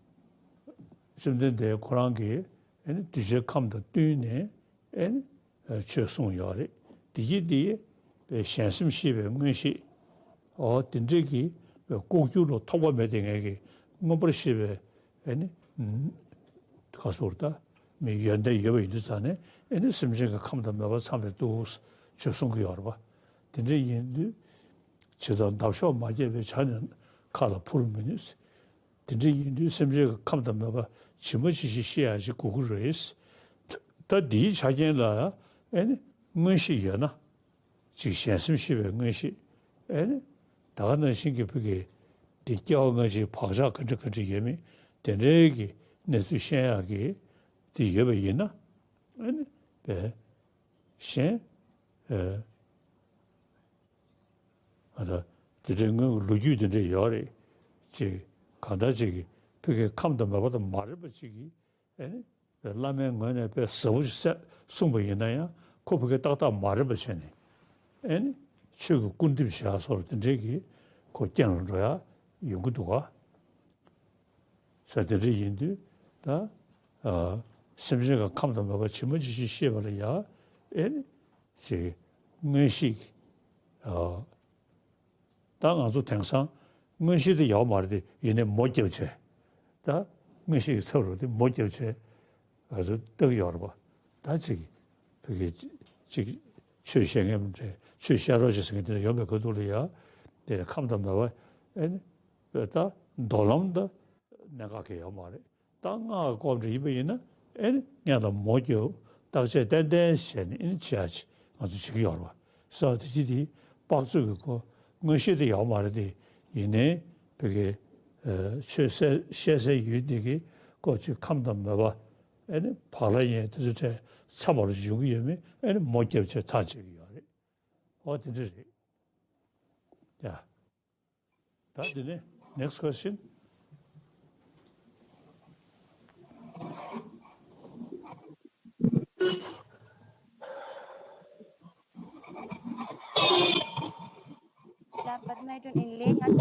བཅོམ་ལྡན་འདས་ཁོ་རང་གིས་ཨེ་ནི་གདུལ་བྱའི་ཁམས་དང་བསྟུན་ནས། ཨེ་ནི། ཆོས་གསུངས་ཡོད་རེད། དེ་གྱིས་དེ་པའི་གཞན་སེམས་ཤེས་པའི་མངོན་ཤེས། འོ་དེ་འདྲས་ཀྱི་པའི་ལྐོག་གྱུར་ལ་ཐོགས་པ་མེད་དེ་ངས་ཀྱི་མངོན་པར་ཤེས་པའི་ཨེ་ནི། ཁ་སོར་ད་མི་ཡོན་ཏན་ཡོད་པ་ཡིན་དུས་ཙང་ནས་ཨེ་ནི་སེམས་ཅན་གྱི་ཁམས་དང་མོས་པ་ཚང་བའི་འདུག་ཆོས་གསུང་གི་ཡོད་རེད་པ། དེ་འདྲས་ཡིན་དུས། ཇི་ལྟར་འདབ་གཤོག་མ་སྐྱེས་པའི་ཆ་ནས། ཁ་ལ་འཕུར་མི་ནུས། དེ་འདྲ་ཡིན་དུས་སེམས་ཅན་གྱི་ཁམས་དང་མོས་པ་ཇི་མ་ཇི་བཞིན་ཤེས་ཡག་ཅིག་དགོས་ཀྱི་རེད། ད་འདིའི་ཆ་རྐྱེན་ལ་ཨེ་ནི་མངོན་ཤེས་ཡོད་ན། ཅིག་གཞན་སེམས་ཤེས་པའི་མངོན་ཤེས། ཨེ་ནི། ད་ག་ནང་བཞིན་གྱི་བོད་ཀྱི་འདི་སྐྱེ་བ་སྔ་ཕྱིའི་བག་ཆགས་ག་འདྲ་ག་འདྲ་ཡོད་མེད་དེ་འདྲའི་གི་གནས་ཚུལ་ཤེས་ཡག་གི་འདི་ཡོད་པ་ཡིན་ན། ཨེ་ནི། བས། གཞན། ཨེ། ཨ་ད། དེ་འདྲའི་སྔོན་གྱི་ལོ་རྒྱུས་དེ་འདྲ་ཡོད་རེད། ཅིག་གང་ལྟར་ཅིག་གི་བོད་ཀྱི་ཁམས་དང་མོས་པ་དང་མ་རེད་པ་ཅིག་གིས། ཨེ་ནི། བླ་མའི་ངོས་ནས་དཔེ་ཟབ་པོ་ཞིག་གསལ་གསུངས་པ་ཡིན་ན་ཡང་ཁོ་བོད་ཀྱི་ཏག་ཏག་མ་རེད་པ་བྱས་ནས། ཨེ་ནི། ཆོས་ཀྱི་སྐུར་འདེབས་བྱེད་ཡག་སོགས་དེ་འདྲའི་གི་ཁོ་རྐྱེན་ལ་འགྲོ་ཡག་ཡོང་གི་འདུག་ག་ས་དེ་འདྲ་ཡིན་དུས་ད། ཨ། སེམས་ཅན་གྱི་ཁམས་དང་མོས་པ་ཇི་མ་ཇི་བཞིན་ཤེས་པ་ལ་ཡ། ཨེ་ནི། ཞེས་མངོན་ཤེས། ཨ། ད་ང་ཚོ་དེང་སང་མངོན་ཤེས་དེ་ཡོད་མ་རེད་དེ་ཡིན་ནའི་མོ་རྒྱབ་བྱས། ད་མངོན་ཤེས་ཀྱི་ཚབ་རུ་དེ་མོ་རྒྱབ་བྱས། ང་ཚོ་ལྟ་གི་ཡོད་རེད་པ། ད་ཅིག་བོད་ཀྱི་ཅིག་ཆོས་བཤད་མཁན་མི་འདྲ་ཆོས་བཤད་རོགས་བྱེད་ཟེར་མཁན་དེ་འདྲ་ཡོད་པའི་ཁ་ཐུག་ལ་ཡ། དེ་ཁམས་དང་མོས་པ་ཨེ་ནི། ད་མདོ་ལམ་ད་གནད་འགག་གི་ཡོད་མ་རེད། ད་སྔགས་ཀྱི་སྐོར་འདྲ་ཡིན་པ་ཡིན་ན། ཨེ་ནི་སྔགས་ལ་མོ་རྒྱབ། བརྟག་དཔྱད་ཏན་ཏན་བྱས་ནས་ཨེ་ནི་བྱེད་ཡག་ཅིག་ང་ཚོ་བྱེད་ཀྱི་ཡོད་རེད་པ། ས་དེ་ཅི་དེ་དཔག་ཚོད་ཀྱི་སྐོར་མངོན་ཤེས་དེ་ཡོད་མ་རེད་དེ། ཡིན་ནའི་བོད་ཀྱི་ཨ་ཆོས་བཤད་བཤད་སའི་ཡུལ་དེ་གི་སྐོར་ཅིག་ཁམས་དང་མོས་པ་ཨེ་ནི་བག་ལ་ཉལ་དེ་ཚོ་གྲས་ཚ་བར་འབྱུང་གི་ཡོད་མེད་ཨེ་ནི་མོ་རྒྱབ་བྱས་ཐག་བཅད་ཀྱི་ཡོད་རེད། འོ་དེ་འདྲ་རེད། ཡ། ད་དེ་ནས་next question། ལ་པདྨ་དོན་ཨིན་ལེ་ང་།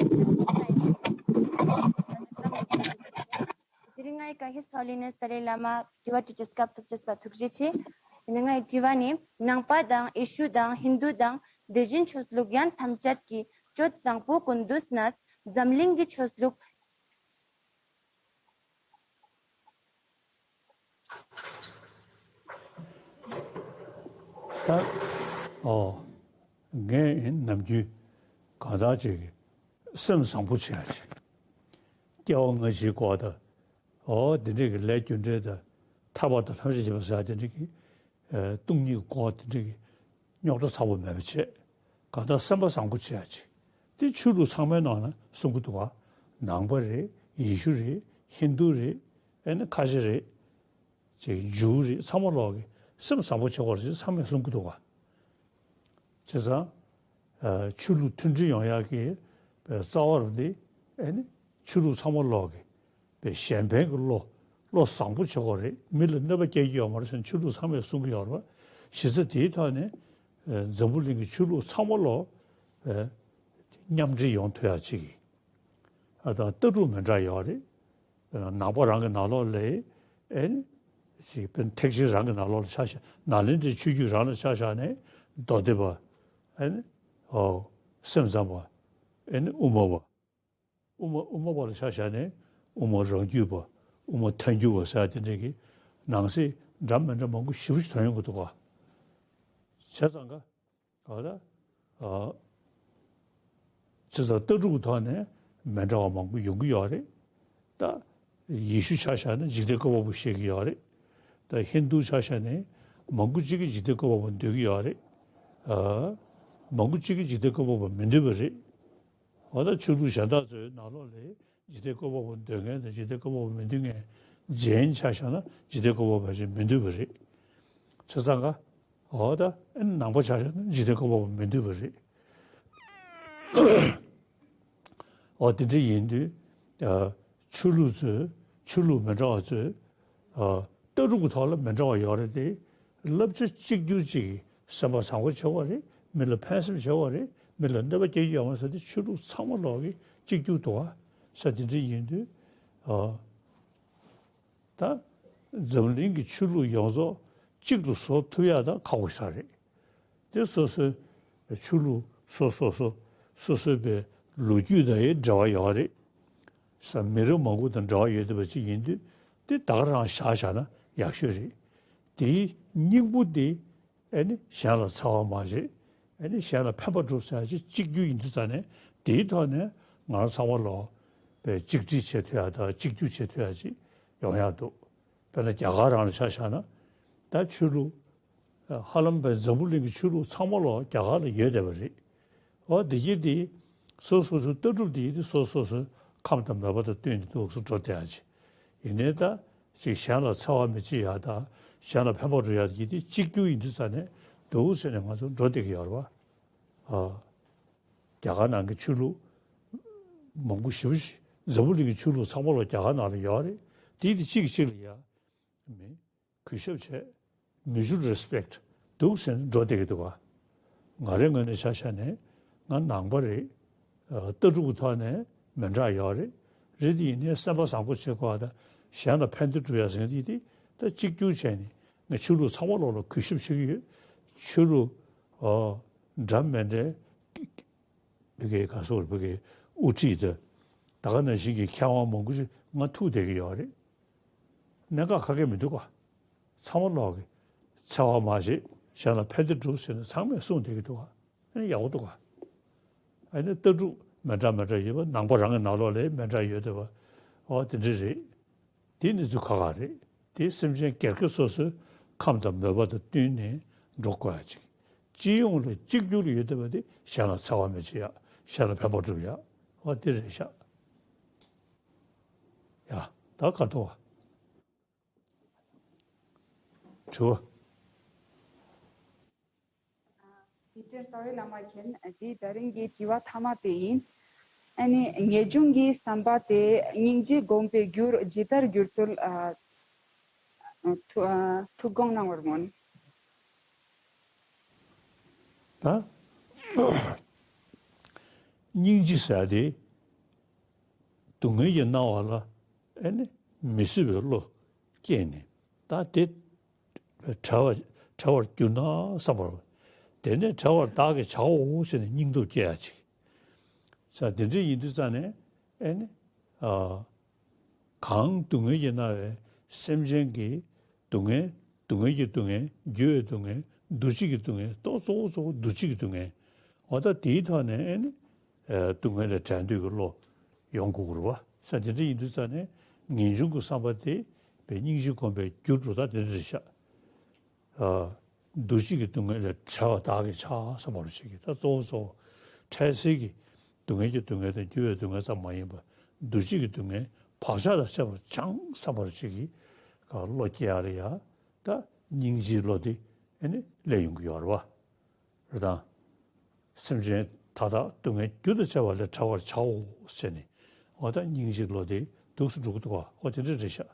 དེ་རིང་ང་ཡི་ཀ་His Holiness Dalai Lama དྲི་བ་དྲི་རྒྱུའི་སྐབས་ཐོབ་ཅེས་པ་ཐུགས་རྗེ་ཆེ། དེ་ནས་ངའི་དྲི་བ་ནི། ནང་པ་དང་ཡེ་ཤུ་དང་ཧིན་དུ་དང་དེ་བཞིན་ཆོས་ལུགས་གཞན་ཐམས་ཅད་ཀྱི་སྤྱོད་བཟང་པོ་ཀུན་འདུས་ནས་འཛམ་གླིང་གི་ཆོས་ལུགས། ད། ཨོ། ངས་ནམ་རྒྱུན་གང་ལྟར་ཅིག་སེམས་བཟང་པོ་བྱེད་ཡག་ཅིག་སྐྱེ་བ་སྔ་ཕྱིའི་སྐོར་དང་། ཨོ་དེ་འདྲས་ཀྱི་ལས་རྒྱུ་འབྲས་དང་། ཐར་པ་དང་ཐམས་ཅད་མཁྱེན་པ་ཟེར་ཡག་དེ་འདྲས་ཀྱི་ཨ་སྟོང་ཉིད་སྐོར་དེ་འདྲས་ཀྱི་རྙོག་དྲ་ཚ་པོ་མེད་པ་བྱས། གང་ལྟར་སེམས་པ་བཟང་པོ་བྱེད་ཡག་ཅིག་དེ་ཆོས་ལུགས་ཚང་མའི་ནང་ན་གསུང་གི་འདུག་ག་ནང་པ་རེད། ཡེ་ཤུ་རེད། ཧིན་དུ་རེད། ཨེ་ནི་ཁ་ཆེ་རེད། ཅིག་འཇུ་རེད། ཚང་མ་ལོག་གི་སེམས་བཟང་པོ་བྱེད་དགོས་རེད་ཚང་མས་གསུང་གི་འདུག་ག་བྱས་ཙང་། ཨ་ཆོས་ལུགས་མཐུན་སྒྲིལ་ཡོང་ཡག་གི་རྩ་བ་རུ་འདི་ཨེ་ནི་ཆོས་ལུགས་ཚང་མ་ལོག་གི་པའི་གཞན་ཕན་གྱི་བློ་བློ་བཟང་པོ་བྱེད་དགོས་རེད། མི་ལ་གནོད་པ་སྐྱེལ་གྱི་ཡོད་མ་རེད་ཟེར་ནས་ཆོས་ལུགས་ཚང་མས་གསུང་གི་ཡོད་རེད་པ། གཞི་རྩ་དེའི་ཐོག་ནས་ཨ་འཛམ་བུ་གླིང་གི་ཆོས་ལུགས་ཚང་མ་ལོག་ཨ་མཉམ་འབྲེལ་ཡོང་ཐུབ་ཡག་ཅིག་གི་ཨ་དང་ལྟ་གྲུབ་མི་འདྲ་ཡོད་རེད། དཔེར་ན་ནང་པ་རང་གི་ནང་ལོགས་ལ་ཨེ་ནི་ཅིག་དཔེར་ན་ཐེག་ཆེན་རང་གི་ནང་ལོགས་ལ་ཆ་བཞག་ནཱ་ལེནྡྲའི་ཆོས་བརྒྱུད་རང་ལ་ཆ་བཞག་ནས་མདོ་སྡེ་པ། ཨེ་ནི་ཨོ་སེམས་ཙམ་པ། ཨེ་ནི་དབུ་མ་པ། དབུ་མ་དབུ་མ་པ་ལ་ཆ་བཞག་ནས་དབུ་མ་རང་རྒྱུད་པ། དབུ་མ་ཐལ་འགྱུར་བ་ཟེར་ཡག་དེ་འདྲས་ཀྱི་ནང་གསེས་འདྲ་མི་འདྲ་མང་པོ་ཞེ་པོ་ཞིག་ཐོན་ཡོང་གི་འདུག་ག་བྱས་ཙང་ག་ག་ལ་ཨ་བྱས་ཙང་ལྟ་གྲུབ་ཀྱི་ཐོག་ནས་མི་འདྲ་བ་མང་པོ་ཡོང་གི་ཡོད་རེད། ད་ཡེ་ཤུ་ཆ་བཞག་ན་འཇིག་རྟེན་བཀོད་པ་པོ་བཤད་ཀྱི་ཡོད་རེད། ད་ཧིན་དུ་ཆ་བཞག་ན་མང་པོ་གཅིག་གིས་འཇིག་རྟེན་བཀོད་པ་པོ་འདོད་ཀྱི་ཡོད་རེད། ཨ་མང་པོ་གཅིག་གིས་འཇིག་རྟེན་བཀོད་པ་པོ་མི་འདོད་པ་རེད། འོ་ད་ཆོས་ལུགས་གཞན་དག་ཚོའི་ནང་ལོགས་ལ་འཇིག་རྟེན་བཀོད་པ་པོ་འདོད་མཁན་དང་འཇིག་རྟེན་བཀོད་པ་པོ་མི་འདོད་མཁན། ཇེན་ཆ་བཞག་ན་འཇིག་རྟེན་བཀོད་པ་པོ་ཕལ་ཆེར་མི་འདོད་པ་རེད། བྱས་ཙང་ག་འོ་ད་ནང་པ་ཆ་བཞག་ན་འཇིག་རྟེན་བཀོད་པ་པོ་མི་འདོད་པ་རེད། འོ་དེ་འདྲ་ཡིན་དུས་ཨ་ཆོས་ལུགས་ཚོས་ཆོས་ལུགས་མི་འདྲ་བ་ཚོས་ཨ་ལྟ་གྲུབ་ཀྱི་ཐོག་ལ་མི་འདྲ་བ་ཡོད་རེད་དེ། བསླབ་བྱ་གཅིག་གྱུར་ཅིག་གིས་སེམས་པ་བཟང་པོ་བྱེད་དགོས་རེད། མི་ལ་ཕན་སེམས་བྱེད་དགོས་རེད། མི་ལ་གནོད་པ་སྐྱེལ་རྒྱུ་ཡོད་མ་རེད་ཟེར་དེ་ཆོས་ལུགས་ཚང་མ་ལོག་གིས་གཅིག་གྱུར་འདུག་ག་ས་དེ་འདྲ་ཡིན་དུས་ཨ་ད་འཛམ་གླིང་གི་ཆོས་ལུགས་ཡོངས་རྫོགས་གཅིག་ཏུ་བཟོ་ཐུབ་ཡག་ད་ཁག་པོ་ཞིག་རེད། དེ་སོ་སོའི་ཆོས་ལུགས་སོ་སོ་སོ་སོ་སོའི་པའི་ལོ་རྒྱུས་དང་ཡང་འབྲེལ་བ་ཡོད་རེད། ས་མི་རབས་མང་པོ་དང་འབྲེལ་བ་ཡོད་བསྡད་པ་ཅིག་ཡིན་དུས་དེ་ད་ག་རང་བཞག་བཞག་ན་ཡག་ཤོས་རེད། དེའི་སྙིང་པོ་དེ་ཨེ་ནི་གཞན་ལ་འཚེ་བ་མ་བྱེད། ཨེ་ནི་གཞན་ལ་ཕན་པ་སྒྲུབ་ཟེར་ཡག་ཅིག་གཅིག་གྱུར་ཡིན་དུས་ཙང་ནས་དེའི་ཐོག་ནས་ ང་རང་ཚང་མ་ལོ་པའི་གཅིག་སྒྲིལ་བྱེད་ཐུབ་ཡག་དང་གཅིག་གྱུར་བྱེད་ཐུབ་ཡག་ཅིག་ཡོང་ཡག་འདུག་དཔེར་ན་རྒྱ་གར་རང་ལ་ཆ་བཞག་ན། ད་ཆོས་ལུགས་ཧ་ལམ་པའི་འཛམ་བུ་གླིང་གི་ཆོས་ལུགས་ཚང་མ་ལོ་རྒྱ་གར་ལ་ཡོད་བསྡད་པ་རེད། འོ་འདི་གྱིས་འདི་སོ་སོ་སོའི་ལྟ་གྲུབ་འདི་ཡིན་དུས་སོ་སོ་སོའི་ཁམས་དང་མོས་པ་དང་བསྟུན་ནས་འདུག་སེ་འགྲོ་བསྡད་ཡག་ཅིག་ཡིན་ནའི་ད་ཅིག་གཞན་ལ་འཚེ་བ་མི་བྱེད་ཡག་དང་གཞན་ལ་ཕན་པ་སྒྲུབ་ཡག་འདི་གྱིས་འདི་གཅིག་གྱུར་ཡིན་དུས་ཙང་ནས་འདུག་སེ་ནས་ང་ཚོ་འགྲོ་བསྡད་ཀྱི་ཡོད་རེད་བ། ཨ། རྒྱ་གར་ནང་གི་ཆོས་ལུགས་མང་པོ་ཞེ་པོ་ཞིག་འཛམ་བུ་གླིང་གི་ཆོས་ལུགས་ཚང་མ་ལོ་རྒྱ་གར་ནང་ལ་ཡོད་རེད། དེ་དེ་གཅིག་གིས་གཅིག་ལ་ཡ་མི་གུས་ཞབས་བྱས། Mutual respect འདུག་ཟེར་ནས་འགྲོ་བསྡད་ཀྱི་འདུག་ག་ང་རའི་ངོས་ནས་ཆ་བཞག་ནས་ང་ནང་པ་རེད། ཨ། ལྟ་གྲུབ་ཀྱི་ཐོག་ནས་མི་འདྲ་ཡོད་རེད། རེད་དེ་ཡིན་ནའི་སེམས་པ་བཟང་པོ་བྱེད་དགོས་པ་དང་གཞན་ལ་ཕན་བདེ་སྒྲུབ་ཡག་ཟེར་མཁན་དེ་དེ་ད་གཅིག་གྱུར་བྱས་ནས་ང་ཆོས་ལུགས་ཚང་མ་ལོག་ལ་གུས་ཞབས་བྱེད་ཀྱི་ཡོད། ཆོས་ལུགས་ཨ་འདྲ་མི་འདྲའི་བོད་ཀྱི་ག་སོགས་བོད་ཀྱི་དབུ་ཁྲིད་དང་ད་ག་ནང་བཞིན་གྱི་མཁས་དབང་མང་པོ་ཞིག་ང་ཐུག་བསྡད་ཀྱི་ཡོད་རེད། གནད་འགག་ག་གེ་མི་འདུག་ག་ཚང་མ་ལོག་གི་འཚེ་བ་མ་བྱེད། གཞན་ལ་ཕན་བདེ་སྒྲུབ་ཟེར་ནས་ཚང་མས་གསུངས་བསྡད་ཀྱི་འདུག་ག་ཨ་ནི་ཡག་པོ་འདུག་ག་ཨ་ནི་ལྟ་གྲུབ་མི་འདྲ་མི་འདྲ་ཡོད་པ་ནང་པ་རང་གི་ནང་ལོགས་ལ་མི་འདྲ་ཡོད་བསྡད་པ། འོ་དེ་འདྲ་རེད། དེ་གནས་ཚུལ་ཁག་ཁག་རེད། དེ་སེམས་ཅན་སྒེར་གྱི་སོ་སོའི་ཁམས་དང་མོས་པ་དང་བསྟུན་ནས་འགྲོ་དགོས་ཡ་ཅིག་སྤྱི་ཡོངས་ལ་གཅིག་གྱུར་ལ་ཡོད་བསྡད་པ་དེ་གཞན་ལ་འཚེ་བ་མི་བྱེད་ཡ། གཞན་ལ་ཕན་པ་སྒྲུབ་ཡ། འོ་དེ་རེད་ཤག་ཡ། ད་ག་རེ་འདུག་ག་དྲི་བ། དེ་ཕྱིར་རྩ་བའི་བླ་མ་མཁྱེན། དེ་ད་རིང་གི་དྲི་བ་མཐའ་མ་དེ་ཡིན། ཨ་ནི་ངེས་འབྱུང་གི་བསམ་པ་དེ་སྙིང་རྗེ་སྒོམ་པའི་རྒྱུར་ཇི་ལྟར་འགྱུར་ཚུལ། ཨ། ཨ། ཐུགས། ཨ། ཐུགས་དགོངས་གནང་བར་སྨོན། ད་སྙིང་རྗེ་ཟེར་དེ་སྡུག་བསྔལ་གྱི་སྣང་བ་ལ་ཨ་ནི་མི་བཟོད་པའི་བློ་སྐྱེས་ནས་ད་དེ་བྲལ་བ་བྲལ་བར་གྱུར་ན་བསམ་པར། དེ་ནས་བྲལ་བར་བདག་གིས་བྱའོ་ཞེས་ནས་སྙིང་སྟོབས་སྐྱེ་ཡ་ཅིག་ས་དེ་འདྲ་ཡིན་དུས་ཙང་ནས་ཨེ་ནི། ཨ། གང་སྡུག་བསྔལ་གྱིས་མནར་བའི་སེམས་ཅན་གྱི་སྡུག་བསྔལ། སྡུག་བསྔལ་གྱི་སྡུག་བསྔལ། འགྱུར་བའི་སྡུག་བསྔལ། འདུ་བྱེད་ཀྱི་སྡུག་བསྔལ། ཏོ་གཙོ་བོ་གཙོ་བོ་འདུ་བྱེད་ཀྱི་སྡུག་བསྔལ། འོ་ད་དེའི་ཐོག་ནས་ཨེ་ནི། ཨ། སྡུག་བསྔལ་ལས་བྲལ་འདོད་ཀྱི་བློ་ཡོང་དགོས་ཀྱི་རེད་བ། ས་དེ་འདྲ་ཡིན་དུས་ཙང་ནས་ངེས་འབྱུང་གི་བསམ་པ་དེ་བའི་སྙིང་རྗེ་སྒོམ་པའི་རྒྱུར་འགྲོ་ད་དེ་འདྲ་རེད་ཤག་ཨ། འདུ་བྱེད་ཀྱི་སྡུག་བསྔལ་ལས་བྲལ་བ་བདག་གིས་བྱ་བསམ་པ་རུ་བྱེད་ཀྱི། ད་གཙོ་བོ་གཙོ་བོ་འཕྲལ་སེལ་གྱི་སྡུག་བསྔལ་གྱི་སྡུག་བསྔལ་དང་འགྱུར་བའི་སྡུག་བསྔལ་ཙམ་མ་ཡིན་པར་འདུ་བྱེད་ཀྱི་སྡུག་བསྔལ་བག་ཆགས་དང་བཅས་པར་བྱང་བསམ་པ་རུ་བྱེད་ཀྱི། ག་བློ་སྐྱེ་ཡ་རེད་ཡ། ད་སྙིང་རྗེའི་བློ་དེ་ཨེ་ནི་སླེབས་ཡོང་གི་ཡོད་རེད་བ། རེད་དང་། སེམས་ཅན་མཐའ་དག་སྡུག་བསྔལ་རྒྱུ་དང་བཅས་པ་ལས་བྲལ་བར་བྱའོ་ཟེར་ནས། འོ་ད་སྙིང་རྗེའི་བློ་དེ་འདུག་སེ་འགྲོ་གི་འདུག་ག་འོ་དེ་འདྲ་རེད་ཤག་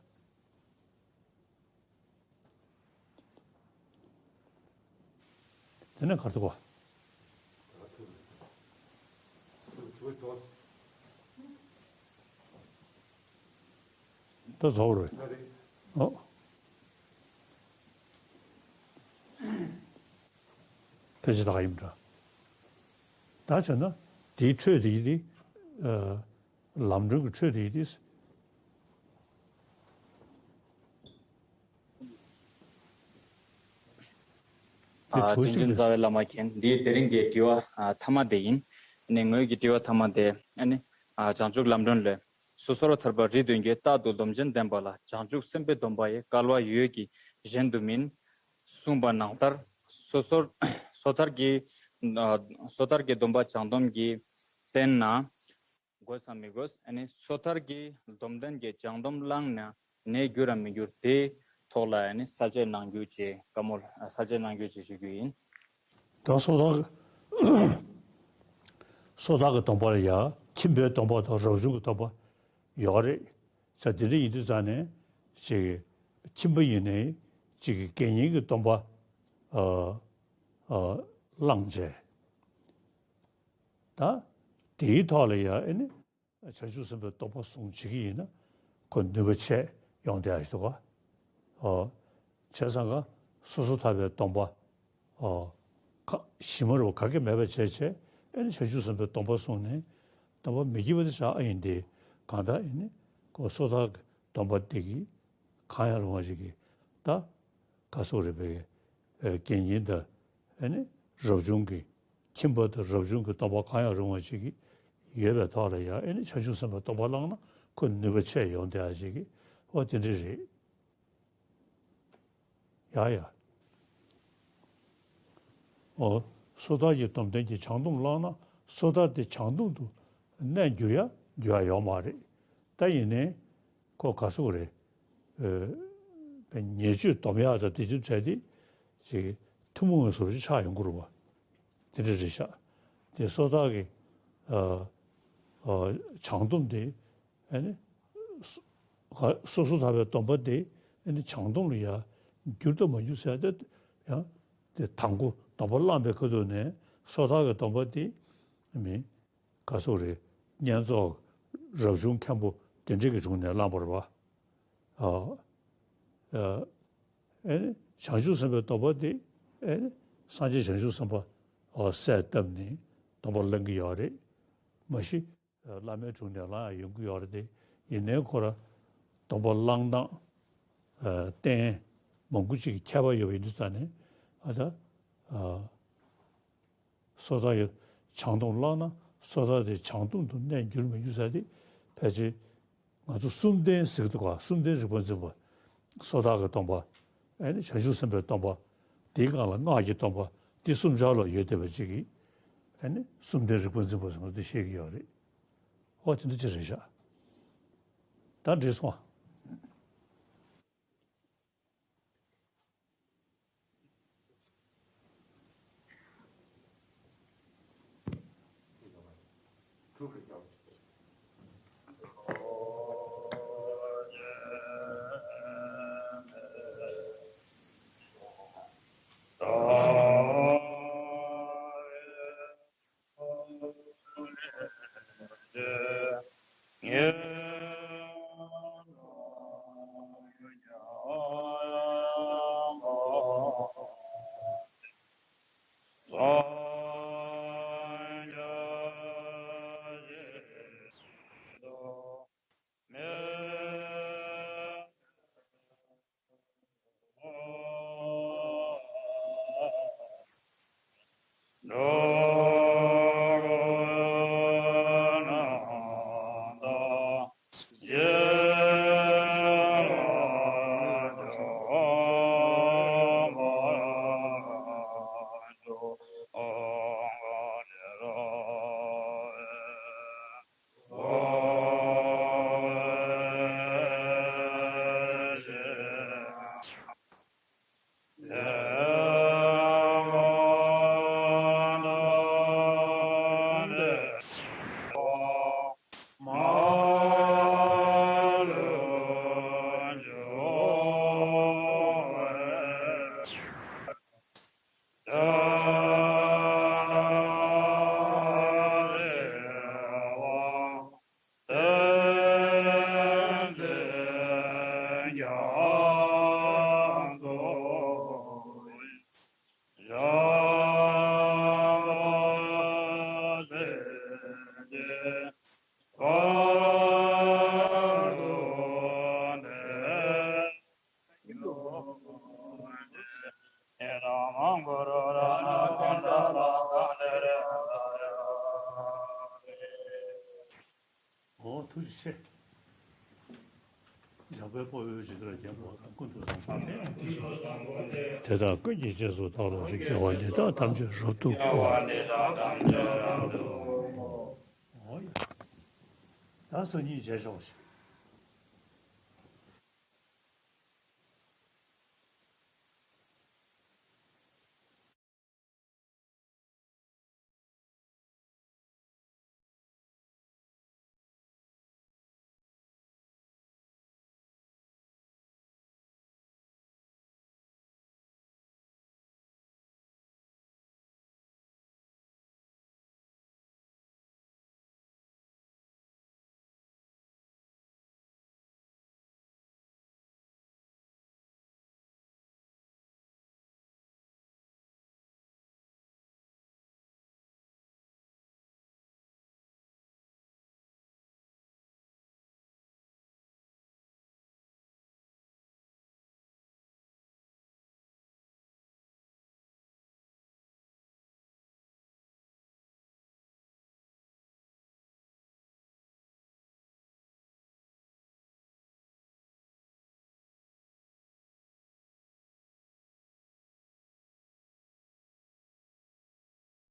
དེ་ནས་ག་རེ་འདུག་ག་ད་རྫོགས་རེད། ཨོ། ཕལ་ཆེར་ད་ག་ཡིན་འདྲ། ད་བྱས་ན་དེའི་འཕྲོས་དེ་ཡིན་ཏེ། ཨ། ལམ་སྒྲོན་གྱི་འཕྲོས་དེ་ཡིན་ཏེ། དེ་ཨ། དྲི་བ་བདེན་གཅིག་རྒྱུན་རྩ་བའི་བླ་མ་མཁྱེན། འདིའི་དེ་རིང་གི་དྲི་བ། ཨ། མཐའ་མ་དེ་ཡིན། ཨ་ནི་ངོས་ཀྱི་དྲི་བ་མཐའ་མ་དེ་ཨ་ནི། ཨ། བྱང་ཆུབ་ལམ་སྒྲོན་ལས། སོ་སོར་ཐར་པ་རིགས་བདུན་གྱིས། རྟག་ཏུ་སྡོམ་ཅན་བསྟེན་པ་ལ། བྱང་ཆུབ་སེམས་དཔའི་སྡོམ་པ་ཡི། སྐལ་བ་ཡོད་ཀྱི་གཞན་དུ་མིན། གསུངས་པ་ནང་ལྟར། སོ་སོར། སོ་ཐར་གྱི། ཨ། སོ་ཐར་གྱི་སྡོམ་པ་བྱང་སྡོམ་གྱིས་བསྟེན་ན། དགོས་སམ་མི་དགོས། ཨ་ནི་སོ་ཐར་གྱི་སྡོམ་ལྡན་གྱིས་བྱང་སྡོམ་བླངས་ན་ནད་འགྱུར་རམ་མི་འགྱུར། དེའི་ཐོག་ལ་ཨ་ནི་ས་བཅད་གནང་རྒྱུ་བཅས་བཀའ་མོལ། ས་བཅད་གནང་རྒྱུ་བཅས་ཞུ་རྒྱུ་ཡིན། ད་སོ་ཐར། སོ་ཐར་གྱི་སྡོམ་པ་ལ་ཡ་ཁྱིམ་པའི་སྡོམ་པ་དང་རབ་བྱུང་གི་སྡོམ་པ་ཡོད་རེད། ས་དེ་འདྲ་ཡིན་དུས་ཙང་ནས་ཅིག་ཁྱིམ་པ་ཡིན་ནའི་ཅིག་དགེ་བསྙེན་གྱི་སྡོམ་པ། ཨ། ཨ། བླངས་བྱས། ད་དེའི་ཐོག་ལ་ཡ་ཨེ་ནི་བྱང་ཆུབ་སེམས་དཔའི་སྡོམ་པ་སྲུང་བྱེད་ཀྱི་ཡིན་ན་ཁོ་ནུས་པ་ཆེ་ཡོང་བསྡད་ཡ་ཞིག་འདུག་ག་ཨོ། བྱས་ཙང་ཀ་སོ་སོར་ཐར་པའི་སྡོམ་པ། ཨོ། ཁ་ཞིམ་མ་རུ་ག་གེ་མེད་པ་བྱས་བྱས་ཨེ་ནི་བྱང་ཆུབ་སེམས་དཔའི་སྡོམ་པ་སྲུང་ནས་སྡོམ་པ་མི་བགྱིད་པ་དེ་བཞག་ཨེ་ཡིན་ཏེ། གང་ལྟར་ཨེ་ནི་ཁོ་སོ་ཐར་གྱི་སྡོམ་པ་དེ་གིས་གང་ཡང་རུང་བ་ཞིག་གིས་ད། ག་སོགས་རེད་པས། ཨེ། དགེ་བསྙེན་དང་། ཨེ་ནི་རབ་བྱུང་གི། ཁྱིམ་པ་དང་རབ་བྱུང་གི་སྡོམ་པ་གང་ཡང་རུང་བ་ཞིག་གིས་ ཡོད་པའི་ཐོག་ལ་ཡང་ཨེ་ནི་བྱང་ཆུབ་སེམས་དཔའི་སྡོམ་པ་བླངས་ན་ཁོ་ནུས་པ་ཆེ་ཡོང་བསྡད་ཡ་ཅིག་གི་འོ་དེ་འདྲ་རེད། ཡ་ཡ། འོ། སོ་ཐར་གྱི་སྡོམ་ལྡན་གྱིས་བྱང་སྡོམ་བླངས་ན་སོ་ཐར་དེ་བྱང་སྡོམ་དུ་གནས་འགྱུར་ཡ་འགྱུར་ཡ་ཡོད་མ་རེད། ད་ཡིན་ནའི་ཁོ་ག་ཟེར་དགོས་རེད། ཨ། ཉེས་སྤྱོད་སྡོམ་ཡ་དང་དེ་ཚོའི་གྲས་དེ་ཅིག་ཐུན་མོང་བའི་བཟོ་བཅོས་ཆགས་ཡོང་གི་རེད་པ། དེ་འདྲ་རེད་ཤག་དེ་སོ་ཐར་གྱི་ཨ། ཨ། བྱང་སྡོམ་དེ་ཨ་ནི་སོ་སོ་ཐར་པའི་སྡོམ་པ་དེ་ཨ་ནི་བྱང་སྡོམ་ལ་ཡ་འགྱུར་དང་མ་འགྱུར་ཟེར་ཡ་དེ་ཡང་དེ་དང་པོ་སྡོམ་པ་བླངས་པའི་ཁ་ཐུག་ནས་སོ་ཐར་གྱི་སྡོམ་པ་དེ་མི་ག་ཟེར་དགོས་རེད། བསྙེན་རྫོགས་རབ་བྱུང་མཁན་པོ་དེ་འདྲ་གི་དྲུང་ནས་བླངས་པ་རེད་པ། ཨ། ཨ། ཨེ་ནི་བྱང་ཆུབ་སེམས་དཔའི་སྡོམ་པ་དེ་ཨེ་ནི་སངས་རྒྱས་བྱང་ཆུབ་སེམས་དཔའ་ཨ་གསལ་བཏབ་ནས་སྡོམ་པ་བླང་གི་ཡོད་རེད། མ་གཞི་ཨ་བླ་མའི་དྲུང་ནས་བླངས་ཡོང་གི་ཡོད་རེད་དེ། ཡིན་ནའི་ཁོ་ར་སྡོམ་པ་བླང་སྟངས་ཨ་རྟེན་མང་པོ་ཅིག་གི་ཁྱད་པར་ཡོད་པ་ཡིན་དུས་ཙང་ནས་ཨ་ད་ཨ། སོ་ཐར་ཡི་བྱང་སྡོམ་བླངས་ན་སོ་ཐར་དེ་བྱང་སྡོམ་དུ་གནས་འགྱུར་མི་འགྱུར་ཟེར་དེ་ཕལ་ཆེར་ང་ཚོ་གསུམ་ལྡན་ཟེར་གི་འདུག་ག་གསུམ་ལྡན་རིག་པ་འཛིན་པ། སོ་ཐར་གྱི་སྡོམ་པ། ཨ་ནི་བྱང་ཆུབ་སེམས་དཔའི་སྡོམ་པ། དེའི་སྒང་ལ་སྔགས་ཀྱི་སྡོམ་པ། འདི་གསུམ་ཆར་ལ་ཡོད་བསྡད་པ་ཅིག་གིས་ཨ་ནི་གསུམ་ལྡན་རིག་པ་འཛིན་པ་ཟེར་ང་ཚོ་བཤད་ཀྱི་ཡོད་རེད། ཨོ་དེ་འདྲ་ཅིག་རེད་ཤག་ད་འགྲིག་སོང་ཨ། ཨོ་ཐུགས་རྗེ་ཆེ། འཇམ་དཔལ་དཔའ་བོས་ཇི་ལྟར་མཁྱེན་པ་དང་། ཀུན་ཏུ་བཟང་པོ་དེ་ཡང་དེ་བཞིན་ཏེ། དེ་དག་ཀུན་གྱི་རྗེས་སུ་བདག་སློབ་ཅིང་། དགེ་བ་འདི་དག་ཐམས་ཅད་རབ་ཏུ་བསྔོ། ཨོ་ཡ། ད་སང་ཉིན་མཇལ་ཆོག་ཤིག